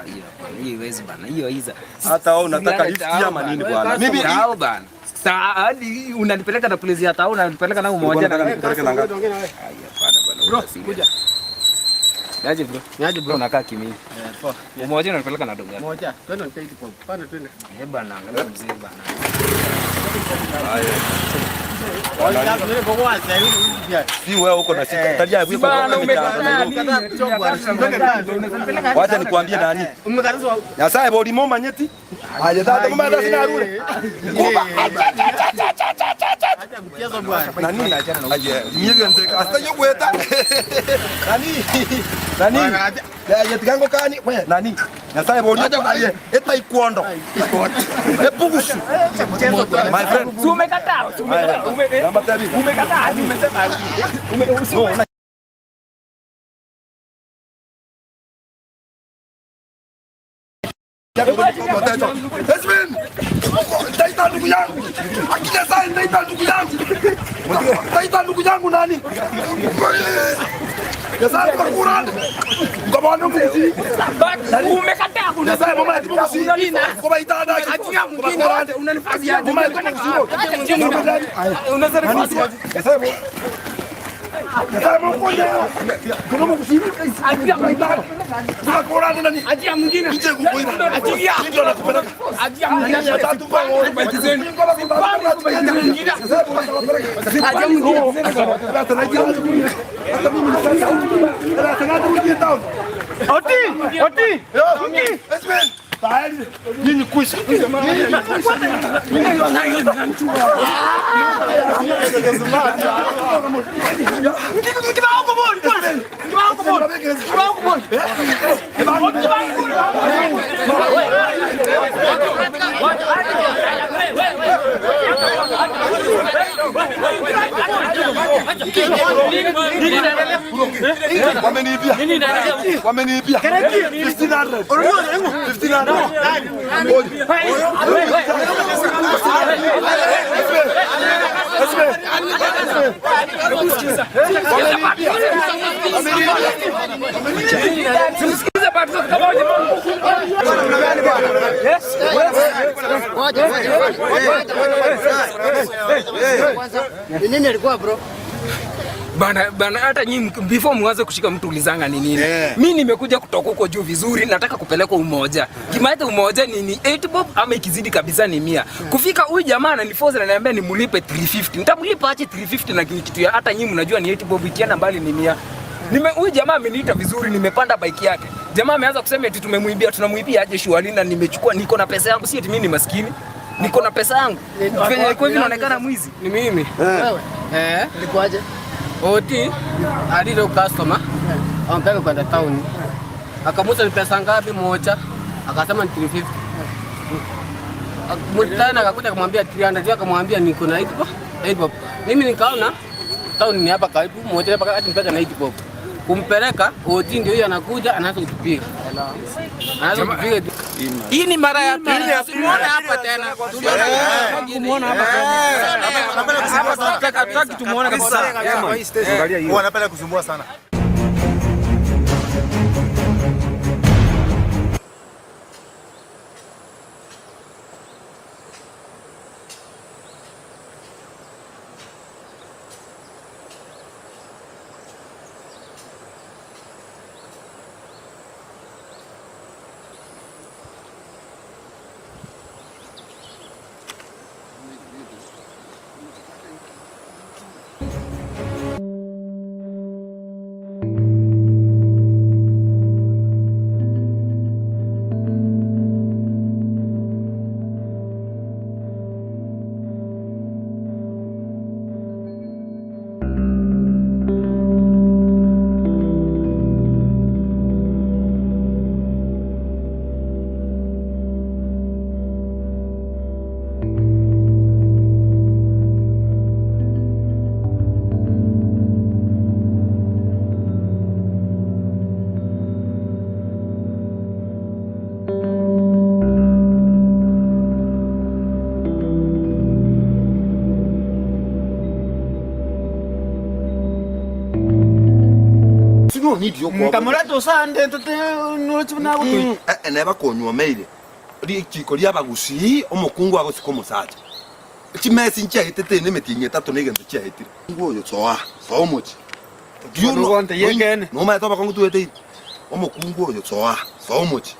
Hiyo hapana, hiyo iwezi bana. Hiyo iza. Hata wewe unataka lift ama nini bwana? Mimi tao bana. Sa hadi unanipeleka na place ya tao, unanipeleka na umoja Ulikuwa unataka nikupeleke na ngapi? Hapana bwana. Bro, kuja. Niaje bro? Niaje bro? Unakaa kimimi. Eh, poa. Umoja unanipeleka na dogo. Moja, twende nitaiti kwa. Panda twende. Eh bana, angalia mzee bana. Si wewe uko na shida. Italia Si bana, umekataa nini? Wacha nikuambie nani. Nyasaye boli mumanyeti. Aje tata mumata sinarure. Kuba. Nani? Aje miege ndeka asta yogweta. Nani? Nani? Ya tigango kani we nani? Nyasaye boli aje eta ikuondo. Epugusu. My friend. Si umekataa, si umekataa. Umekataa hadi umesema. Ume, No, Esmin! Nitaita ndugu yangu. Akija sasa nitaita ndugu yangu. Nitaita ndugu yangu nani? Nyasaye kwa Qur'an. Kwa bwana mkusi. Umekataa kuna Nyasaye mama ati mkusi. Kwa itana. Achia mwingine unanifasi aje? Mama ati mkusi. Unaweza nifasi aje? Nyasaye Nyasaye mkonya. Kuna mkusi. Achia mwingine. Kwa Qur'an nani? Achia mwingine. Nje kukuiba. Achia. Ndio nakupeleka. Achia mwingine. Tatu kwa Oti, oti. Nyinyi kwisha. Wameniibia. Wameniibia. 1500. 1500. Simsikize bado kama Ni nini alikuwa bro? Bana, bana hata nyinyi before mwanze kushika mtu ulizanga ni nini? Mi nimekuja kutoka huko juu vizuri, nataka kupelekwa Umoja. Kimaita Umoja ni ni 8 bob ama ikizidi kabisa ni 100. Kufika huyu jamaa ananiforce ananiambia nimlipe 350. Nitamlipa aje 350 na ni kitu ya hata nyinyi mnajua ni 8 bob ikienda mbali ni 100. Nime huyu jamaa ameniita vizuri, nimepanda bike yake. Jamaa ameanza kusema eti tumemuibia, tunamuibia aje shuali na nimechukua niko na pesa yangu, si eti mimi ni maskini. Niko na pesa yangu. Venye kwa hivi naonekana mwizi. Ni mimi. Wewe. Eh. Ilikuwaje? Oti alile customer ampeleka kwenda town. Akamuuliza ni pesa ngapi moja, akasema ni 350. Tena akakuja akamwambia 300, yeye akamwambia niko na 8 bob. 8 bob. Mimi nikaona town ni hapa karibu, moja hapa hadi mpaka na 8 bob. Kumpeleka Oti ndio huyo anakuja anaanza kutupiga. Anaanza kutupiga. Hii ni mara ya pili. Tumeona hapa tena. Tumeona hapa tena. Hatutaki tumuone kabisa. Wanapenda kusumbua sana. need yokoa Nkamoreta osande tote noroche buna agotoita. Mm, eh, neba konywomeire richiko ri'abagusii omokungu agosika omosacha. Chimesi nchiaetete ene emetienyi etato na egento chiaetire. Omokungu oyo soa, soa omochie. Do you know- Nogonte y'ekeene. Nomanyete obokong'u tweteire? Omokungu oyo soa, soa omochie.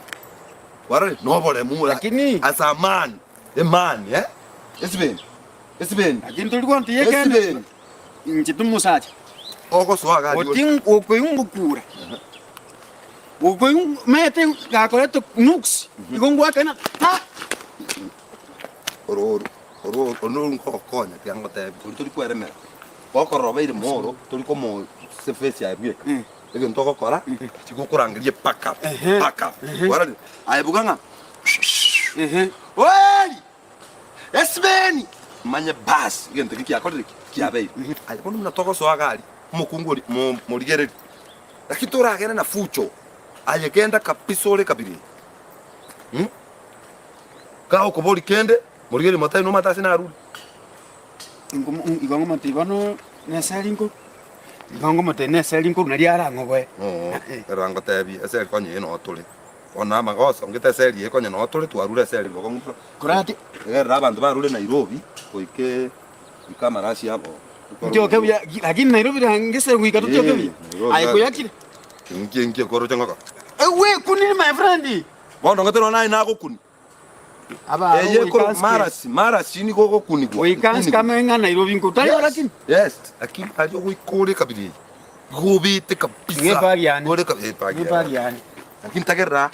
Kwarorire? Noboremu ora- Lakini- as a man, a man, eh? Esibeni, esibeni. Lakini tori gonte y'ekeene. Esibeni. Inche timosacha. Ogosoa gari ore. Oti okoingokura. Okoing mete gakorete nuks igo ngwakana ta. Oro oro oro oro nkogokonya tiga ngotebi tori tori kweremera. Gokorora obeire moro tori komo se face yaye bweka. Egento ogokora tigokorangeria pack up pack up. Kwarorire? Aye buga ng'a Oeri! Esibeni! Manye bas egento eke kiakorire ki? Kiabeire. Aye bono buna togosoa iga aria, omokungu oria mo- morigererie. Lakini toragende na fucho, aye genda kabisa ore kabiri eye. Mm? Gagokoboria kende, morigererie motebi nomanyete ase narure. Igo ngomotebi bono neseri nko igo ngomotebi neseri nkorwa naria arang'oboe. Oo, ekero angotebi eseri konya eye noo tore. Bono amagoso ngete eseri eye konya noo tore twarure eseri bokong'u buna Korati. Egerera abanto barure Nairobi goika goika amarasi abo. Ntioke buya lakini Nairobi ngese goika totioke buya. Aye koyakire. Nki nki okoroche ng'oka. Ewekunire my friend. Bono ngete nonya naye nagokuni. Aba Eye ekoro marasi marasi nigo ogokunigwa. Goika nsikame ng'a Nairobi nko tari lakini. Yes, lakini aria ogoika ore kabiri eye. Igo obete kabisa. Ng'ebagi yane. Ore kabisa ebagi Ng'ebagi yane. Lakini tagerera,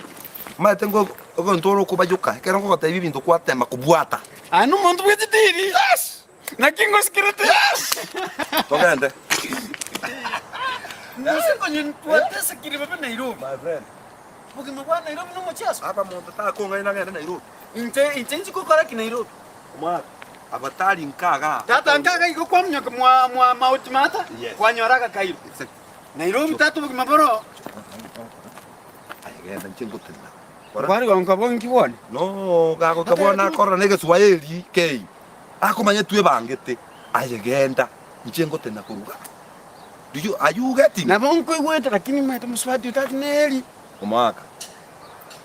omanyete ngo egento ore okobayoka, ekero ngogotebia ebinto kwatema kobwata. Aye nomonto bwe chitiri. Yes! Naki ngosikerete. Yes! Togende. Gose konye twatesekire babe Nairobi. My friend. Obogima bwa Nairobi nomochiaso. Aba monto takong'aina agende Nairobi. Inche inche inchi gokora ki Nairobi? Omwaka. Aba tari nka igaa. Tata nka iga igo kwaminyoka mwa mwa mauti mata Yes. kwanyora agakairo. Exactly. Nairobi tata obogima boro. Aye genda inche ngotenena. Kwari gonka bonki bwone. No, gagoka bono akorora na egeswahili kei. Akomanya twebangete. Aye genda inche ngotenena koruga. Do you, are you getting? Nabo nkoigwete lakini maete mosubati oyo tari neri. Omwaka.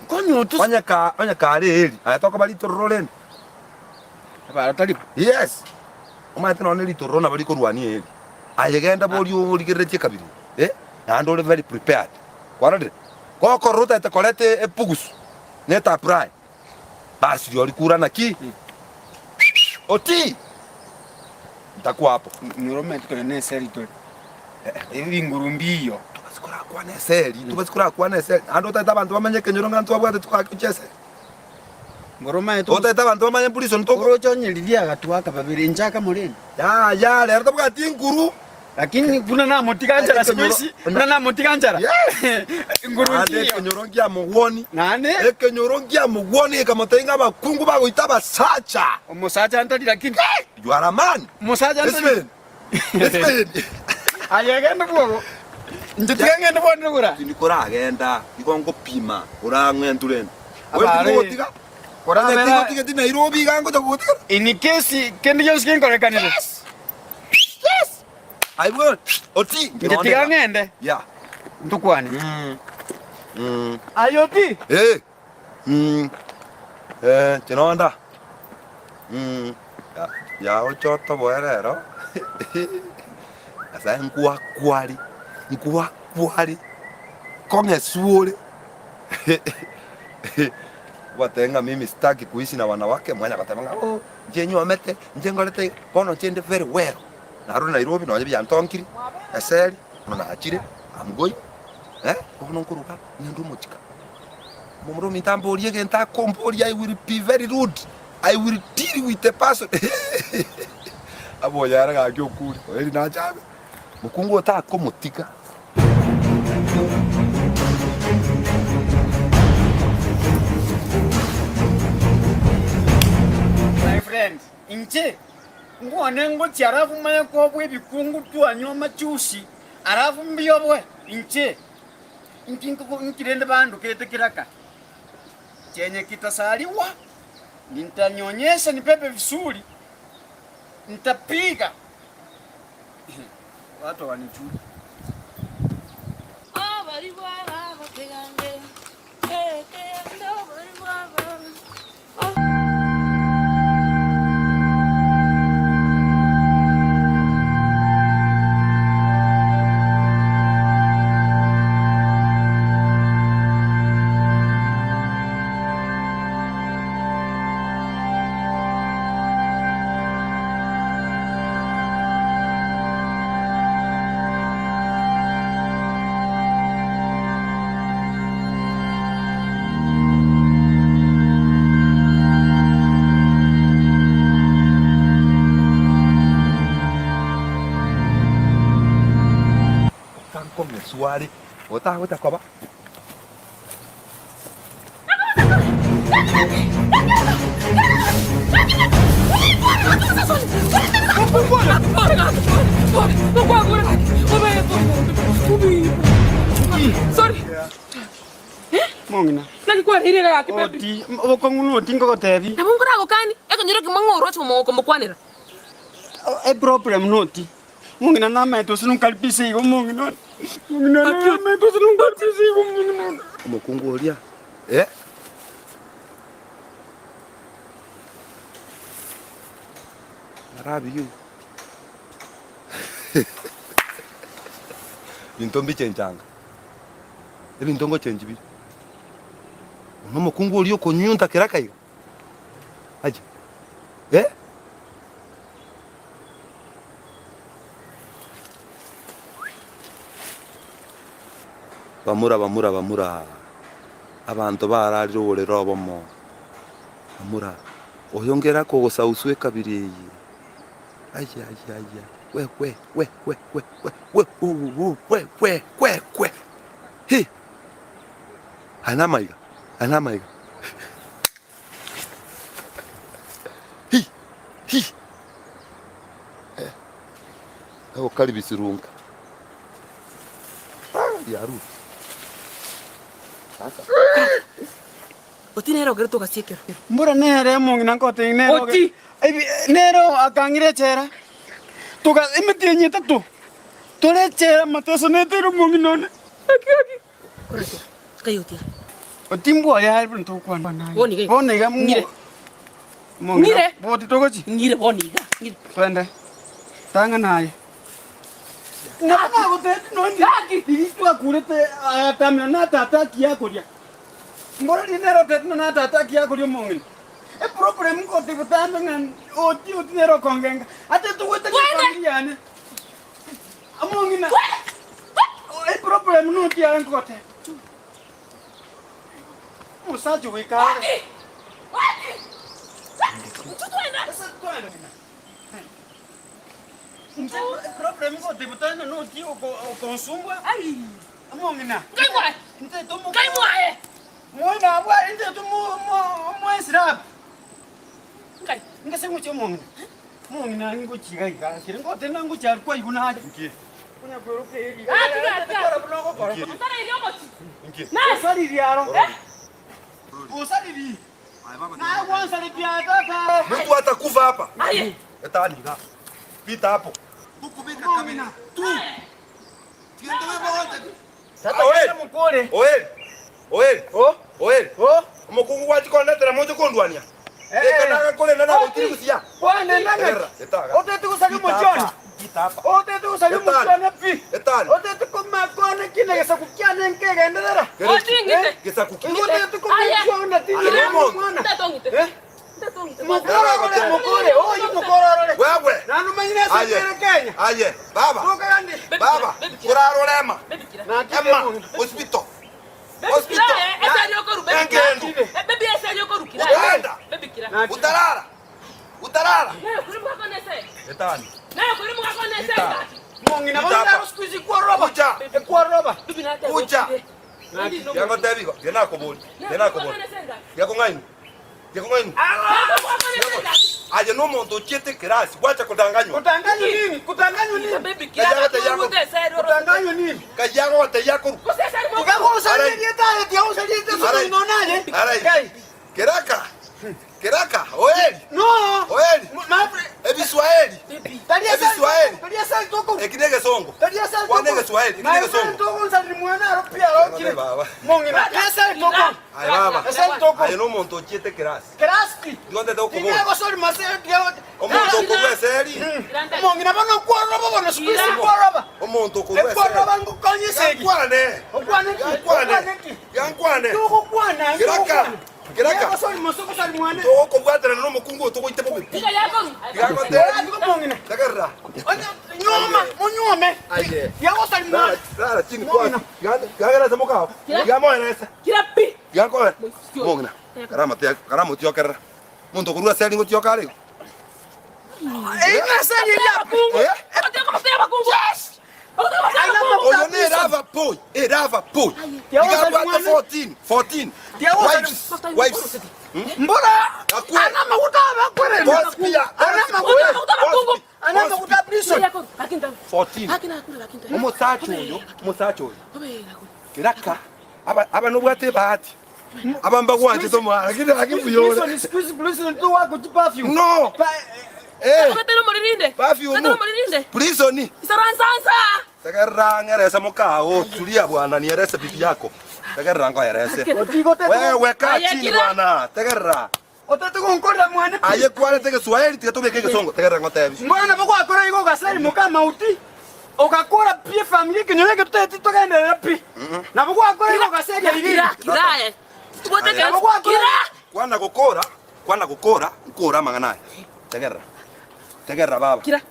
Konya otos. Onye ka onye kare eri, aye tokoba ritororo rende. Abara tari. Yes. Omanyete nonya ne ritororo nabo rikorwania eri. Aye genda boria origereretie kabiri eh, naende ore very prepared. Kwarorire? Gokorora otagete koreta epugusu na etapurae, basi rirorio kura naki? Oti! Ntakwa hapo. Noro omanyete konya na eseri tore. Ebinguru mbiyo. Tobasi korakwana eseri, tobasi korakwana eseri. Naende otagete abanto bamenye ekenyoro ng'a ntwabwate togake gochia eseri. Mboro omanyete Otagete abanto bamanye prison toko. Oroche onye riria agatwaka babere inche akamorenda. Yaya rero tabwati enkuru. Lakini buna namotiga nchara siku ici, buna namotiga nchara. Nguru Naende nchiyo. ekenyoro nkiamogwoni. Naende Ekenyoro nkiamogwoni gekamotebia ng'a abakungu bagoita abasacha. Omosacha ntari lakini. You are a man. Omosacha ntari. Listen. Listen. Aye genda bwogo. Inche tiga ng'ende bwonire gora. Tindi koragenda igo ngopima orang'entu rende. Abare. Gotiga. Korabera- Onye tigotigeti Nairobi iga ngocha gogotigera. In case kende gionsi genkorekanire. Yes. Yes. I will. Oti. Inche tiga ng'ende. Yeah. Ntokwane. Mm. Mm. Aye oti. Eh. Mm. Eh, chinonda. Mm. Ya, ya ocha otoboe rero. Nyasaye nkwakwari. Nkwakwari. Kong'esu ore. Obatebie ng'a mimi sitaki kuishi na wanawake, mwanya goteba ng'a oh, inche nyuomete, inche nkorete iga, bono inche inde very well. Narure Nairobi nonye biantonkiri, eseri, bono nachire, am going, eh, bono nkoruga ng'ende omochika. Momura ominto amborie egento akomboria I will be very rude, I will deal with the person Aboyo are gaki okure, oeri nache abe, mokungu oyo takomotiga. My friend, inche nkwane ngochia alafu manye kobua ebikungu twanywa amachusi alafu mbioboe inche inki nkogo inki rende bandukete kiraka chenye kitasaliwa nitanyonyesha nibebe vizuri nitapiga watu hawanijui. Ngosware, otagocha koba. Mong'ina. Naki kwareire iga gaki baby? Oti, obokong'u noti ngogotebi. Nabo nkoragokani, ekenyoro ekemo ng'a oroche omokomokwanera. Eproblem noti. Mong'ina namaete ase nonkaribisha igo mong'ina one. Mong'ina namaete ase nonkaribisha igo mong'ina one. Omokungu oria, eh. I love you. Binto mbichenchanga, ebinto ngochenchi bire. Bono omokungu oria okonyunta keraka iga, ache, eh. Bamura bamura bamura, abanto bararire oborere obomo, bamura, oyo nkere akogosauswa ekabira eye, aye aye aye, we we we we we we we wo we we we we hi! Aya namaiga, aya namaiga. Hi! Hi! Eh, agokaribisirunka. Ah, riaruti. Sasa. Oti nere ogerete ogasiekerwa. Mbura nere omong'ina nkotebia nere oge- Oti! Ebi- nere akang'ira echela toga emetienyi etato tore echela amateso neteire omong'ina one. Gaki gaki. Korete. Kai otia. Oti mbwoye aye buna tokwana naye. Bono iga. Bono iga Ng'ire. Mong'ina, Ng'ire. Boti togochi. Ng'ire bono iga. Ng'ire. Twende. Tang'ana aye. Nabo nagotebia nonye Gaki. riria twakurete atamina na tata akiakoria. Mboro riria nere otebete ng'a na tata akiakoria omong'ina. Eproblem ngotebia botambe ng'a oti oti nere okongenga. Ate togwetania Twende. efamiri yane. Omong'ina, eproblem noti aye nkogotebia. Omosacha goika are. Inche eproblem ngotebia botambe noti okonsumbua. Omong'ina, inche tomo- Moino abwo inche tomo- omoesirabu. Ngese ngochia omong'ina. Omong'ina ngochia iga iga akere ngotenda ngochia aria kwaigwa naye. Konya kweroka eri iga. Kora buna ogokora. Osariri aro. Osariri. Naye gwansareti aye tata. Mtu atakufa hapa. Etani iga. Pita hapo. Omong'ina. Oeri, oeri, oeri, oeri. Omokungu gwachi kondetera moche kondwania. Eka nagakorenda nagotiri busia. Erera, etaga. Otete gosaria omochie Pita hapa. Otete gosaria Etani. omochie one pi. Etani. Otete komakwana kina gesaku kiane nkegenderera. Gesaku ki? Igo otete komochie one tindi omwana. Eh? Mokore orore, mokore, oyo mokore orore. Wewe. Naende omanyire ase Aye. ekere Kenya. Aye, baba. Tokagandi. Baba, korarora ema. Ema, hospital. Hospital. Engendu. Utaenda. Utarara. Utarara. Etani. Mong'ina bono naro siku hizi kworoba. Kucha. Kworoba. Kucha. Yagotebi igo, nakobori. Nakobori. Yakong'aini. Gekong'aini. Aye nomonto ochiete ekerasi gwacha kotanganywa. Kutanganywa nini? Kutanganywa nini? Kutanganywa nini? Kayia gogotebia akorwa. Tiga erieta aye, tiga gosaria erieta ase Arai. omong'ina one aye. Arai. Kai. Keraka. Keraka. Oeri. No. Oeri. My friend. Ebiswahili. Taria sari Ebiswahili. Taria sari toko. Eki negesongo. Taria sari toko. Kwana egeswahili. Eki My friend negesongo. toko nsari mwana aro pia arokire. Baba. Mong'ina. Taria sari toko. Aye baba. Esari toko. Aye nomonto ochiete ekerasi. Kerasi. Nigo ntete gokobora. Tiga gosori mase tiga. Omonto okorwa eseri. Omong'ina bono kworoba bono siku hizi kworoba. Omonto okorwa eseri. Ekworoba ngokonye esegi. Yankwane. Okwane ki? Yankwane. Okwane ki? Yankwane. Togokwana. Keraka. Keraka. Gosori mose gosori mwane. Togokobwaterana nomokungu oyo togoite bobe pi. Tiga Omong'ina. Tegerera. Nyoma, munyome. Aye. Tiga gosori mwane. Rara chini kwa. Gagera mokao. Gamoeresa. Gakoe. Mong'ina. Karamatia karamotiokerera. Monto okorua ase aria ngotioka are igo. Oyo ne lover boy, a lover boy. Iga abwate 14, 14. Wives, wives. Mbora ana maguta abakwerende. Ana maguta. Ana maguta prison. 14. Omosacha oyo, omosacha oyo. Keraka aba aba nobwate ebahati. Aba mbagwanchete omwana lakini lakini mbuyore. Prison, siku hizi prison tu wako tu perfume. No. Eh. Katero moririnde. Perfume. Katero moririnde. Prison. Isaransansa. Tegerera ng'erese mokao, tulia bwana, nierese bibi yako. Tegerera ngoerese. Wewe kaa chini bwana, tegerera. Otete gonkorera mwane pi. Aye kwarete Egeswahili tiga tobeke egesongo, tegerera ngotebi. Mbona nabo gwakora igo ogasari moka mauti ogakora pi efamiri ekenyoro eke totagete togenderera pi nabo gwakora igo ogaseria riria Kira. Nabo gwakora Kwana gokora, kwana gokora, nkore amang'ana aya. Tegerera. Tegerera baba. Kira.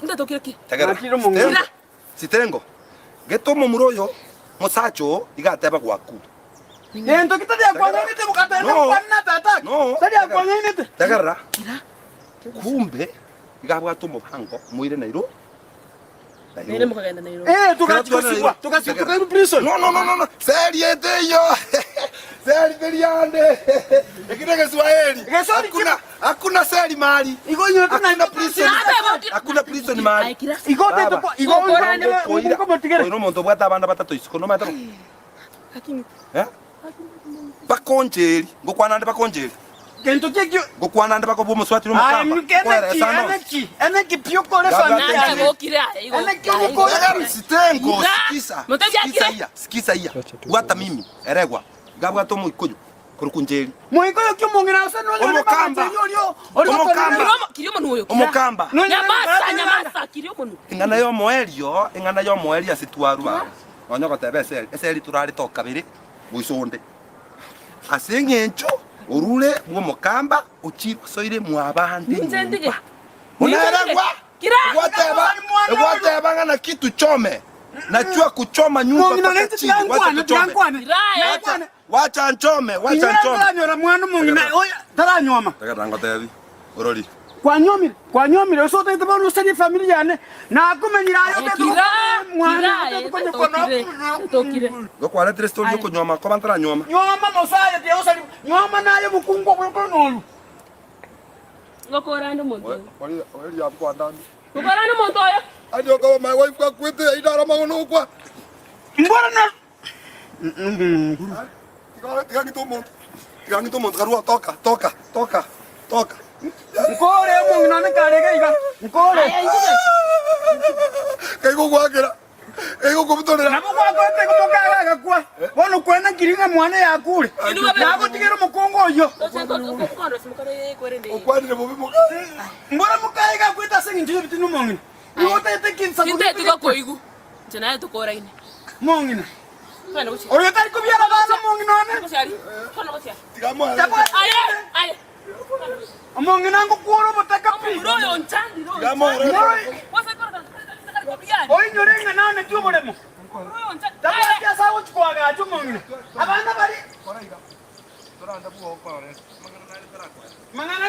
Ndatokire ki? Tegerera. Sitengo. Sitengo. Gete omomura oyo, mosacha oo, iga ateba gwakure. Gento ki tari akwang'ainete bokatenda No. gokwana na tata No. tari akwang'ainete Tegerera. Kumbe, iga abwate omobango, moire Nairobi. Nere mukagenda Nairobi. Eh, tugachigosibwa, tugachigwa tukairwa prison. No, no, no, no, no. Seri ete iyo. Seri teri yande. Eki ne Kiswahili. Hakuna hakuna seri mahali. Hakuna prison. Hakuna prison mahali. Igo tete kwa- igo igo motigere. Oyo nomonto obwate abana batato isiko nomanyete bo. Eh? Bakoncheri, ngokwana ande bakoncheri. Gento kekio Ngokwana ande bakobua omoswati na Aye, omokamba. mke eneki Kweresa nonsi. eneki eneki pi okore familia eneki omokore Sitengo, sikiza. Sikiza iya, sikiza iya. Bwata mimi, eregwa. Gabwata omoikoyo korwa njeri. Moikoyo ki omong'ina ase nonye Omokamba. Omokamba. Kiri omonu oyo. Omokamba. Nyamasa, nyamasa, kiri omonu. Eng'ana y'omoerio, eng'ana y'omoerio ase twarwa aa. Nonya ogoteba eseri, eseri torare tokabere goisa onde. Ase eng'encho orure bw'omokamba ochire osoire mwabande nyomba. Oneregwa egwateba egwateba ng'a naki tuchome nachua kuchoma nyumba Mong'ina mpaka nente chini wacha tigankwane tuchome. tigankwane Wacha wacha nchome wacha nchome. taranyora mwana omong'ina oyo taranywoma Tegerera ngotebi orori. kwanyomire kwanyomire ase otaete bono osarie efamiri yane nakomenyire aye otete mwana otete konyokwana Gokwaretire story yokonywoma koba ntaranyoma. nywoma mosaye tiosari nywoma naye obokungu obwo nolu Ngokora ande omonto oyo. Ori yakwandani. Ngokora ande omonto oyo. Adi okaba my wife kwakwete aidara mangono okwa. Mbora na Tiga ng'ite omonto. Tiga ng'ite omonto karua toka toka toka toka. Nkore omong'ina one karege iga nkore Kaigogwakera. Kaigokobutolera. Nabo gwakorete igo mokaga agakwa bono kwena nkiri ng'a mwana yakure nagotigera omokungu oyio Okwanire bobe moka. Mbora mokaga iga akwete ase eng'encho y'ebitina omong'ina igo otagete kinsa Tinteti gokoigu. Inche naye tokoraine. Mong'ina oyo tari kobiara abana omong'ina one Aye, aye. Omong'ina ngokwora obotaka pi oinyore ng'a naoneti oboremo tabwati ase agochi koagacha omong'ina abana bari mang'ana.